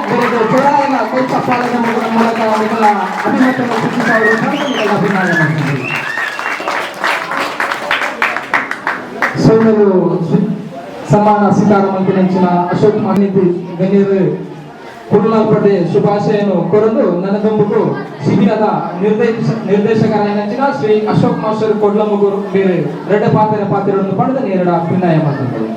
ಬೇರೆ ಚೊರಾಯನ ಕೈ ಚಪ್ಪಾಳೆಯ ಮೂಲಕ ನಿಗಳ ಅಭಿಮತವನ್ನು ಸೂಚಿಸುವ ನಿಗಳ ಅಭಿನಯ ಮಾಡ್ತೀನಿ. ಸೋಮಲು ಸಮ್ಮಾನ ಸ್ವೀಕಾರ ಮಲ್ಪಿನಂಚಿನ ಅಶೋಕ್ ಮಾನಿತಿ ಗಣ್ಯರು ಕುರುನಾಲ್ಪಟ್ಟೆ ಶುಭಾಶಯನು ಕೊರಲು ನನ್ನ ದುಂಬುಕು ಶಿಬಿರದ ನಿರ್ದೇಶಕರಾಯಿನಂಚಿನ ಶ್ರೀ ಅಶೋಕ್ ಮಾಸ್ಟರ್ ಕೊಡ್ಲಮುಗೂರು ಬೇರೆ ರೆಡ್ಡ ಪಾತ್ರ ಪಾತ್ರವನ್ನು ಪಡೆದ ನೇರಡ ಪಿನ್ನಾಯ ಮಾತನಾಡಿದರು.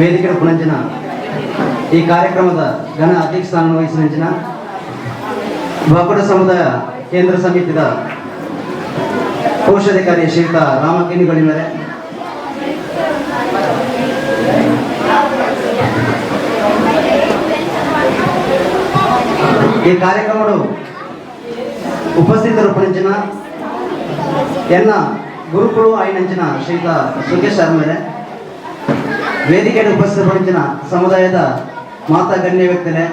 ವೇದಿಕೆ ಪುನಂಚಿನ ಈ ಕಾರ್ಯಕ್ರಮದ ಘನ ಅಧ್ಯಕ್ಷ ಸ್ಥಾನ ವಹಿಸಿನಂಚಿನ ಬಾಕುಡ ಸಮುದಾಯ ಕೇಂದ್ರ ಸಮಿತಿದ ಕೋಶಾಧಿಕಾರಿ ಶ್ರೀಯುತ ರಾಮಕಿನಿಗಳಿ ಮೇಲೆ, ಈ ಕಾರ್ಯಕ್ರಮಡು ಉಪಸ್ಥಿತರು ಪುನಂಚಿನ ಎನ್ನ ಗುರುಕುಳು ಐನಂಚಿನ ಶ್ರೀಯುತ ಸುಖೇಶ್ ಸರ್ ಮೇಲೆ, ವೇದಿಕೆಯನ್ನು ಉಪಸ್ಥಿತಪಡಿಸಿನ ಸಮುದಾಯದ ಮಾತಾ ಗಣ್ಯ ವ್ಯಕ್ತಿನೇ,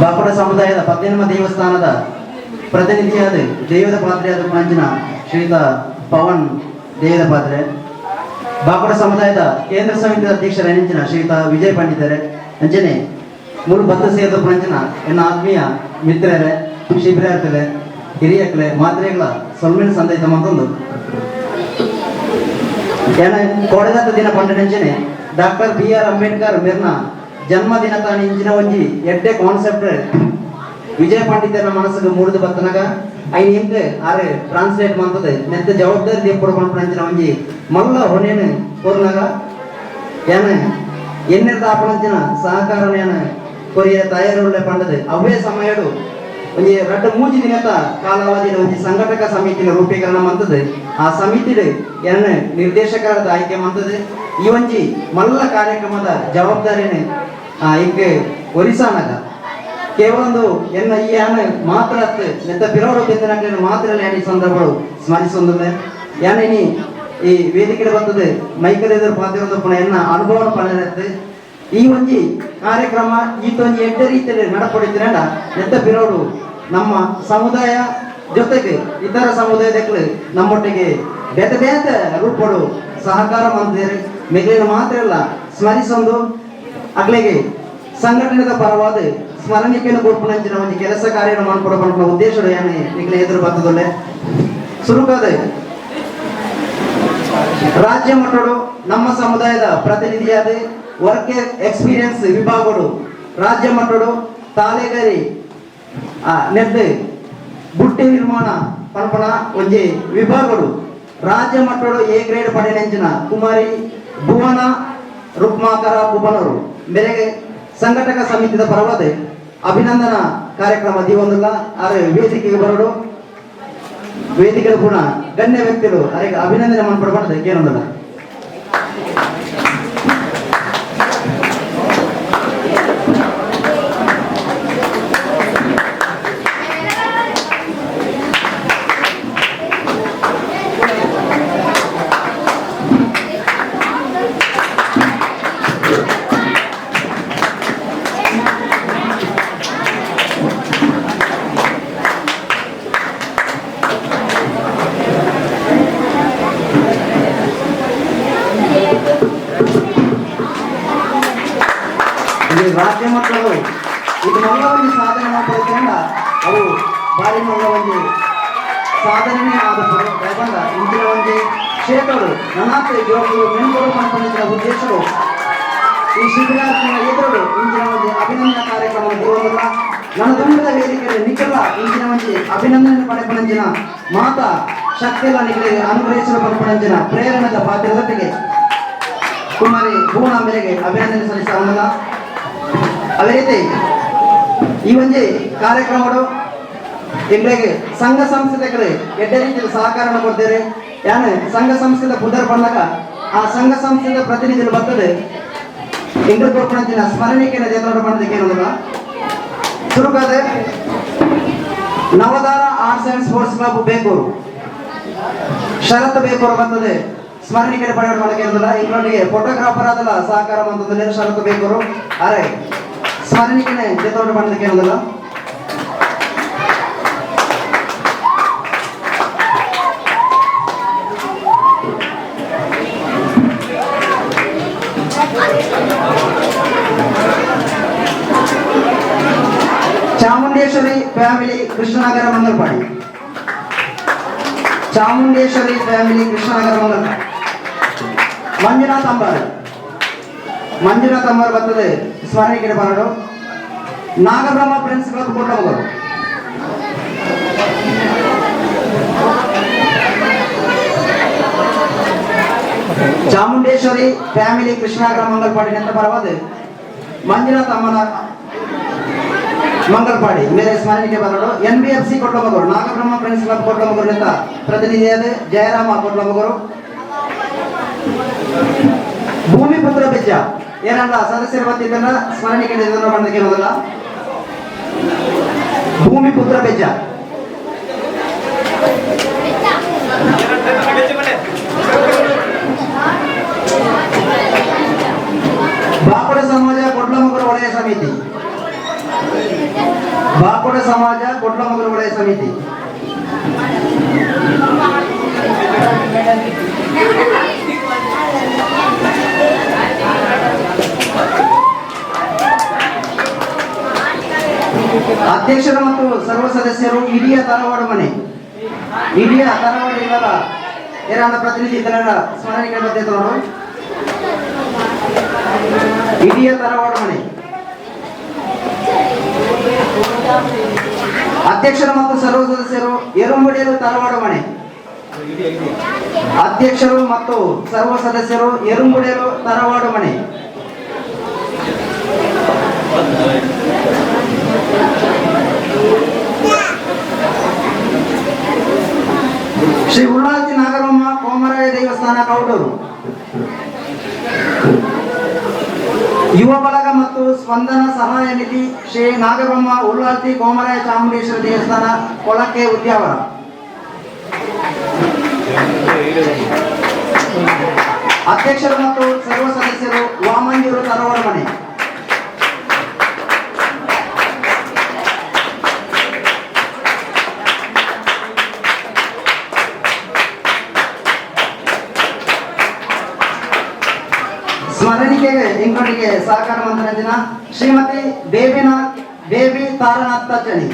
ಬಾಪುಡ ಸಮುದಾಯದ ಪದ್ಮನಾಭ ದೇವಸ್ಥಾನದ ಪ್ರತಿನಿಧಿಯಾದ ದೇವದ ಪಾತ್ರೆಯಾದ ಪುನಂಚಿನ ಶ್ರೀಯುತ ಪವನ್ ದೇವದ ಪಾತ್ರೆ, ಬಾಪುಡ ಸಮುದಾಯದ ಕೇಂದ್ರ ಸಮಿತಿಯ ಅಧ್ಯಕ್ಷರ ನೆಂಚಿನ ಶ್ರೀಯುತ ವಿಜಯ್ ಪಂಡಿತರೆ, ಅಂಚನೆ ಮೂರು ಬದ್ಧ ಸೇರಿದ ಪುನಂಚಿನ ಎನ್ನ ಆತ್ಮೀಯ ಮಿತ್ರರೇ, ಶಿಬಿರಾರ್ಥಿಗಳೇ, ಹಿರಿಯಕ್ಲೆ, ಮಾತ್ರೆಗಳ ಸೊಲ್ಮಿನ ಸಂದೈತ ಮತ್ತೊಂದು ಏನ ಕೋಡೆದಾತ ದಿನ ಪಂಡನೆಂಚನೆ ಡಾಕ್ಟರ್ ಬಿ ಆರ್ ಅಂಬೇಡ್ಕರ್ ಮೆರ್ನ ಜನ್ಮದಿನ ತಾನು ಇಂಚಿನ ಒಂಜಿ ಎಡ್ಡೆ ಕಾನ್ಸೆಪ್ಟ್ ವಿಜಯ ಪಂಡಿತನ ಮನಸ್ಸಿಗೆ ಮೂಡಿದು ಬತ್ತನಗ ಐನ್ ಎಂಕ್ ಆರು ಟ್ರಾನ್ಸ್ಲೇಟ್ ಮಾಡ್ತದೆ ನೆತ್ತ ಜವಾಬ್ದಾರಿ ದೇಪುಡ ಪಂಪನಂಚಿನ ಒಂಜಿ ಮಲ್ಲ ಹೊಣೆನು ಕೋರ್ನಾಗ ಏನ ಎನ್ನೆರ್ದ ಆಪಣಂಚಿನ ಸಹಕಾರನೇನ ಕೊರಿಯ ತಯಾರುಳ್ಳ ಪಂಡದು ಅವೇ ಸಮಯಡು ಒಂಜಿ ರಡ್ಡ ಮೂಜಿ ದಿನದ ಕಾಲಾವಧಿಯ ಒಂಜಿ ಸಂಘಟಕ ಸಮಿತಿನ ರೂಪೀಕರಣ ಮಂತದೆ. ಆ ಸಮಿತಿಡು ಎನ್ನ ನಿರ್ದೇಶಕರಾದ ಆಯ್ಕೆ ಮಂತದೆ. ಈ ಒಂಜಿ ಮಲ್ಲ ಕಾರ್ಯಕ್ರಮದ ಜವಾಬ್ದಾರಿನ ಇಂಕ್ ಒರಿಸಾನಗ ಕೇವಲ ಒಂದು ಎನ್ನ ಈ ಯಾನ ಮಾತ್ರ ನೆತ್ತ ಪಿರೋಡು ಬೆಂದನಕ್ಲೆನ ಮಾತ್ರ ಈ ಸಂದರ್ಭಗಳು ಸ್ಮರಿಸೊಂದಿಲ್ಲ. ಯಾನ ಇನಿ ಈ ವೇದಿಕೆ ಬರ್ತದೆ ಮೈಕಲ್ ಎದುರು ಪಾತ್ರ ಪುನಃ ಎನ್ನ ಅನುಭವ ಪಡೆದ ಈ ಒಂಜಿ ಕಾರ್ಯಕ್ರಮ ಈತೊಂಜಿ ಎಡ್ಡೆ ರೀತಿಯಲ್ಲಿ ನಡಪಡಿದ್ರೆ ನೆತ್ತ ಪಿರೋಡು ನಮ್ಮ ಸಮುದಾಯ ಜೊತೆಗೆ ಇತರ ಸಮುದಾಯದಕ್ಕೂ ನಮ್ಮೊಟ್ಟಿಗೆ ಬೇತೆ ಬೇತೆ ರೂಪಡು ಸಹಕಾರ ಮಂದಿರ ಮಿಗಿಲಿನ ಮಾತ್ರ ಅಲ್ಲ ಸ್ಮರಿಸೊಂದು ಅಗ್ಲಿಗೆ ಸಂಘಟನೆದ ಪರವಾದ ಸ್ಮರಣಿಕೆಯನ್ನು ಕೊಡ್ಪುನಂಚಿನ ಒಂದು ಕೆಲಸ ಕಾರ್ಯ ಮಾಡ್ಕೊಡ ಉದ್ದೇಶ ಏನೇ ನಿಗ್ಲೆ ಎದುರು ಬರ್ತದೊಳ್ಳೆ ಸುರುಕಾದ ರಾಜ್ಯ ಮಟ್ಟಡು ನಮ್ಮ ಸಮುದಾಯದ ಪ್ರತಿನಿಧಿಯಾದ ವರ್ಕ್ ಎಕ್ಸ್ಪೀರಿಯನ್ಸ್ ವಿಭಾಗಡು ರಾಜ್ಯ ಮಟ್ಟಡು ತಾಲೆಗರಿ ನೆದ್ದು ಬುಟ್ಟಿ ನಿರ್ಮಾಣ ಪಣಪಣ ಒಂಜಿ ವಿಭಾಗಡು ರಾಜ್ಯ ಮಟ್ಟಡು ಎ ಗ್ರೇಡ್ ಪಡೆಯಂಚಿನ ಕುಮಾರಿ ಭುವನ ರುಕ್ಮಾಕರ ಕುಬನರು ಮೇರೆಗೆ ಸಂಘಟಕ ಸಮಿತಿದ ಪರವಾದ ಅಭಿನಂದನಾ ಕಾರ್ಯಕ್ರಮ ದೀವೊಂದುಲ್ಲ. ಆರೆ ವೇದಿಕೆಗೆ ಬರೋಡು ವೇದಿಕೆ ಕೂಡ ಗಣ್ಯ ವ್ಯಕ್ತಿಗಳು ಅರೆಗೆ ಅಭಿನಂದನೆ ಮಾಡ್ಕೊಡ್ಬಾರ್ದು ಏನೊಂದಲ್ಲ. ರಾಜ್ಯ ಮಕ್ಕಳು ಇದು ಮಲ್ಲ ಒಂದು ಸಾಧನೆ ಮಾಡ್ಕೊಳ್ಳೋದ್ರಿಂದ ಅವು ಬಾರಿ ಮಲ್ಲ ಒಂದು ಸಾಧನೆ ಆದ ಬಂದ ಇಂದಿನ ಒಂದು ಕ್ಷೇತ್ರಗಳು ನನಾತ ಯುವಕರು ಮೆನ್ಕೊಡು ಮಾಡ್ಕೊಂಡಿದ್ದ ಉದ್ದೇಶಗಳು ಈ ಶಿಬಿರಾರ್ಥಿಗಳ ಎದುರು ಇಂದಿನ ಒಂದು ಅಭಿನಂದನಾ ಕಾರ್ಯಕ್ರಮ ಬರುವುದಿಲ್ಲ. ನನ್ನ ತುಂಬಿದ ವೇದಿಕೆಯಲ್ಲಿ ನಿಖರ ಇಂದಿನ ಒಂದು ಅಭಿನಂದನೆ ಪಡೆಪಣಂಜಿನ ಮಾತಾ ಶಕ್ತಿಯೆಲ್ಲ ನಿಖರಿಗೆ ಅನುಗ್ರಹಿಸಲು ಪಡೆಪಣಂಜಿನ ಪ್ರೇರಣದ ಪಾತ್ರದೊಟ್ಟಿಗೆ ಕುಮಾರಿ ಭುವನ ಮೇರೆಗೆ ಅಭಿನಂದನೆ ಸಲ್ಲಿಸುವುದಿಲ್ಲ. ಅದೇ ರೀತಿ ಈ ಒಂಜಿ ಕಾರ್ಯಕ್ರಮಗಳು ಇಂದ್ರೆಗೆ ಸಂಘ ಸಂಸ್ಥೆಗಳು ಎಡ್ಡೆ ರೀತಿಯಲ್ಲಿ ಸಹಕಾರವನ್ನು ಕೊಡ್ತಾರೆ. ಯಾನು ಸಂಘ ಸಂಸ್ಥೆದ ಪುದರ್ ಬಂದಾಗ ಆ ಸಂಘ ಸಂಸ್ಥೆದ ಪ್ರತಿನಿಧಿಗಳು ಬರ್ತದೆ ಇಂದ್ರ ಕೊಡ್ಪಣಂಚಿನ ಸ್ಮರಣಿಕೆಯನ್ನು ದೇವರ ಮಾಡೋದಕ್ಕೆ ಏನೋದಿಲ್ಲ. ಸುರುಕಾದ Navadhara arts and sports club Bekur Sharath Bekur ಬರ್ತದೆ ಸ್ಮರಣಿಕೆ ಪಡೆಯೋಣ ಮಾಡಕ್ಕೆ ಇರೋದಿಲ್ಲ. ಇಂಗ್ಲಂಡಿಗೆ ಫೋಟೋಗ್ರಾಫರ್ ಆದಲ್ಲ ಸಹಕಾರ ಅಂತಂದ್ರೆ ಶರತ್ ಬೇಕೂರು ಅರೆ ಸ್ಮರಣಿಕೆನೆ ಜೊತೆ ಮಾಡೋದಕ್ಕೆ ಇರೋದಿಲ್ಲ. Family Krishnanagara Mangalpady. Chamundeshwari Family Krishnanagara Mangalpady. Manjunath Ambar. Manjunath Ambar ಬರ್ತದೆ ಸ್ಮರಣಿಕೆ ಬರೋಡು. Nagabrahma friends club Kotlamagaru. Chamundeshwari family Krishnanagara Mangalpady ಅಂತ ಪರವಾದ ಮಂಜುನಾಥ್ ಅಮ್ಮನ ಮಂಗಲ್ಪಾಡಿ ಮೇರೆ ಸ್ಮರಣಿಕೆ ಬರೋಡು. NBFC Kotlamagaru Nagabrahma friends club ಕೊಟ್ಲಮಗೂರಿನಿಂದ ಪ್ರತಿನಿಧಿಯಾದ Jayarama ಕೊಟ್ಲಮಗೂರು. Bhoomiputra Bejja ಏನಲ್ಲ ಸದಸ್ಯರ ಬತ್ತಿದ್ದನ್ನ ಸ್ಮರಣಿಕೆ ಬಂದಕ್ಕಿರೋದಿಲ್ಲ. ಭೂಮಿಪುತ್ರ ಬೆಜ್ಜ. ಬಾಕುಡ ಸಮಾಜ ಕೊಟ್ಲಮಗೂರು ವಲಯ ಸಮಿತಿ. ಬಾಕುಡ ಸಮಾಜ ಕೊಟ್ಲಮಗೂರು ವಲಯ ಸಮಿತಿ. ಅಧ್ಯಕ್ಷರು ಮತ್ತು ಸರ್ವ ಸದಸ್ಯರು ಇಡಿಯ ತರವಾಡು ಮನೆ. ಇಡಿಯ ತರವಾಡು ಇಲ್ಲದ ಏರಾನ ಪ್ರತಿನಿಧಿ ಇತರ ಸ್ಮರಣಿಕೆ ಮಧ್ಯೆ ತೋರು. ಇಡಿಯ ತರವಾಡು ಮನೆ. ಅಧ್ಯಕ್ಷರು ಮತ್ತು ಸರ್ವ ಸದಸ್ಯರು ಎರುಂಬಡಿಯರು ತರವಾಡು ಮನೆ. ಅಧ್ಯಕ್ಷರು ಮತ್ತು ಸರ್ವ ಸದಸ್ಯರು ಎರುಂಬುಡಿಯರು ತರವಾಡು ಮನೆ. ಶ್ರೀ ಉಳ್ಳಾಲ್ತಿ ನಾಗರಮ್ಮ ಕೋಮರಾಯ ದೇವಸ್ಥಾನ ಕೌಡೂರು. ಯುವ ಬಳಗ ಮತ್ತು ಸ್ಪಂದನ ಸಹಾಯ ನಿಧಿ ಶ್ರೀ ನಾಗಬ್ರಹ್ಮ ಉಳ್ಳಾಲ್ತಿ ಕೋಮರಾಯ ಚಾಮುಂಡೇಶ್ವರಿ ದೇವಸ್ಥಾನ ಕೊಳಕೆ ಉದ್ಯಾವರ. ಅಧ್ಯಕ್ಷರು ಮತ್ತು ಸರ್ವ ಸದಸ್ಯರು ವಾಮಂಜೂರು ತರವಾಡು ಮನೆ. ಸ್ಮರಣಿಕೆಗೆ ಇಂಕೊಟ್ಟಿಗೆ ಸಹಕಾರ ಮಂತ್ರಿ ಶ್ರೀಮತಿ ಬೇಬಿ ತಾರನಾಥ್ ತಚ್ಚನಿ.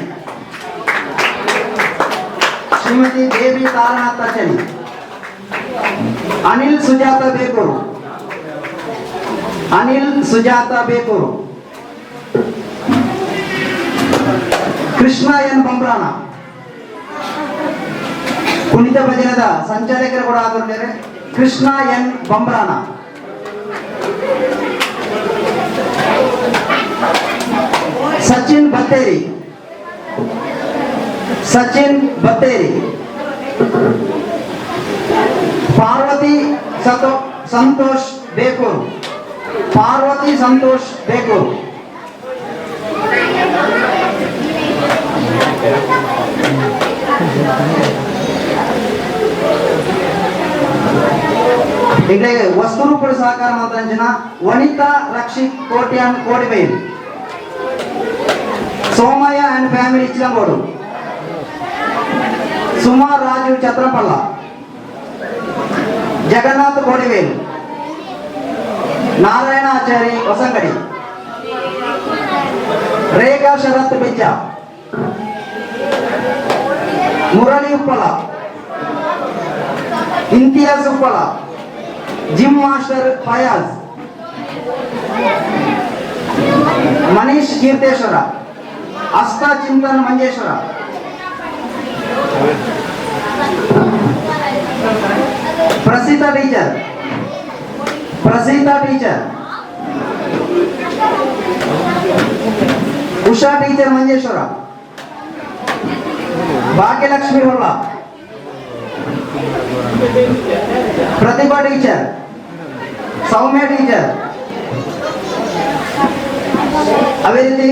ಶ್ರೀಮತಿ ಬೇಬಿ ತಾರನಾಥ್ ತಚ್ಚನಿ. ಅನಿಲ್ ಸುಜಾತ ಬೇಕೂರು. ಅನಿಲ್ ಸುಜಾತ ಬೇಕೂರು. ಕೃಷ್ಣ ಎನ್ ಬಂಬ್ರಾಣ. ಕುಣಿತ ಭಜನದ ಸಂಚಾಲಕರು ಕೂಡ ಆಗಿರ್ತಾರೆ ಕೃಷ್ಣ ಎನ್ ಬಂಬ್ರಾಣ. ಸಚಿನ್ ಬತ್ತೇರಿ. ಸಚಿನ್ ಬತ್ತೇರಿ. ಪಾರ್ವತಿ ಸಂತೋಷ್ ಬೇಕೂರು. ಪಾರ್ವತಿ ಸಂತೋಷ್ ಬೇಕೂರು. ಇಲ್ಲೇ ವಸ್ತುರೂಪದ ಸಹಕಾರ ಮಂತ್ರಂಜನ ವನಿತಾ ರಕ್ಷಿತ್ ಕೋಟ್ಯಾನ್ ಕೋಡಿಬೈಲ್. Somayya and family Ichlangod. ಸುಮಾ ರಾಜು ಛತ್ರಪಲ್ಲ. ಜಗನ್ನಾಥ್ ಕೋಡಿವೇಲು. ನಾರಾಯಣ ಆಚಾರಿ ಹೊಸಂಗಡಿ. ರೇಖಾ ಶರತ್ ಬಿಜ್ಜ. Murali Uppala. Imtiaz Uppala. Gym master Fayaz. Manish Keertheshwara. Astha Chintan Manjeshwara. Praseetha teacher. Praseetha teacher. Usha teacher Manjeshwara. Bhagyalakshmi Holla. Pratibha teacher. Soumya teacher. ಅದೇ ರೀತಿ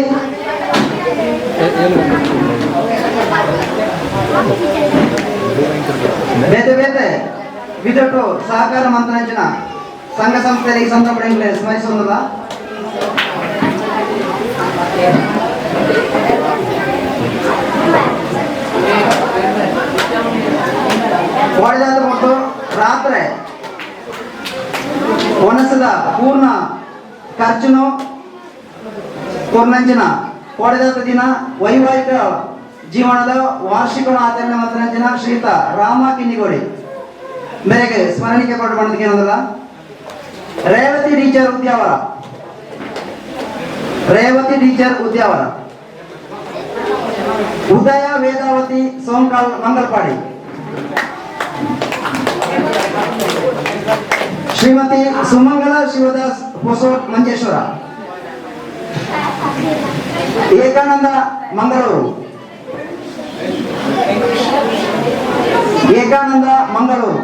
ಬೇತೆ ಬೇತೆ ವಿದಟ್ಟು ಸಹಕಾರ ಮಂತ್ರಂಜನ ಸಂಘ ಸಂಸ್ಥೆಯಲ್ಲಿ ಈ ಸಂದರ್ಭದಲ್ಲಿ ಸ್ಮರಿಸೋದಲ್ಲ. ಕೋಡಿದಾದ ಕೊಟ್ಟು ರಾತ್ರಿ ಒಣಸದ ಪೂರ್ಣ ಖರ್ಚುನು ಕೊರ್ನಂಚಿನ ಕೋಡಿದಾತ ದಿನ ವೈವಾಹಿಕ ಜೀವನದ ವಾರ್ಷಿಕ ಆಚರಣೆ ಮಂತ್ರಂಜನ ಶ್ರೀಯುತ ರಾಮ ಕಿನ್ನಿಗೋಡಿ ಮೇರೆಗೆ ಸ್ಮರಣಿಕೆ ಕೊಟ್ಟು ಬಂದಿದ್ದೇನಲ್ಲ. Revathi teacher Udyavara, Revathi teacher Udyavara, Udaya Vedavathi Sonkal Mangalpady, Shrimati Sumangala Shivadas Hosot Manjeshwar, Ekananda Mangaluru, Ekananda Mangaluru,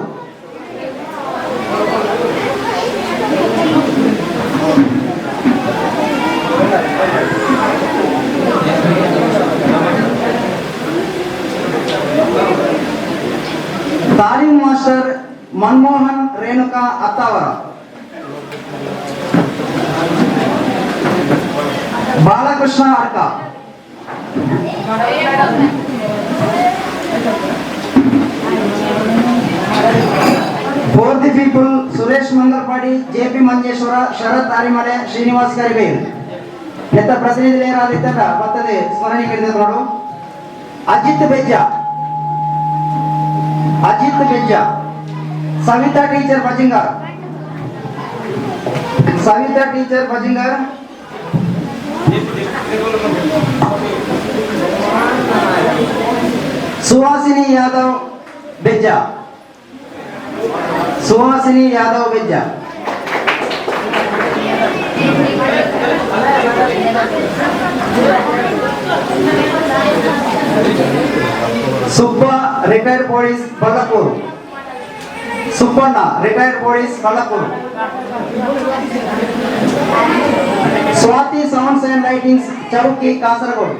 Talim master Manmohan Renuka Attavara, Balakrishna Adka, for the people Suresh Mangalpady, JP Manjeshwar, Sharath Arimale, Srinivas Karibail ನೆತ್ತ ಪ್ರತಿನಿಧಿಗಳಾದಿದ್ದಾಗ ಬರ್ತದೆ ಸ್ಮರಣೆ ನೋಡು. Ajith Bejja, Ajith Bejja, Savitha teacher Bajingar, Savitha teacher Bajingar, Suhasini Yadav Bejja, Suhasini Yadav Bejja, Subba retired police Ballapur, Subbanna retired police Ballapur, Swathi sounds and lightings Chowki Kasaragod,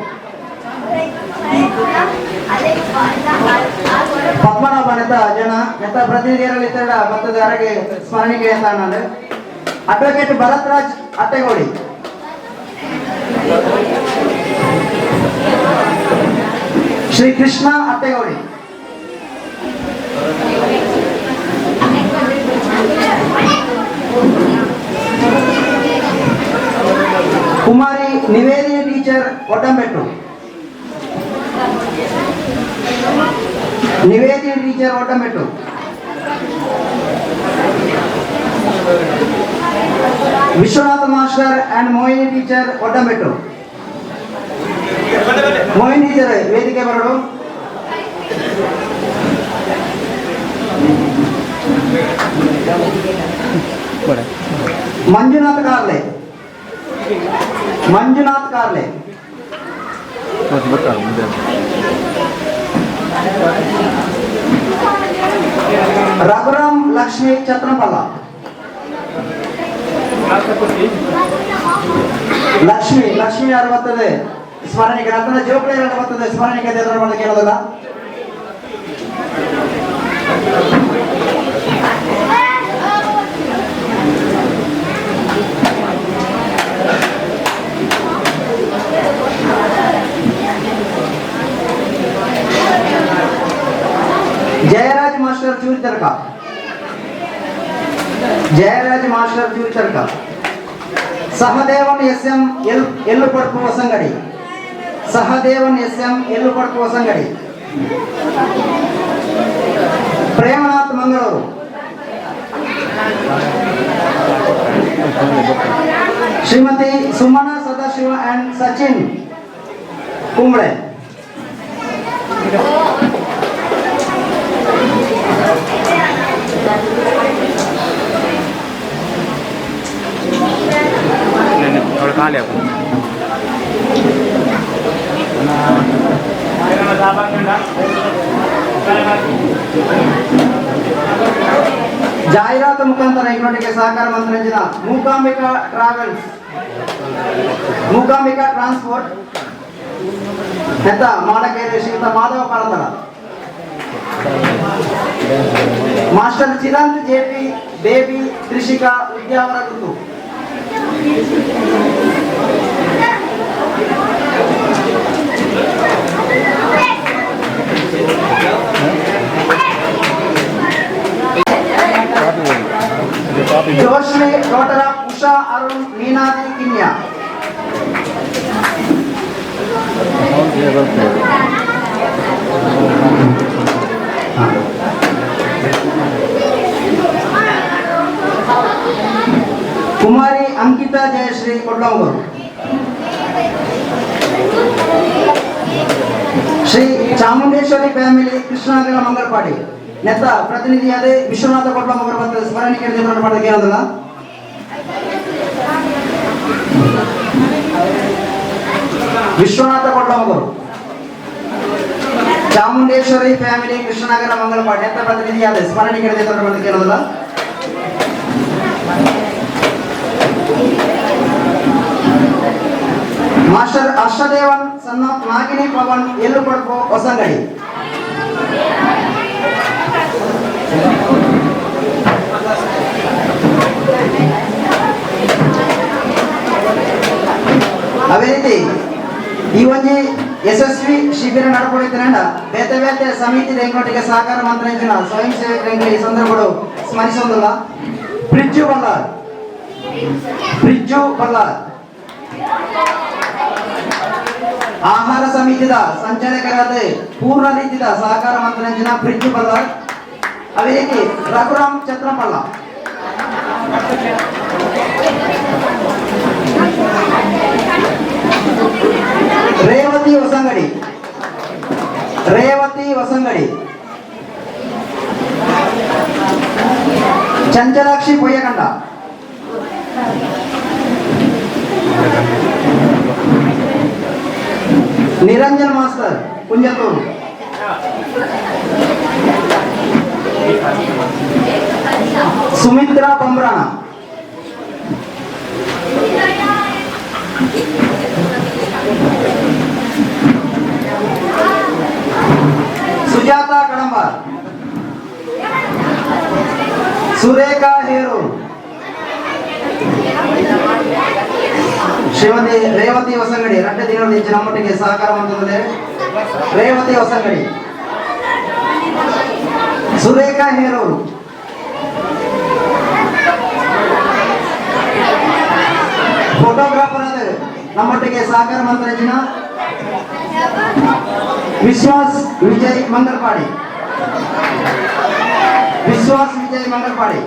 Padmanabha ನೆತ್ತ ಜನ ನೆತ್ತ ಪ್ರತಿನಿಧಿಯರಲ್ಲಿ ಭತ್ತದ ಅರಗೆ ಸ್ಮರಣಿಕೆ ಅಂತ ನಾನು. Advocate Bharath Raj Attegodi, Shri Krishna Attegodi, Kumari Nivedi teacher Oddambettu, Nivedi teacher Oddambettu, Vishwanatha master and Mohini teacher Oddambettu. Mohini teacher ವೇದಿಕೆ ಬರಡು. ಮಂಜುನಾಥ್ ಕಾರ್ಲೆ, ಮಂಜುನಾಥ್ ಕಾರ್ಲೆ, ರಘುರಾಮ್ ಲಕ್ಷ್ಮಿ ಛತ್ರಪಲ್ಲ, ಲಕ್ಷ್ಮಿ ಲಕ್ಷ್ಮಿ ಯಾರು ಬರ್ತದೆ ಸ್ಮರಣಿಕೆ ಅಂತಂದ್ರೆ ಜೋಕ್ಲೆ ಯಾರು ಬರ್ತದೆ ಸ್ಮರಣಿಕೆ ಕೇಳೋದಲ್ಲ. Jayaraj master Churitarka, Jayaraj master Churitarka, Sahadevan S M L Ellupadpu Hosangadi, Sahadevan S M Ellupadpu Hosangadi, Premanath Mangaluru, Shrimati Sumana Sadashiva and Sachin Kumble, ಜಾಹೀರಾತು ಮುಖಾಂತರ ಇನ್ನೊಟ್ಟಿಗೆ ಸಹಕಾರ ಮಂತ್ರಂಜಿನ ಮೂಕಾಂಬಿಕಾ ಟ್ರಾವೆಲ್ಸ್, ಮೂಕಾಂಬಿಕಾ ಟ್ರಾನ್ಸ್ಪೋರ್ಟ್ ನೆತ್ತ Madakere Shriyuta Madhava Parandala, master Chiranth JP Baby Trishika Udyavara Guttu, Joshmi daughter of Usha Arun Meenadi Kinya, Kumari Ankita Jayashree Kodlamogaru. Shri Chamundeshwari family Krishnanagara Mangalpady ನೆತ್ತ ಪ್ರತಿನಿಧಿಯಾದ ವಿಶ್ವನಾಥ ಕೊಡ್ಲಾಮೊಗರು ಮತ್ತು ಸ್ಮರಣಿಕೆ ಪಡೆದ Vishwanatha ಕೊಡ್ಲಾಮೊಗರು. Chamundeshwari family Krishnanagar ಮಂಗಲಪಾಡಿ ನೆತ್ತ ಪ್ರತಿನಿಧಿಯಾದ ಸ್ಮರಣಿಕೆ ಪಡೆದ master Harshadevan son of Nagini Pavan Ellupadpu Hosangadi. ಅದೇ ರೀತಿ ಈ ಒಂಜಿ ಯಶಸ್ವಿ ಶಿಬಿರ ನಡ್ಕೊಂಡಿದ್ದರಿಂದ ಬೇತೆ ಬೇತೆ ಸಮಿತಿ ಎಂಕೊಟ್ಟಿಗೆ ಸಹಕಾರ ಮಂತ್ರಿನ ಸ್ವಯಂ ಸೇವಕರಿಗೆ ಈ ಸಂದರ್ಭಗಳು ಸ್ಮರಿಸೋದಿಲ್ಲ. ಬ್ರಿಡ್ಜು ಬಲ್ಲಾರ್, ಬ್ರಿಡ್ಜು ಬಲ್ಲಾರ್ ಆಹಾರ ಸಮಿತಿದ ಸಂಚಾಲಕರಾದ ಪೂರ್ಣ ರೀತಿಯ ಸಹಕಾರ ಮಂತ್ರಿನ ಬ್ರಿಡ್ಜು ಬಲ್ಲಾರ್. ಅದೇ ರೀತಿ ರಘುರಾಮ್ ಛತ್ರಪಳ್ಳ. ರೇವತಿ ಹೊಸಂಗಡಿ, ರೇವತಿ ಹೊಸಂಗಡಿ. ಚಂಚಲಾಕ್ಷಿ ಪೊಯ್ಯಕಂಡ. ನಿರಂಜನ್ ಮಾಸ್ಟರ್ ಕುಂಜತೂರು. ಸುಮಿತ್ರಾ ಬಂಬ್ರಾಣ. ಸುಜಾತಾ ಕಡಂಬಾರ್. ಸುರೇಖಾ ಹೇರೂರು. ಶ್ರೀಮತಿ ರೇವತಿ ಹೊಸಂಗಡಿ ರಡ್ಡ ದಿನದ ನಮ್ಮೊಟ್ಟಿಗೆ ಸಹಕಾರ ಅಂತಂದ್ರೆ ರೇವತಿ ಹೊಸಂಗಡಿ, ಸುರೇಖಾ ಹೇರೂರು. ಫೋಟೋಗ್ರಾಫರ್ ಆದ ನಮ್ಮೊಟ್ಟಿಗೆ ಸಹಕಾರ ಮಂತ್ರಿನ ವಿಶ್ವಾಸ್ ವಿಜಯ್ ಮಂಗಲ್ಪಾಡಿ, ವಿಶ್ವಾಸ್ ವಿಜಯ್ ಮಂಗಲ್ಪಾಡಿ.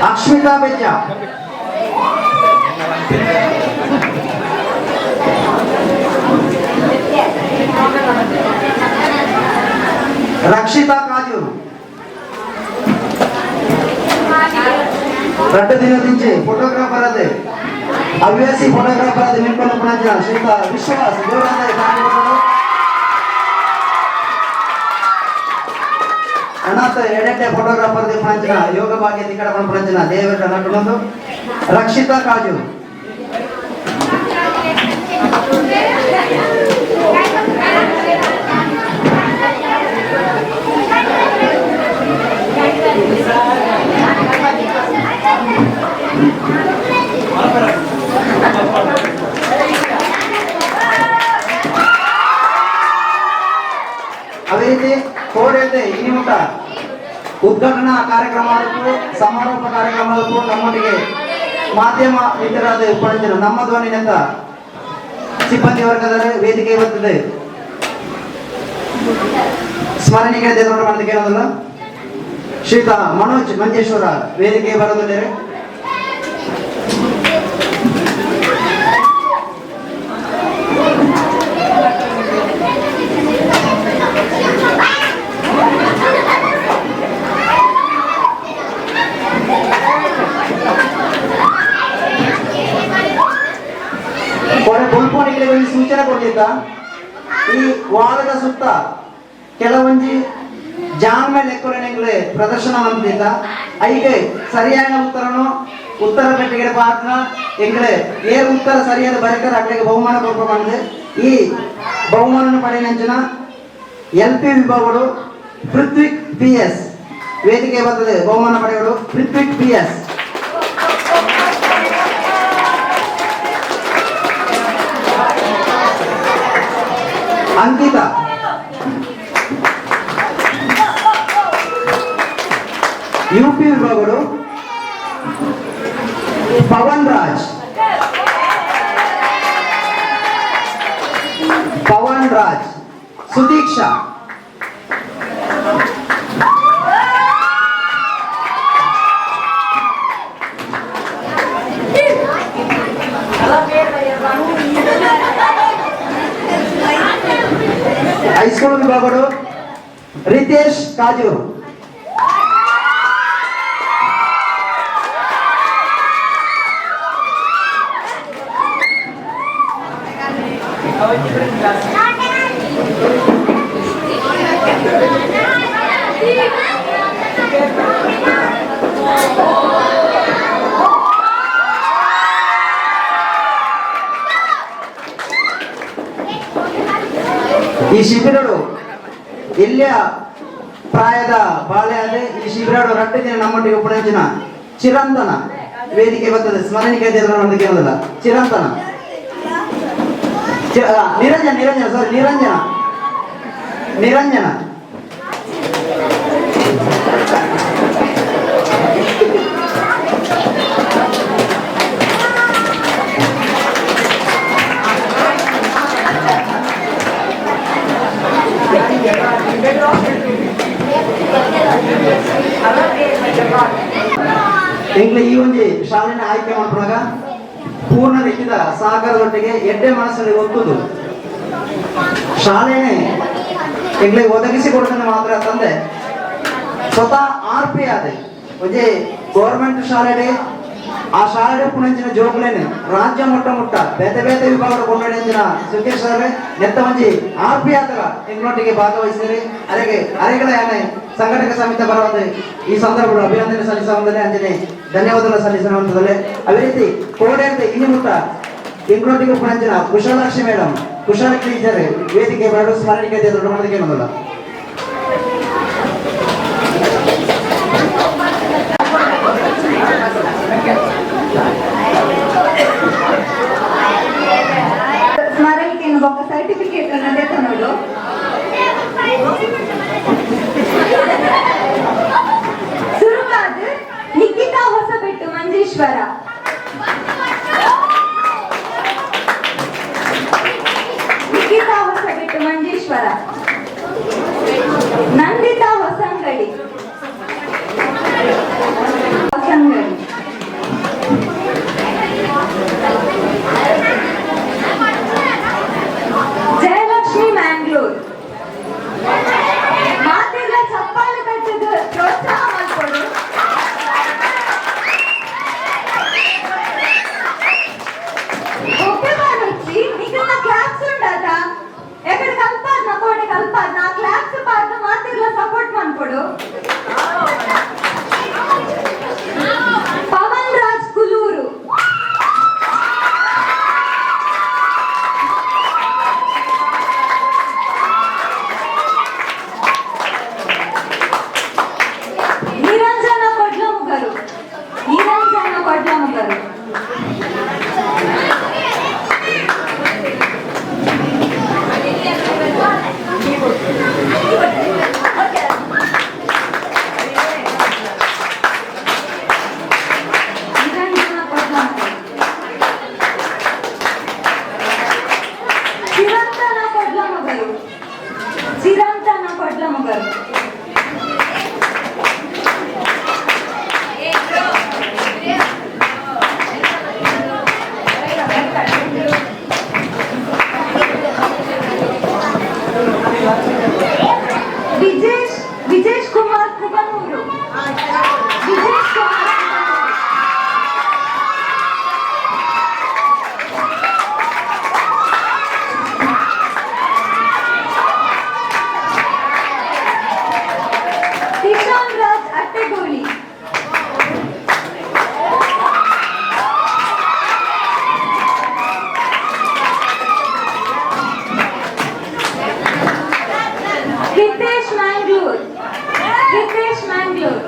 ಅಶ್ಮಿತಾ ಬೆಜ್ಜ. ರಕ್ಷಿತಾ ಕಾಜೂರು. ರಡ್ಡ ದಿನದಿಂಚೆ ಫೋಟೋಗ್ರಾಫರ್ ಅದೇ ಹವ್ಯಾಸಿ ಫೋಟೋಗ್ರಾಫರ್ ಅದೇ ನಿಂಕೊಂಡು ಪುಣಂಜಿನ ಶ್ರೀಯುತ ವಿಶ್ವಾಸ್ ಅನಾಥ ಎಡೆಟ್ಟೆ ಫೋಟೋಗ್ರಾಫರ್ ಪುಣಂಜಿನ ಯೋಗ ಭಾಗ್ಯ ತಿಕ್ಕಡ ಪುಣಂಜಿನ ದೇವರ ನಟನೊಂದು ರಕ್ಷಿತಾ ಕಾಜೂರು. ಅದೇ ರೀತಿ ಕೋಡೆತೆ ಇನಿಮುಟ ಉದ್ಘಾಟನಾ ಕಾರ್ಯಕ್ರಮಕ್ಕೂ ಸಮಾರೋಪ ಕಾರ್ಯಕ್ರಮಕ್ಕೂ ನಮ್ಮೊಟ್ಟಿಗೆ ಮಾಧ್ಯಮ ಮಿತ್ರರಾದ ಉಪನಂಜನ ನಮ್ಮ ಧ್ವನಿನಂತ ಸಿಬ್ಬಂದಿ ವರ್ಗದ ವೇದಿಕೆ ಬರ್ತದೆ. ಸ್ಮರಣಿಕೆ ಮಾಡೋದಕ್ಕೆ ಏನದಲ್ಲ ಶ್ರೀತ ಮನೋಜ್ ಮಂಜೇಶ್ವರ ವೇದಿಕೆ ಬರೋದಿದ್ದಾರೆ. ಸೂಚನೆ ಕೊಡ್ಲಿಕ್ಕ ಈ ವಾರದ ಸುತ್ತ ಕೆಲವೊಂಜಿ ಜಾನ್ ಮೇಲೆ ಎಕ್ಕುಲೆನೆಂಗ್ಲೆ ಪ್ರದರ್ಶನ ಮಂದಿತ್ತ ಐಗೆ ಸರಿಯಾದ ಉತ್ತರನು ಉತ್ತರ ಪೆಟ್ಟಿಗೆ ಪಾತ್ರ ಎಂಗ್ಲೆ ಏರ್ ಉತ್ತರ ಸರಿಯಾದ ಬರೆಕರ ಅಗ್ಲಿಗೆ ಬಹುಮಾನ ಕೊಡ್ಕೊಂಡು ಈ ಬಹುಮಾನ ಪಡೆಯಂಚಿನ ಎಲ್ ಪಿ ವಿಭಾಗಗಳು ಪೃಥ್ವಿಕ್ ಪಿ ಎಸ್ ವೇದಿಕೆ ಬರ್ತದೆ ಬಹುಮಾನ ಪಡೆಯಲು Prithvik P S. Ankita. UP ವಿಭಾಗಗಳು ಪವನ್ Raj. Sudeeksha. High school ವಿಭಾಗಡು Ritesh Kajur. ಈ ಶಿಬಿರಡು ಇಲ್ಲಿಯ ಪ್ರಾಯದ ಬಾಳೆ ಈ ಶಿಬಿರಡು ರಡ್ಡು ದಿನ ನಮ್ಮೊಟ್ಟಿಗೆ ಉಪನಂಚಿನ ಚಿರಂತನ ವೇದಿಕೆ ಬರ್ತದೆ. ಸ್ಮರಣಿಕೆ ಕೇಳಲ್ಲ ಚಿರಂತನ ನಿರಂಜನ ನಿರಂಜನ ಸಾರಿ ನಿರಂಜನ ನಿರಂಜನ ಎಂಗ್ಲ ಈ ಒಂಜಿ ಶಾಲೆನ ಆಯ್ಕೆ ಮಾಡ್ಕೊಳಗ ಪೂರ್ಣ ರೀತಿಯ ಸಹಕಾರದೊಟ್ಟಿಗೆ ಎಡ್ಡೆ ಮನಸ್ಸಲ್ಲಿ ಒತ್ತುದು ಶಾಲೆನೇ ಎಂಗ್ಲಿಗೆ ಒದಗಿಸಿ ಕೊಡ್ತಾನೆ ಮಾತ್ರ ತಂದೆ ಸ್ವತಃ ಆರ್ ಪಿ ಆದೆ ಒಂಜಿ ಗೌರ್ಮೆಂಟ್ ಶಾಲೆ ಆ ಶಾಲೆ ಪುಣಂಚಿನ ಜೋಕುಲೇನೆ ರಾಜ್ಯ ಮೊಟ್ಟ ಮುಟ್ಟ ಬೇತೆ ಬೇತೆ ವಿಭಾಗದ ಕೊಂಡಾಡಿನ ಸುಖೇಶ್ ಸರ್ ನೆತ್ತ ಒಂಜಿ ಆರ್ ಪಿ ಆತರ ಎಂಗ್ಲೊಟ್ಟಿಗೆ ಭಾಗವಹಿಸಿದರೆ ಅರೆಗೆ ಅರೆಗಳ ಯಾನೆ ಸಂಘಟಕ ಸಮಿತಿ ಬರವಂತೆ ಈ ಸಂದರ್ಭದಲ್ಲಿ ಅಭಿನಂದನೆ ಸಲ್ಲಿಸುವಂತಲೇ ಅಂಜನೆ ಧನ್ಯವಾದಗಳು ಸಲ್ಲಿಸುವಂತದಲ್ಲೇ. ಅದೇ ರೀತಿ ಕೋಡೆ ಇನ್ನು ಮುಟ್ಟ ಎಂಗ್ಲೊಟ್ಟಿಗೆ ಪುಣಂಚಿನ ಕುಶಲಾಕ್ಷಿ ಮೇಡಮ್ ಕುಶಲ ಟೀಚರ್ ವೇದಿಕೆ ಬರಡು ಸ್ಮರಣಿಕೆ ದೊಡ್ಡ ಮಾಡೋದಕ್ಕೆ ಏನೋದಲ್ಲ. ಸ್ಮರಣಿಕೆಯನ್ನು ಒಬ್ಬ ಸರ್ಟಿಫಿಕೇಟ್ ಅನ್ನು ನೋಡು. ಸುರುವಾದ ನಿಖಿತಾ ಹೊಸಬೆಟ್ಟು ಮಂಜೇಶ್ವರ. ನಿಖಿತಾ ಹೊಸಬೆಟ್ಟು ಮಂಜೇಶ್ವರ. ನಂದಿತಾ ಹೊಸಂಗಡಿ. ಹೊಸಂಗಡಿ. ಜಯಲಕ್ಷ್ಮಿ ಮ್ಯಾಂಗ್ಳೂರ್. ಮಾತೆಲ್ಲ ಚಪ್ಪಾಳೆ ತಟ್ಟದು ಪ್ರೋತ್ಸಾಹ ಮಾಡ್ಕೊಡು. ಒಬ್ಬೆ ಮಾಡೋಚಿ ನಿಗಲ್ಲ ಕ್ಲಾಪ್ಸ್ ಉಂಡಾತ ಎಕಡೆ ಕಲ್ಪಾದ್ನ ಕೋಡೆ ಕಲ್ಪಾದ್ನ ಕ್ಲಾಪ್ಸ್ ಪಾಡ್ದು ಮಾತೆಲ್ಲ ಸಪೋರ್ಟ್ ಮಾಡ್ಕೊಡು. Pavan Raj Kuloor. Niranjana Kodlamogaru. Niranjana Kodlamogaru. Niranjana Kodlamogaru. Chirantana Kodlamogaru. Chirantana Kodlamogaru. Vijesh Vijesh Kumar Kubanur. Vijesh Kumar Kubanur. Kishan Raj Attegoli. Hitesh Mangalore. Hitesh Mangalore.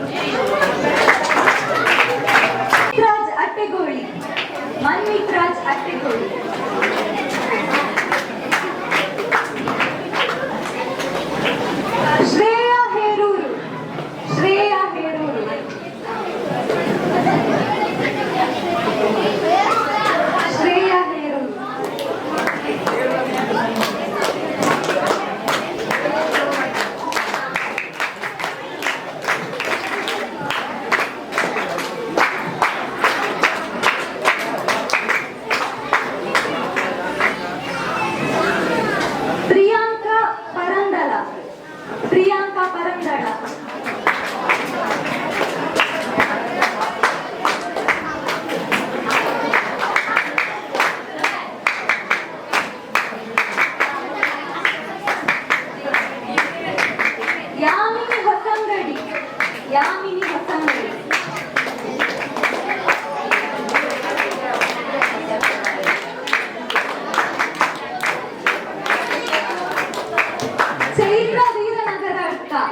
Adka,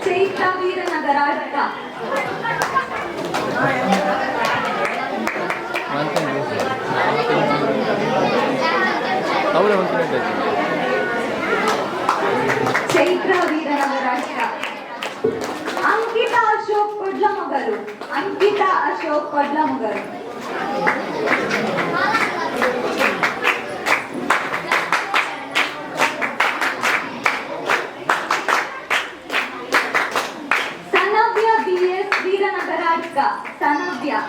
Chaitra Veeranagara Adka. Chaitra Veeranagara Adka. Ankita Ashok Kodlamogaru, Ankita Ashok Kodlamogaru. Sanavya BS Veeranagara Adka, Sanavya.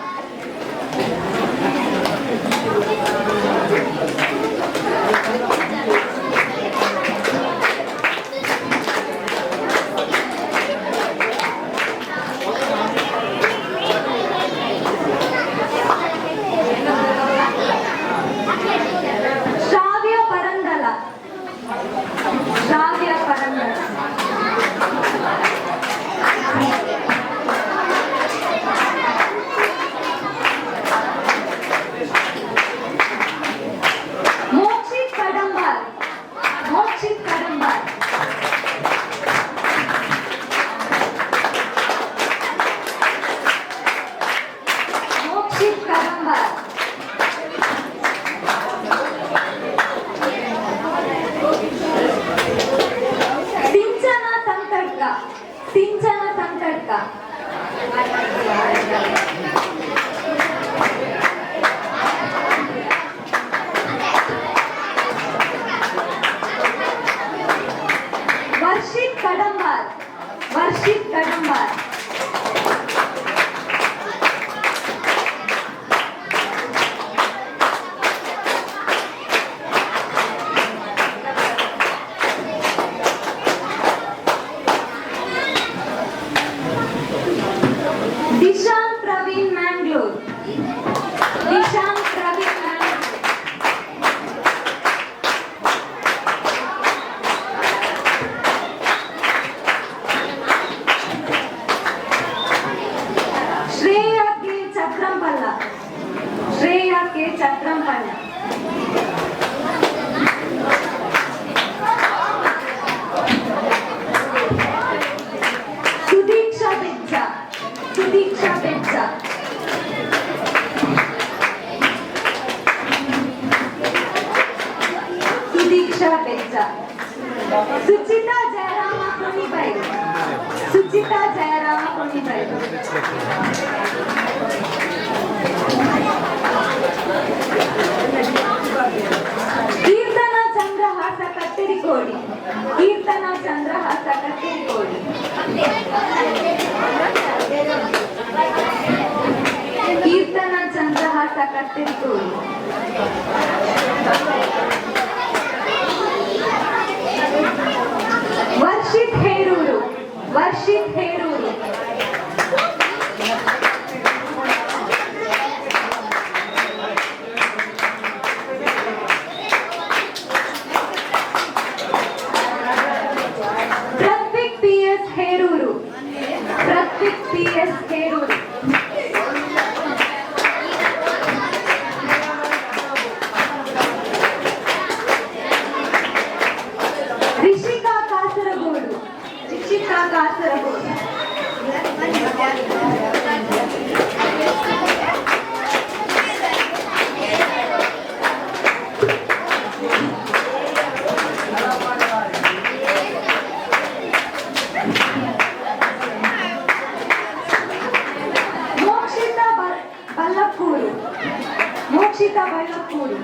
Shravya Parandala, Shravya Parandala. Mokshit Kadambar, Mokshit Kadambar. Mokshit Kadambar. Sinchana Santadka, Sinchana Santadka. Varshit Kadambar, Varshit Kadambar. Dishan Praveen Mangalore, Dishan Praveen Mangalore. Shreya K Chatrampalla, Shreya K Chatrampalla. Sudiksha Bejja, Sudiksha Bejja. Sudiksha Bejja. Suchita Jayarama Konibai, Suchita Jayarama Konibai. Keerthana Chandrahasa Katterikodi, Keerthana Chandrahasa Katterikodi. Keerthana Chandrahasa Katterikodi. Varshit Heruru, Varshit Heruru. Prathvik PS Heruru, Prathvik PS Heruru. Rishika Kasaragod, Rishika Kasaragod. Mokshita Ballapuru, Mokshita Ballapuru.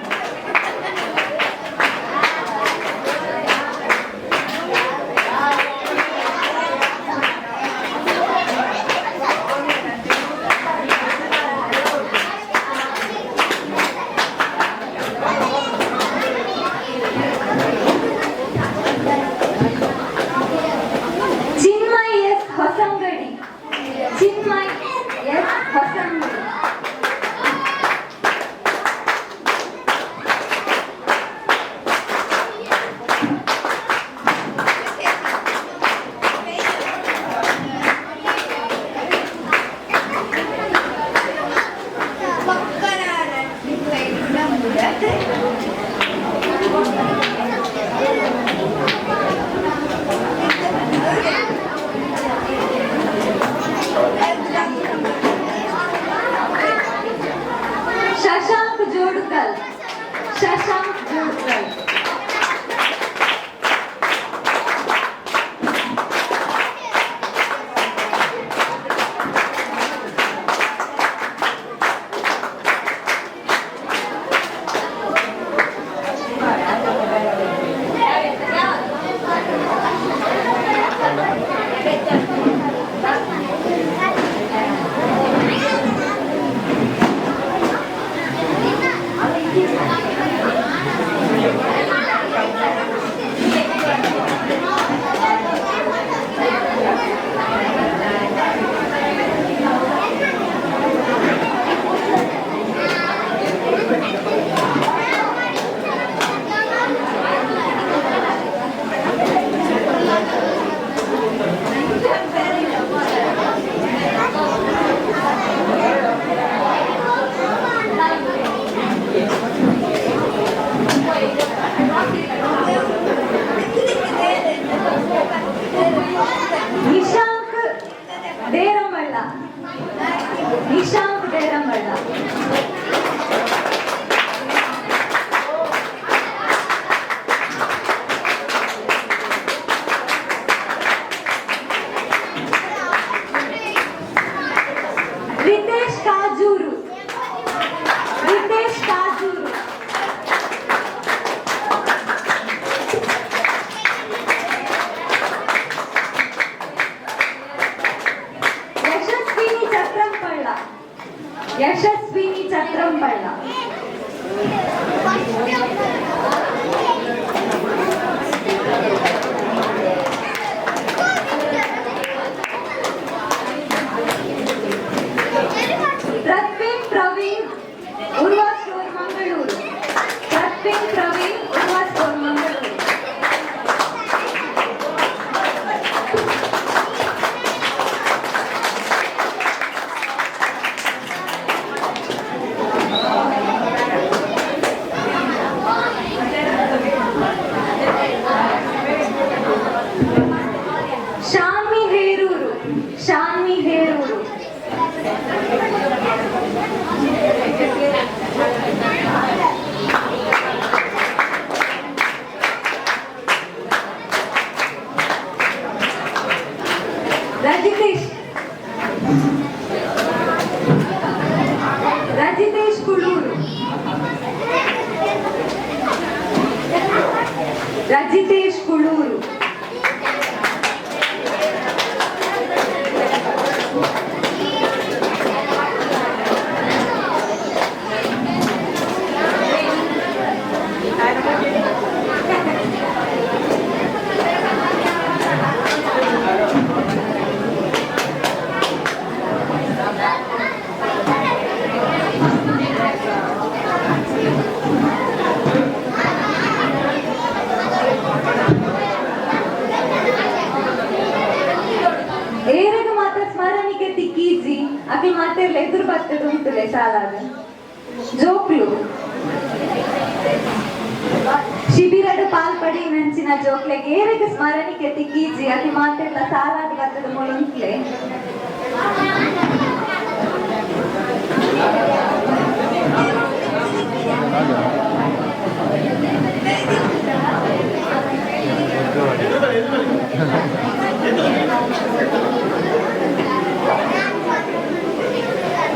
Yashaswini Chatrampalla. Prathvin Praveen Urva store Mangaluru. Prathvin Praveen Urva store Mangaluru. Shanvi Heruru. Shanvi Heruru. Rajitesh. Rajitesh Kuluru. Rajitesh Kuluru. ಏರೆಗ್ ಮಾತ್ರ ಸ್ಮರಣಿಕೆ ತಿಕ್ಕೀಜಿ ಅಕಿ ಮಾತೆರ್ಲ ಎದುರು ಬರ್ತದೆ ಉಂಟುಲೆ ಶಾಲಾದ ಜೋಕ್ಲು ಶಿಬಿರಡು ಪಾಲ್ಪಡಿ ನಂಚಿನ ಜೋಕ್ಲೆಗ್ ಏರೆಗ್ ಸ್ಮರಣಿಕೆ ತಿಕ್ಕೀಜಿ ಅಕಿ ಮಾತೆರ್ಲ ಸಾಲಾದ ಬರ್ತದೆ ಮುಳುಂಟ್ಲೆ.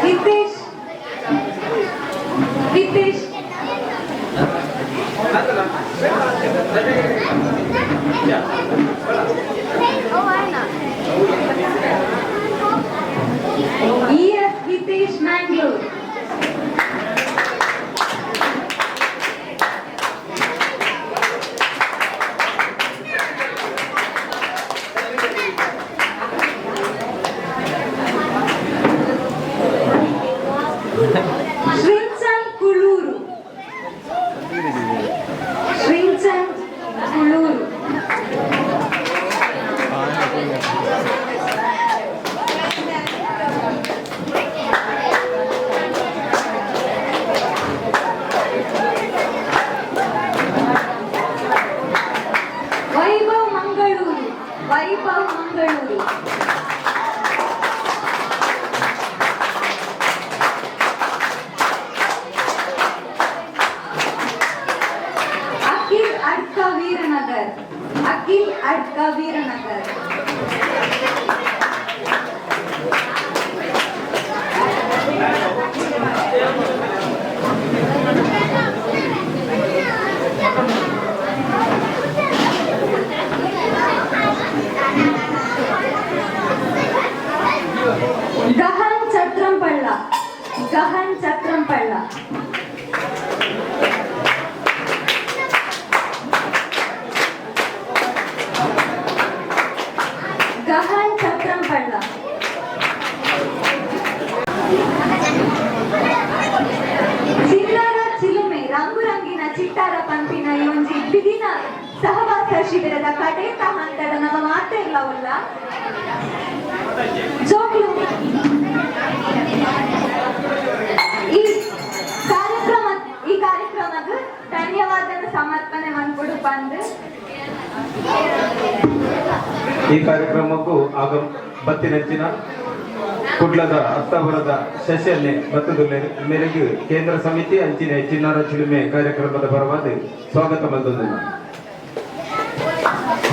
Hitesh. Hitesh. E.F. Hitesh Mangalore. Shrinchan Kuluru. Shrinchan Kuluru. Vaibhav Mangaluru. Vaibhav Mangaluru. Akhil Adka Veeranagar. Akhil Adka Veeranagar. Gahan Chatrampalla. Gahan Chatrampalla. Gahan Chatrampalla. ಚಿನ್ನಾರ ಚಿಲುಮೆ ರಂಗು ರಂಗಿನ ಚಿಟ್ಟಾರ ಪಂಪಿನ ಈ ಒಂಜಿ ಬಿದಿನ ಸಹವಾಸ ಶಿಬಿರದ ಕಡೇತ ಹಂತದ ನಮ್ಮ ಮಾತೆರ್ಲವಲ್ಲ ಜೋಕ್ಲು. ಈ ಕಾರ್ಯಕ್ರಮದ ಧನ್ಯವಾದ ಸಮರ್ಪಣೆ ಮನ್ಕೊಡು ಬಂದು ಈ ಕಾರ್ಯಕ್ರಮಕ್ಕೂ ಆಗ ಬತ್ತಿನಂಚಿನ ಕುಡ್ಲದ ಅತ್ತಾವರದ ಶಶಿಯನ್ನೇ ಬತ್ತದುಲ್ಲೆ ಮೇರೆಗೆ ಕೇಂದ್ರ ಸಮಿತಿ ಅಂಚಿನ ಚಿನ್ನಾರ ಚಿಲುಮೆ ಕಾರ್ಯಕ್ರಮದ ಪರವಾದ ಸ್ವಾಗತ ಮಲ್ತೊಂದು.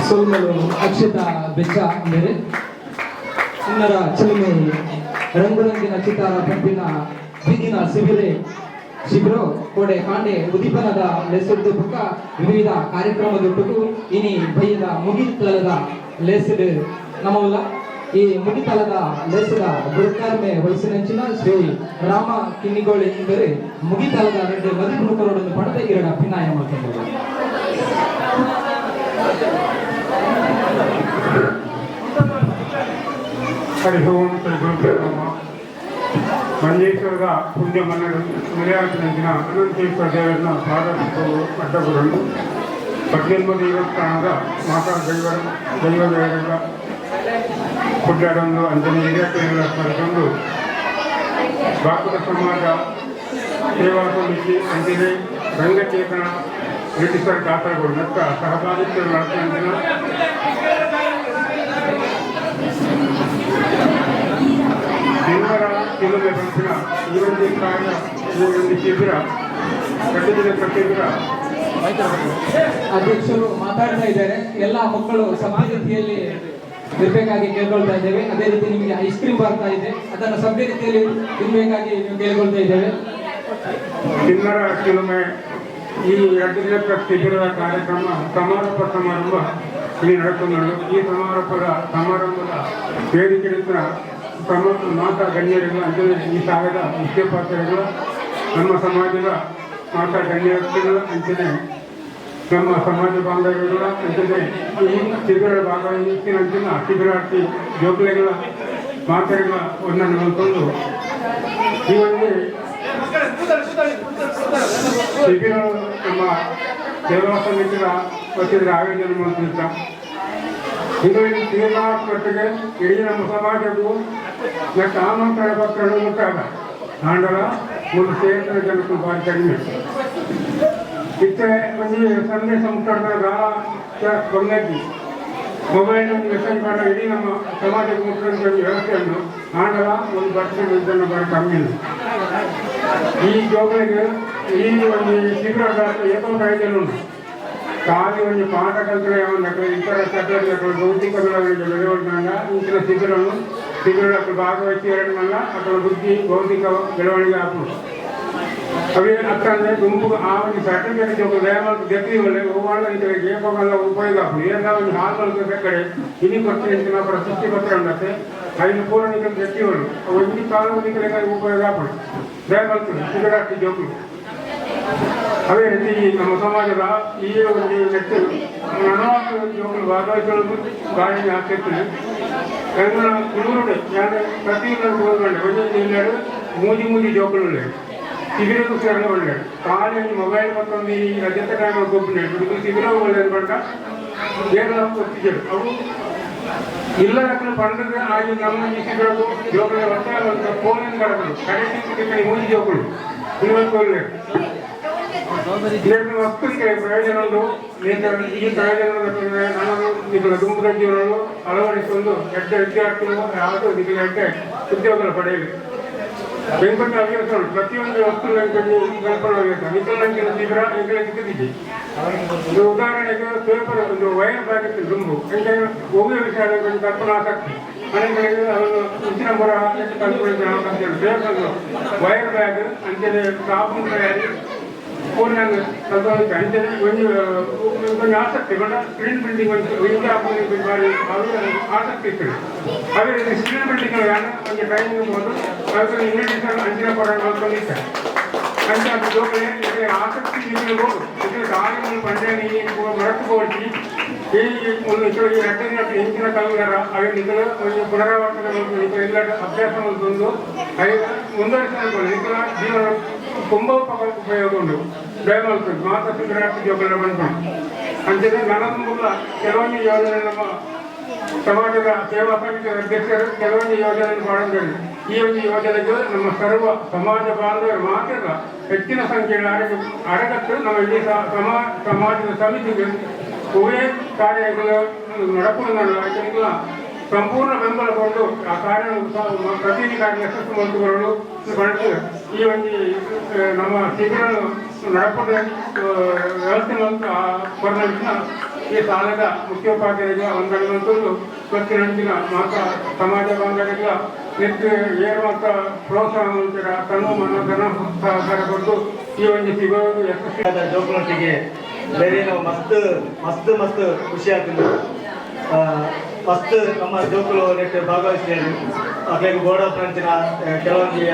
ಸೊಲ್ಮಲು ಅಕ್ಷತಾ ಬೆಚ್ಚ ಮೇರೆ ಚಿನ್ನರ ಚಿಲುಮೆ ರಂಗು ರಂಗಿನ ಚಿತ್ತಾರ ಪಂಪಿನ ಬಿದಿನ ಶಿಬಿರ ಕೋಡೆ ಕಾಂಡೆ ಉದ್ದೀಪನದ ಲೆಸುಡ್ದು ಬುಕ್ಕ ವಿವಿಧ ಕಾರ್ಯಕ್ರಮದೊಟ್ಟುಗು ಇನಿ ಬಯ್ಯದ ಮುಗಿತಲದ ಲೇಸುಡು ನಮವುಲ. ಈ ಮುಗಿತಲದ ಲೇಸದ ಗುರುಕರ್ಮೆ ವಯಸ್ಸಿನಂಚಿನ ಶ್ರೀ ರಾಮ ಕಿನ್ನಿಗೋಳಿ ಎಂದರೆ ಮುಗಿತಲದ ರೆಡ್ಡಿ ಮದಿಪುರು ಕೊರಡೊಂದು ಪಡೆದ ಇರಡ ಪಿನ್ನಾಯ ಮಾಡ್ಕೊಂಡು. ಹರಿ ಓಂ ಶ್ರೀ ಗುರುಭ್ಯೋ ನಮಃ. ಮಂಜೇಶ್ವರದ ಪುಣ್ಯ ಮನ್ನಡು ಮಲಯಾಳತಿನ ಅನಂತೇಶ್ವರ ದೇವರನ್ನ ಪಾದ ಅಡ್ಡಗುರನ್ನು ಪದ್ನೆಂಬ ದೇವಸ್ಥಾನದ ಮಾತಾ ದೈವ ದೈವಗಳ ಕುಡ್ಡಾಡೊಂದು ಅಂಜನೆ ಹಿರಿಯಕರಿಗಳ ಸ್ಮರಿಸಿಕೊಂಡು ಬಾಕುಡ ಸಮಾಜ ಸೇವಾ ಸಮಿತಿ ಅಂಜನೆ ರಂಗಚೇತನ ಬ್ರಿಟಿಷರ ದಾಸರುಗಳು ನಕ್ಕ ಸಹಭಾಗಿತ್ವ ನಡೆಸಿದ ದೇವರ ಕೆಲವೇ ಬಂಪಿನ ಈ ಒಂದು ಕಾರ್ಯ ಈ ಒಂದು ಶಿಬಿರ ಕಟ್ಟಿದ ಶಿಬಿರ. ಅಧ್ಯಕ್ಷರು ಮಾತಾಡ್ತಾ ಇದ್ದಾರೆ. ಎಲ್ಲ ಮಕ್ಕಳು ಸಭ್ಯ ರೀತಿಯಲ್ಲಿ ಇರಬೇಕಾಗಿ ಕೇಳ್ಕೊಳ್ತಾ ಇದ್ದೇವೆ. ಅದೇ ರೀತಿ ನಿಮಗೆ ಐಸ್ ಕ್ರೀಮ್ ಬರ್ತಾ ಇದೆ, ಅದನ್ನು ಸಭ್ಯ ರೀತಿಯಲ್ಲಿ ತಿನ್ಬೇಕಾಗಿ ನೀವು ಕೇಳ್ಕೊಳ್ತಾ ಇದ್ದೇವೆ. ಚಿನ್ನರ ಕೆಲವೊಮ್ಮೆ ಈ 2 ದಿನದ ಶಿಬಿರದ ಕಾರ್ಯಕ್ರಮ ಸಮಾರೋಪ ಸಮಾರಂಭ ಇಲ್ಲಿ ನಡೆದುಕೊಂಡು ಈ ಸಮಾರಂಭದ ವೇದಿಕೆ ಮಾತಾ ಗಣ್ಯರುಗಳು ಅಂಜನೆ ಈ ಸಾಗದ ಮುಖ್ಯೋಪಾಧ್ಯಾಯರು ನಮ್ಮ ಸಮಾಜದ ಮಾತಾ ಗಣ್ಯ ವ್ಯಕ್ತಿಗಳು ಅಂಚನೆ ನಮ್ಮ ಸಮಾಜ ಬಾಂಧವ್ಯಗಳ ಅಂಚನೆ ಈ ಶಿಬಿರ ಭಾಗವಹಿಸಿನ ಅಂಚಿನ ಶಿಬಿರಾರ್ಥಿ ಜೋಕ್ಲೆಗಳ ಮಾತೆಗಳ ಒಂದನ್ನು ನೋಡಿಕೊಂಡು ಈ ಒಂದು ಶಿಬಿರ ನಮ್ಮ ಸೇವಾ ಸಮಿತಿಯ ವತಿಯಿಂದ ಆಯೋಜನೆ ಮಾಡುತ್ತಿದ್ದ. ಇದು ತೀರ್ಮಾನಕ್ಕೆ ಇಡೀ ನಮ್ಮ ಸಮಾಜಕ್ಕೂ ಮತ್ತು ಆಮಂತ್ರಣ ಪತ್ರಗಳು ಮುಟ್ಟಾದ ಆಂಡಲ ಒಂದು ಸೇರಿದ ಜನಕ್ಕೂ ಭಾರಿ ಕಡಿಮೆ. ಇತ್ತೆ ಒಂದು ಸಂದೇಶ ಮುಟ್ಟಾಡಿದಾಗ ಬಂಗಜ್ಜಿ ಮೊಬೈಲ್ ಒಂದು ಮೆಸೇಜ್ ಮಾಡೋ ಇಡೀ ನಮ್ಮ ಸಮಾಜಕ್ಕೆ ಮುಟ್ಟುವಂಥ ಒಂದು ವ್ಯವಸ್ಥೆಯನ್ನು ಆಂಡಲ ಒಂದು ಪರ್ಸೆಂಟ್ ಜನ ಭಾರಿ ಕಮ್ಮಿ. ಈ ಜೋಗಳಿಗೆ ಈ ಒಂದು ಶಿಬಿರದ ಏಕೋ ಪ್ರಯೋಜನ ಉಂಟು. ಖಾಲಿ ಒಂದು ಪಾಠ ಕಲ್ತರೆ ಅವನ ಇತರ ಚಟುವಟಿಕೆಗಳು ಭೌತಿಕ ಬೆಳವಣಿಗೆ ಬೆಳವಣಿಗೆ ಇಂಚಿನ ಶಿಬಿರವನ್ನು ಶಿಬಿರ ಭಾಗವಹಿಸಿ ಎರಡನ್ನಲ್ಲ ಅಥವಾ ಬುದ್ಧಿ ಭೌತಿಕ ಬೆಳವಣಿಗೆ ಆಪುಂಡು. ಅವೇ ಅತ್ತಂದ್ರೆ ಗುಂಪು ಆ ಒಂದು ಸರ್ಟಿಫಿಕೇಟ್ ಜೋಕು ದಯಮಾಡಿ ಗತಿ ಒಳ್ಳೆ ಹೂವಾಳ ಏಪಗಲ್ಲ ಉಪಯೋಗ ಆಪುಂಡು. ಏನ ಒಂದು ಹಾಲು ಕಡೆ ಇನಿ ಕೊಡ್ತೀನಿ ಪ್ರಶಸ್ತಿ ಪತ್ರ ಉಂಡತ್ತೆ ಐದು ಪೂರ್ಣಿಕ ಗತಿ ಒಳ್ಳು ಅವು ಇನ್ನು ಸಾರ್ವಜನಿಕರಿಗೆ ಉಪಯೋಗ ಆಪುಂಡು. ದಯಮಾಡಿ ಶಿಬಿರಾರ್ಥಿ ಜೋಕು. ಅದೇ ರೀತಿ ನಮ್ಮ ಸಮಾಜದ ಈ ಒಂದು ವ್ಯಕ್ತಿ ಜೋಕುಲು ಭಾಗವಹಿಸಲು ಗಾಳಿ ಹಾಕಿರ್ತೀವಿ. ಕುಳೂರುಡೆ ಯಾರು ಪ್ರತಿಯೊಂದು ಒಳ್ಳೆ ಒಂದೇ ಜಿಲ್ಲೆಡು ಮೂಜಿ ಮೂಜಿ ಜೋಕುಲು ಒಳ್ಳೆ ಶಿಬಿರಕ್ಕೂ ಸೇರಲು ಒಳ್ಳೆ ಖಾಲಿ ಮೊಬೈಲ್ ಮತ್ತೊಂದು ಈ ರಜತ ಟೈಮ್ ಗೊಬ್ಬರ ಶಿಬಿರ ಒಳ್ಳೆಯದು ಬಂಡ ಬೇರೆ ಒತ್ತಿದ್ದರು ಅವು ಇಲ್ಲ ಪಂಡದ ಆಗಿ ನಮ್ಮ ಈ ಶಿಬಿರಕ್ಕೂ ಜೋಕುల ಒತ್ತಾಯ ಫೋನ್ ಕಡಗಳು ಕಡೆ ಮೂಜಿ ಜೋಕುಲು ಇವತ್ತು ಒಳ್ಳೆ ವಸ್ತುಕ್ಕೆ ಪ್ರಯೋಜನ ಉಂಟು. ಈ ಪ್ರಯೋಜನ ನಾನು ನಿಗಳ ದುಂಬುದ ಜೀವನವನ್ನು ಅಳವಡಿಸಿಕೊಂಡು ಎಡ್ಡ ವಿದ್ಯಾರ್ಥಿಗಳು ಯಾವುದೋ ನಿಮಗೆ ಎಡ್ಡ ಉದ್ಯೋಗಗಳು ಪಡೆಯಲಿ. ಬೆಂಕಟ್ಟ ಹವ್ಯಾಸ ಉಂಟು. ಪ್ರತಿಯೊಂದು ವಸ್ತು ಕಲ್ಪನೆ ಹವ್ಯಾಸ ನಿಖಲಂಕಿನ ಶಿಬಿರ ಎಂಗಳಿಗೆ ಇದು ಉದಾಹರಣೆಗೆ ಪೇಪರ್ ಒಂದು ವೈರ್ ಪ್ಯಾಕೆಟ್ ದುಂಬು ಎಂಕೆ ಒವ್ವೇ ವಿಷಯ ಕಲ್ಪನಾ ಆಸಕ್ತಿ ಮನೆಗಳಿಗೆ ಅದನ್ನು ಇಂಚಿನ ಮೊರ ಕಲ್ಪನೆ ಅಂತ ಹೇಳಿ paper wire bag ಅಂಚನೆ ಸಾಬೂನು ತಯಾರಿ ಪೂರ್ಣ ಅಂಚನೆ ಒಂದು ಒಂದು ಆಸಕ್ತಿ ಬಟ್ ಸ್ಕ್ರೀನ್ ಪ್ರಿಂಟಿಂಗ್ ಒಂದು ವಿಜ್ಞಾಪನೆ ಬಾರಿ ಆಸಕ್ತಿ ಇತ್ತು. ಅದೇ ರೀತಿ ಸ್ಕ್ರೀನ್ ಪ್ರಿಂಟಿಂಗ್ ಒಂದು ಟ್ರೈನಿಂಗ್ ಹೋದು ಅದಕ್ಕೆ ಇಂಗ್ಲೀಷ್ ಅಂಚಿನ ಪರ ಮಾಡ್ಕೊಂಡಿದ್ದಾರೆ. ಅಂಚೆ ಅದು ಜೋಕಲೆ ಇದಕ್ಕೆ ಆಸಕ್ತಿ ನಿಮಗೆ ಹೋಗು ಇದಕ್ಕೆ ದಾರಿಗಳು ಪಂಡೆ ಮರಕು ಹೋಗಿ ಈ ಒಂದು ಈ ರಟ್ಟನೆ ಇಂಚಿನ ಕಲ್ಗಾರ ಅವೆ ನಿಖಲ ಒಂದು ಪುನರಾವರ್ತನೆ ಎಲ್ಲ ಅಭ್ಯಾಸ ಒಂದು ಅವು ಮುಂದುವರಿಸಿಕೊಂಡು ನಿಖಲ ಜೀವನ ತುಂಬ ಉಪಯೋಗ ಉಂಟು. ದಯಮಾಡಿ ಮಾತಾ ಶಿಬಿರಾರ್ಥಿ ಜೋಕುಲ ಬಂದ್ಕೊಂಡು ಅಂಚನೆ ನನ್ನ ಕೆಲವೊಂದು ಯೋಜನೆ ನಮ್ಮ ಸಮಾಜದ ಸೇವಾ ಸಮಿತಿಯ ಅಧ್ಯಕ್ಷರು ಕೆಲವೊಂದು ಯೋಜನೆ ಮಾಡಿದ್ದಾರೆ. ಈ ಒಂದು ಯೋಜನೆಗೆ ನಮ್ಮ ಸರ್ವ ಸಮಾಜ ಬಾಂಧವರು ಮಾತ್ರ ಹೆಚ್ಚಿನ ಸಂಖ್ಯೆಯಲ್ಲಿ ಅರಗತ್ತು ನಮ್ಮ ಇಡೀ ಸಮಾಜದ ಸಮಿತಿಗೆ ಹೂವೇ ಕಾರ್ಯಗಳು ನಡಪುವ ಸಂಪೂರ್ಣ ಬೆಂಬಲ ಕೊಟ್ಟು ಆ ಕಾರ್ಯ ಪ್ರತಿ ಕಾರ್ಯ ಯಶಸ್ಸು ಮಾಡಿಕೊಳ್ಳಲು ಈ ಒಂದು ನಮ್ಮ ಶಿಬಿರ ನಡಪುವ ವ್ಯವಸ್ಥೆ ಕೊರಲಿನ ಈ ಶಾಲೆದ ಮುಖ್ಯೋಪಾಧ್ಯಾಯರಿಗೆ ವಂದನೆಗಳು ಗೊತ್ತಿರಂಚಿನ ಮಾತಾ ಸಮಾಜ ಬಾಂಧವರಿಗೆ ನಿತ್ಯ ಏರುವಂಥ ಪ್ರೋತ್ಸಾಹ ಅಂತೀರ ತನು ಮನ ಧನ ಸಹಕಾರ ಕೊಟ್ಟು ಈ ಒಂದು ಶಿಬಿರ ಯಶಸ್ವಿ ಜೋಕುಲೊಟ್ಟಿಗೆ ಬೇರೆ ಮಸ್ತ್ ಮಸ್ತ್ ಮಸ್ತ್ ಖುಷಿ ಆಗ್ತದೆ. ಮಸ್ತ್ ನಮ್ಮ ಜೋಕುಲು ನೆಟ್ ಭಾಗವಹಿಸಿದರು. ಅಕ್ಲೆಗ್ ಬೋರ್ಡ್ ಆಫ್ ನಂಚಿನ ಕೆಲವೊಂಜಿ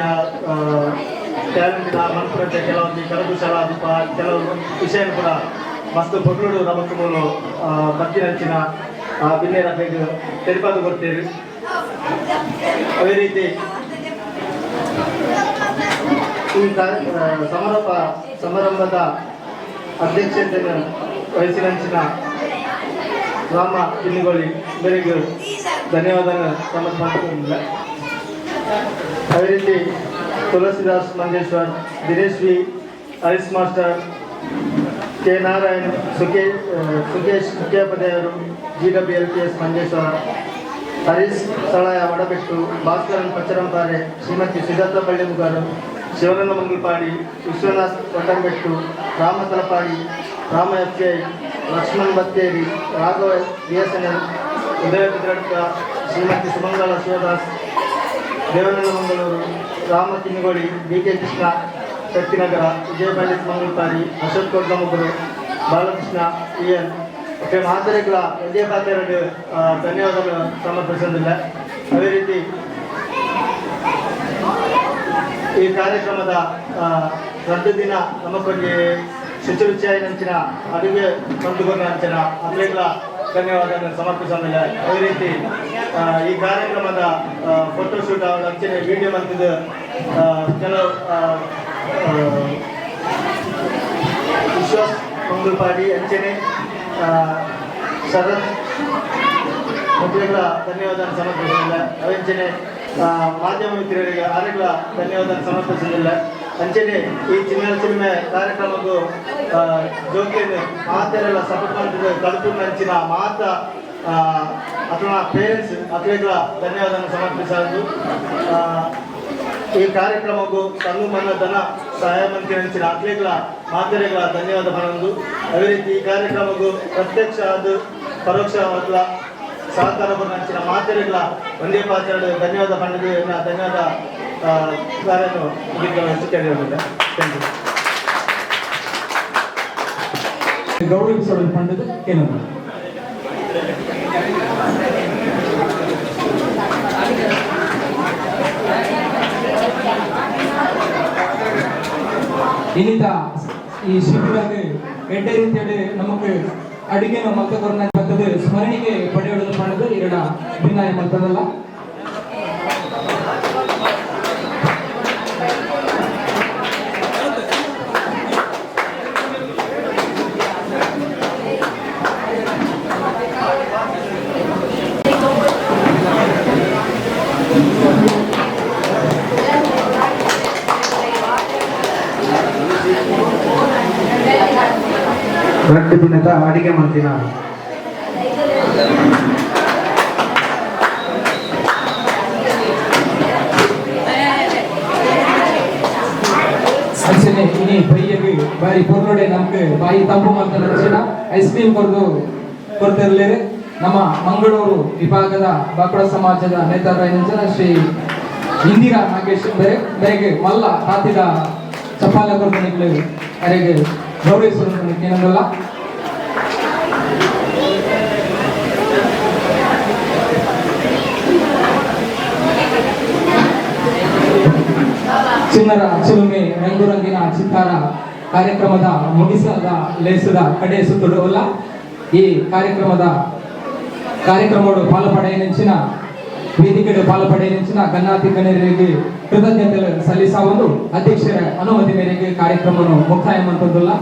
ಟ್ಯಾಲೆಂಟಿನ ಮನ್ಪುನಂಚ ಕೆಲವೊಂಜಿ ಕರಕುಶಲ ದೀಪ ಕೆಲವು ವಿಷಯ ಕೂಡ ಮಸ್ತ್ ಪೊರ್ಲುಡು ನಮಕ್ ಮೂಲು ಬತ್ತಿನಂಚಿನ ಬಿನ್ನೇರ್ ಅಕ್ಲೆಗ್ ತೆರಿಪಾದ್ ಕೊರ್ತೀರಿ. ಅದೇ ರೀತಿ ಈ ಸಮಾರಂಭದ ಅಧ್ಯಕ್ಷತೆಯನ್ನು ವಹಿಸಿನಂಚಿನ ರಾಮ ಕಿನ್ನಿಗೋಳಿ ಬೆಳಿಗ್ಗೆ ಧನ್ಯವಾದ ಸಮರ್ಪಿಸಿಕೊಂಡಿಲ್ಲ. ಅದೇ ರೀತಿ Tulasidas Manjeshwar, Dinesh V, Harish master, K Narayan, Sukesh ಮುಖ್ಯೋಪಾಧ್ಯಾಯರು, G W L P S Manjeshwar, Harish Salaya Vadabettu, Bhaskaran Pacharampare, Shrimati Sujatha Ballimugaru, Shivananda Mangalpady, Vishwanath Vatambettu, Rama Talapady, Rama F K, Lakshman Batteri, Raghava B S N L, Udaya Bidradka, Shrimati Sumangala Shivadas, Devananda Mangaluru, Rama Kinnigoli, B K Krishna Shaktinagara, Vijaya Pandit Mangalpady, Ashok Kodlamuguru, Balakrishna E N okay ಮಾತರಿಗಳ ವಿಜಯ ಪಾತ್ರೆಗೆ ಧನ್ಯವಾದಗಳು ಸಮರ್ಪಿಸೋದಿಲ್ಲ. ಅದೇ ರೀತಿ ಈ ಕಾರ್ಯಕ್ರಮದ ರದ್ದು ದಿನ ನಮಕ್ಕೊಂಜಿ ಶುಚಿ ರುಚಿಯಾಯಿನಂಚಿನ ಅಡುಗೆ ಬಂದುಕೊಂಡ ಅಂಚಿನ ಅಕ್ಲೆಗ್ಲ ಧನ್ಯವಾದಗಳನ್ನು ಸಮರ್ಪಿಸೋದಿಲ್ಲ. ಅದೇ ರೀತಿ ಈ ಕಾರ್ಯಕ್ರಮದ ಫೋಟೋ ಶೂಟ್ ಅಂಚನೆ ವಿಡಿಯೋ ಮಂತಿದ್ದು ಕೆಲವು ವಿಶ್ವಾಸ್ ಮಂಗಲ್ಪಾಡಿ ಅಂಚನೆ ಶರತ್ ಮೊದಲಿಗಳ ಧನ್ಯವಾದ ಸಮರ್ಪಿಸೋದಿಲ್ಲ. ಅವಂಚನೆ ಮಾಧ್ಯಮ ಮಿತ್ರರಿಗೆ ಆರೆಗಳ ಧನ್ಯವಾದ ಸಮರ್ಪಿಸೋದಿಲ್ಲ. ಅಂಚನೆ ಈ ಚಿನ್ನ ಚಿಲ್ಮೆ ಕಾರ್ಯಕ್ರಮಕ್ಕೂ ಜೋಕಿಯನ್ನು ಮಾತೆಲ್ಲ ಸಪೋರ್ಟ್ ಮಾಡ್ತಿದ್ದ ಕಲ್ಪುನಂಚಿನ ಮಾತ ಅಥವಾ ಪೇರೆಂಟ್ಸ್ ಅಕ್ಲೆಗಳ ಧನ್ಯವಾದ ಸಮರ್ಪಿಸೋದು. ಈ ಕಾರ್ಯಕ್ರಮಕ್ಕೂ ತನ್ನು ಮನ್ನ ಧನ ಸಹಾಯ ಮಂತ್ರಿ ಅಂಚಿನ ಅಕ್ಲೆಗಳ ಮಾತೆರೆಗಳ ಧನ್ಯವಾದ ಪಡೋದು. ಅದೇ ರೀತಿ ಈ ಕಾರ್ಯಕ್ರಮಕ್ಕೂ ಪ್ರತ್ಯಕ್ಷ ಅದು ಪರೋಕ್ಷವಾದ ಸಹಕಾರ ಅಂಚಿನ ಮಾತೆರೆಗಳ ಒಂದೇ ಪಾತ್ರ ಧನ್ಯವಾದ ಪಂಡಿತ ಧನ್ಯವಾದ ಕಾರ್ಯವನ್ನು thank you. ಗೌರವಿಸಲು ಪಂಡಿತ ಕೇನದು ಇನ್ನಿತ ಈ ಶಿಬಿರಕ್ಕೆ ಎಡ್ಡೆ ರೀತಿಯಲ್ಲಿ ನಮಕ್ ಅಡಿಗೆನ ಮಲ್ತಕೊರ್ನ ಬರ್ತದೆ ಸ್ಮರಣಿಕೆ ಪಡೆಯೋದು ಪಡೆದು ಎರಡ ಭಿನ್ನಾಯ ಮಲ್ತದಲ್ಲ. రెండు ದಿನದ ಅಡಿಗೆ ಮಂತಿನ ಅಂಚನೆ ಇನಿ ಬೈಯಗ್ ಬಾರಿ ಪೊರ್ಲುಡೆ ನಮಕ್ ಬಾಯಿ ತಂಪು ಮಲ್ತನ ಐಸ್ ಕ್ರೀಮ್ ಕೊರ್ದು ಕೊರ್ತಿರ್ಲೇರು. ನಮ್ಮ ಮಂಗಳೂರು ವಿಭಾಗದ ಬಾಕುಡ ಸಮಾಜದ ನೇತಾರರಾದ ಶ್ರೀ ಇಂದಿರಾ ನಾಗೇಶ್ ಬೇರೆ ಬೇರೆಗೆ ಮಲ್ಲ ತಾತಿದ ಚಪ್ಪಾಲೆ ಕೊರ್ದು ನಿಕ್ಲು ಅರೆಗೆ ಗೌರವಿಸುವ ಏನಂದಲ್ಲ. ಚಿನ್ನರ ಚಿಲುಮೆ ರಂಗು ರಂಗಿನ ಚಿತ್ತಾರ ಕಾರ್ಯಕ್ರಮದ ಮುಗಿಸದ ಲೇಸದ ಕಡೆ ಸುತ್ತುಡುವಲ್ಲ. ಈ ಕಾರ್ಯಕ್ರಮಡು ಪಾಲ್ಪಡೆಯಂಚಿನ ವೇದಿಕೆಡು ಪಾಲ್ಪಡೆಯಂಚಿನ ಗನ್ನಾತಿ ಗಣ್ಯರಿಗೆ ಕೃತಜ್ಞತೆ ಸಲ್ಲಿಸುವುದು ಅಧ್ಯಕ್ಷರ ಅನುಮತಿ ಮೇರೆಗೆ ಕಾರ್ಯಕ್ರಮವನ್ನು ಮುಕ್ತಾಯ ಮಂತದ್ದಲ್ಲ.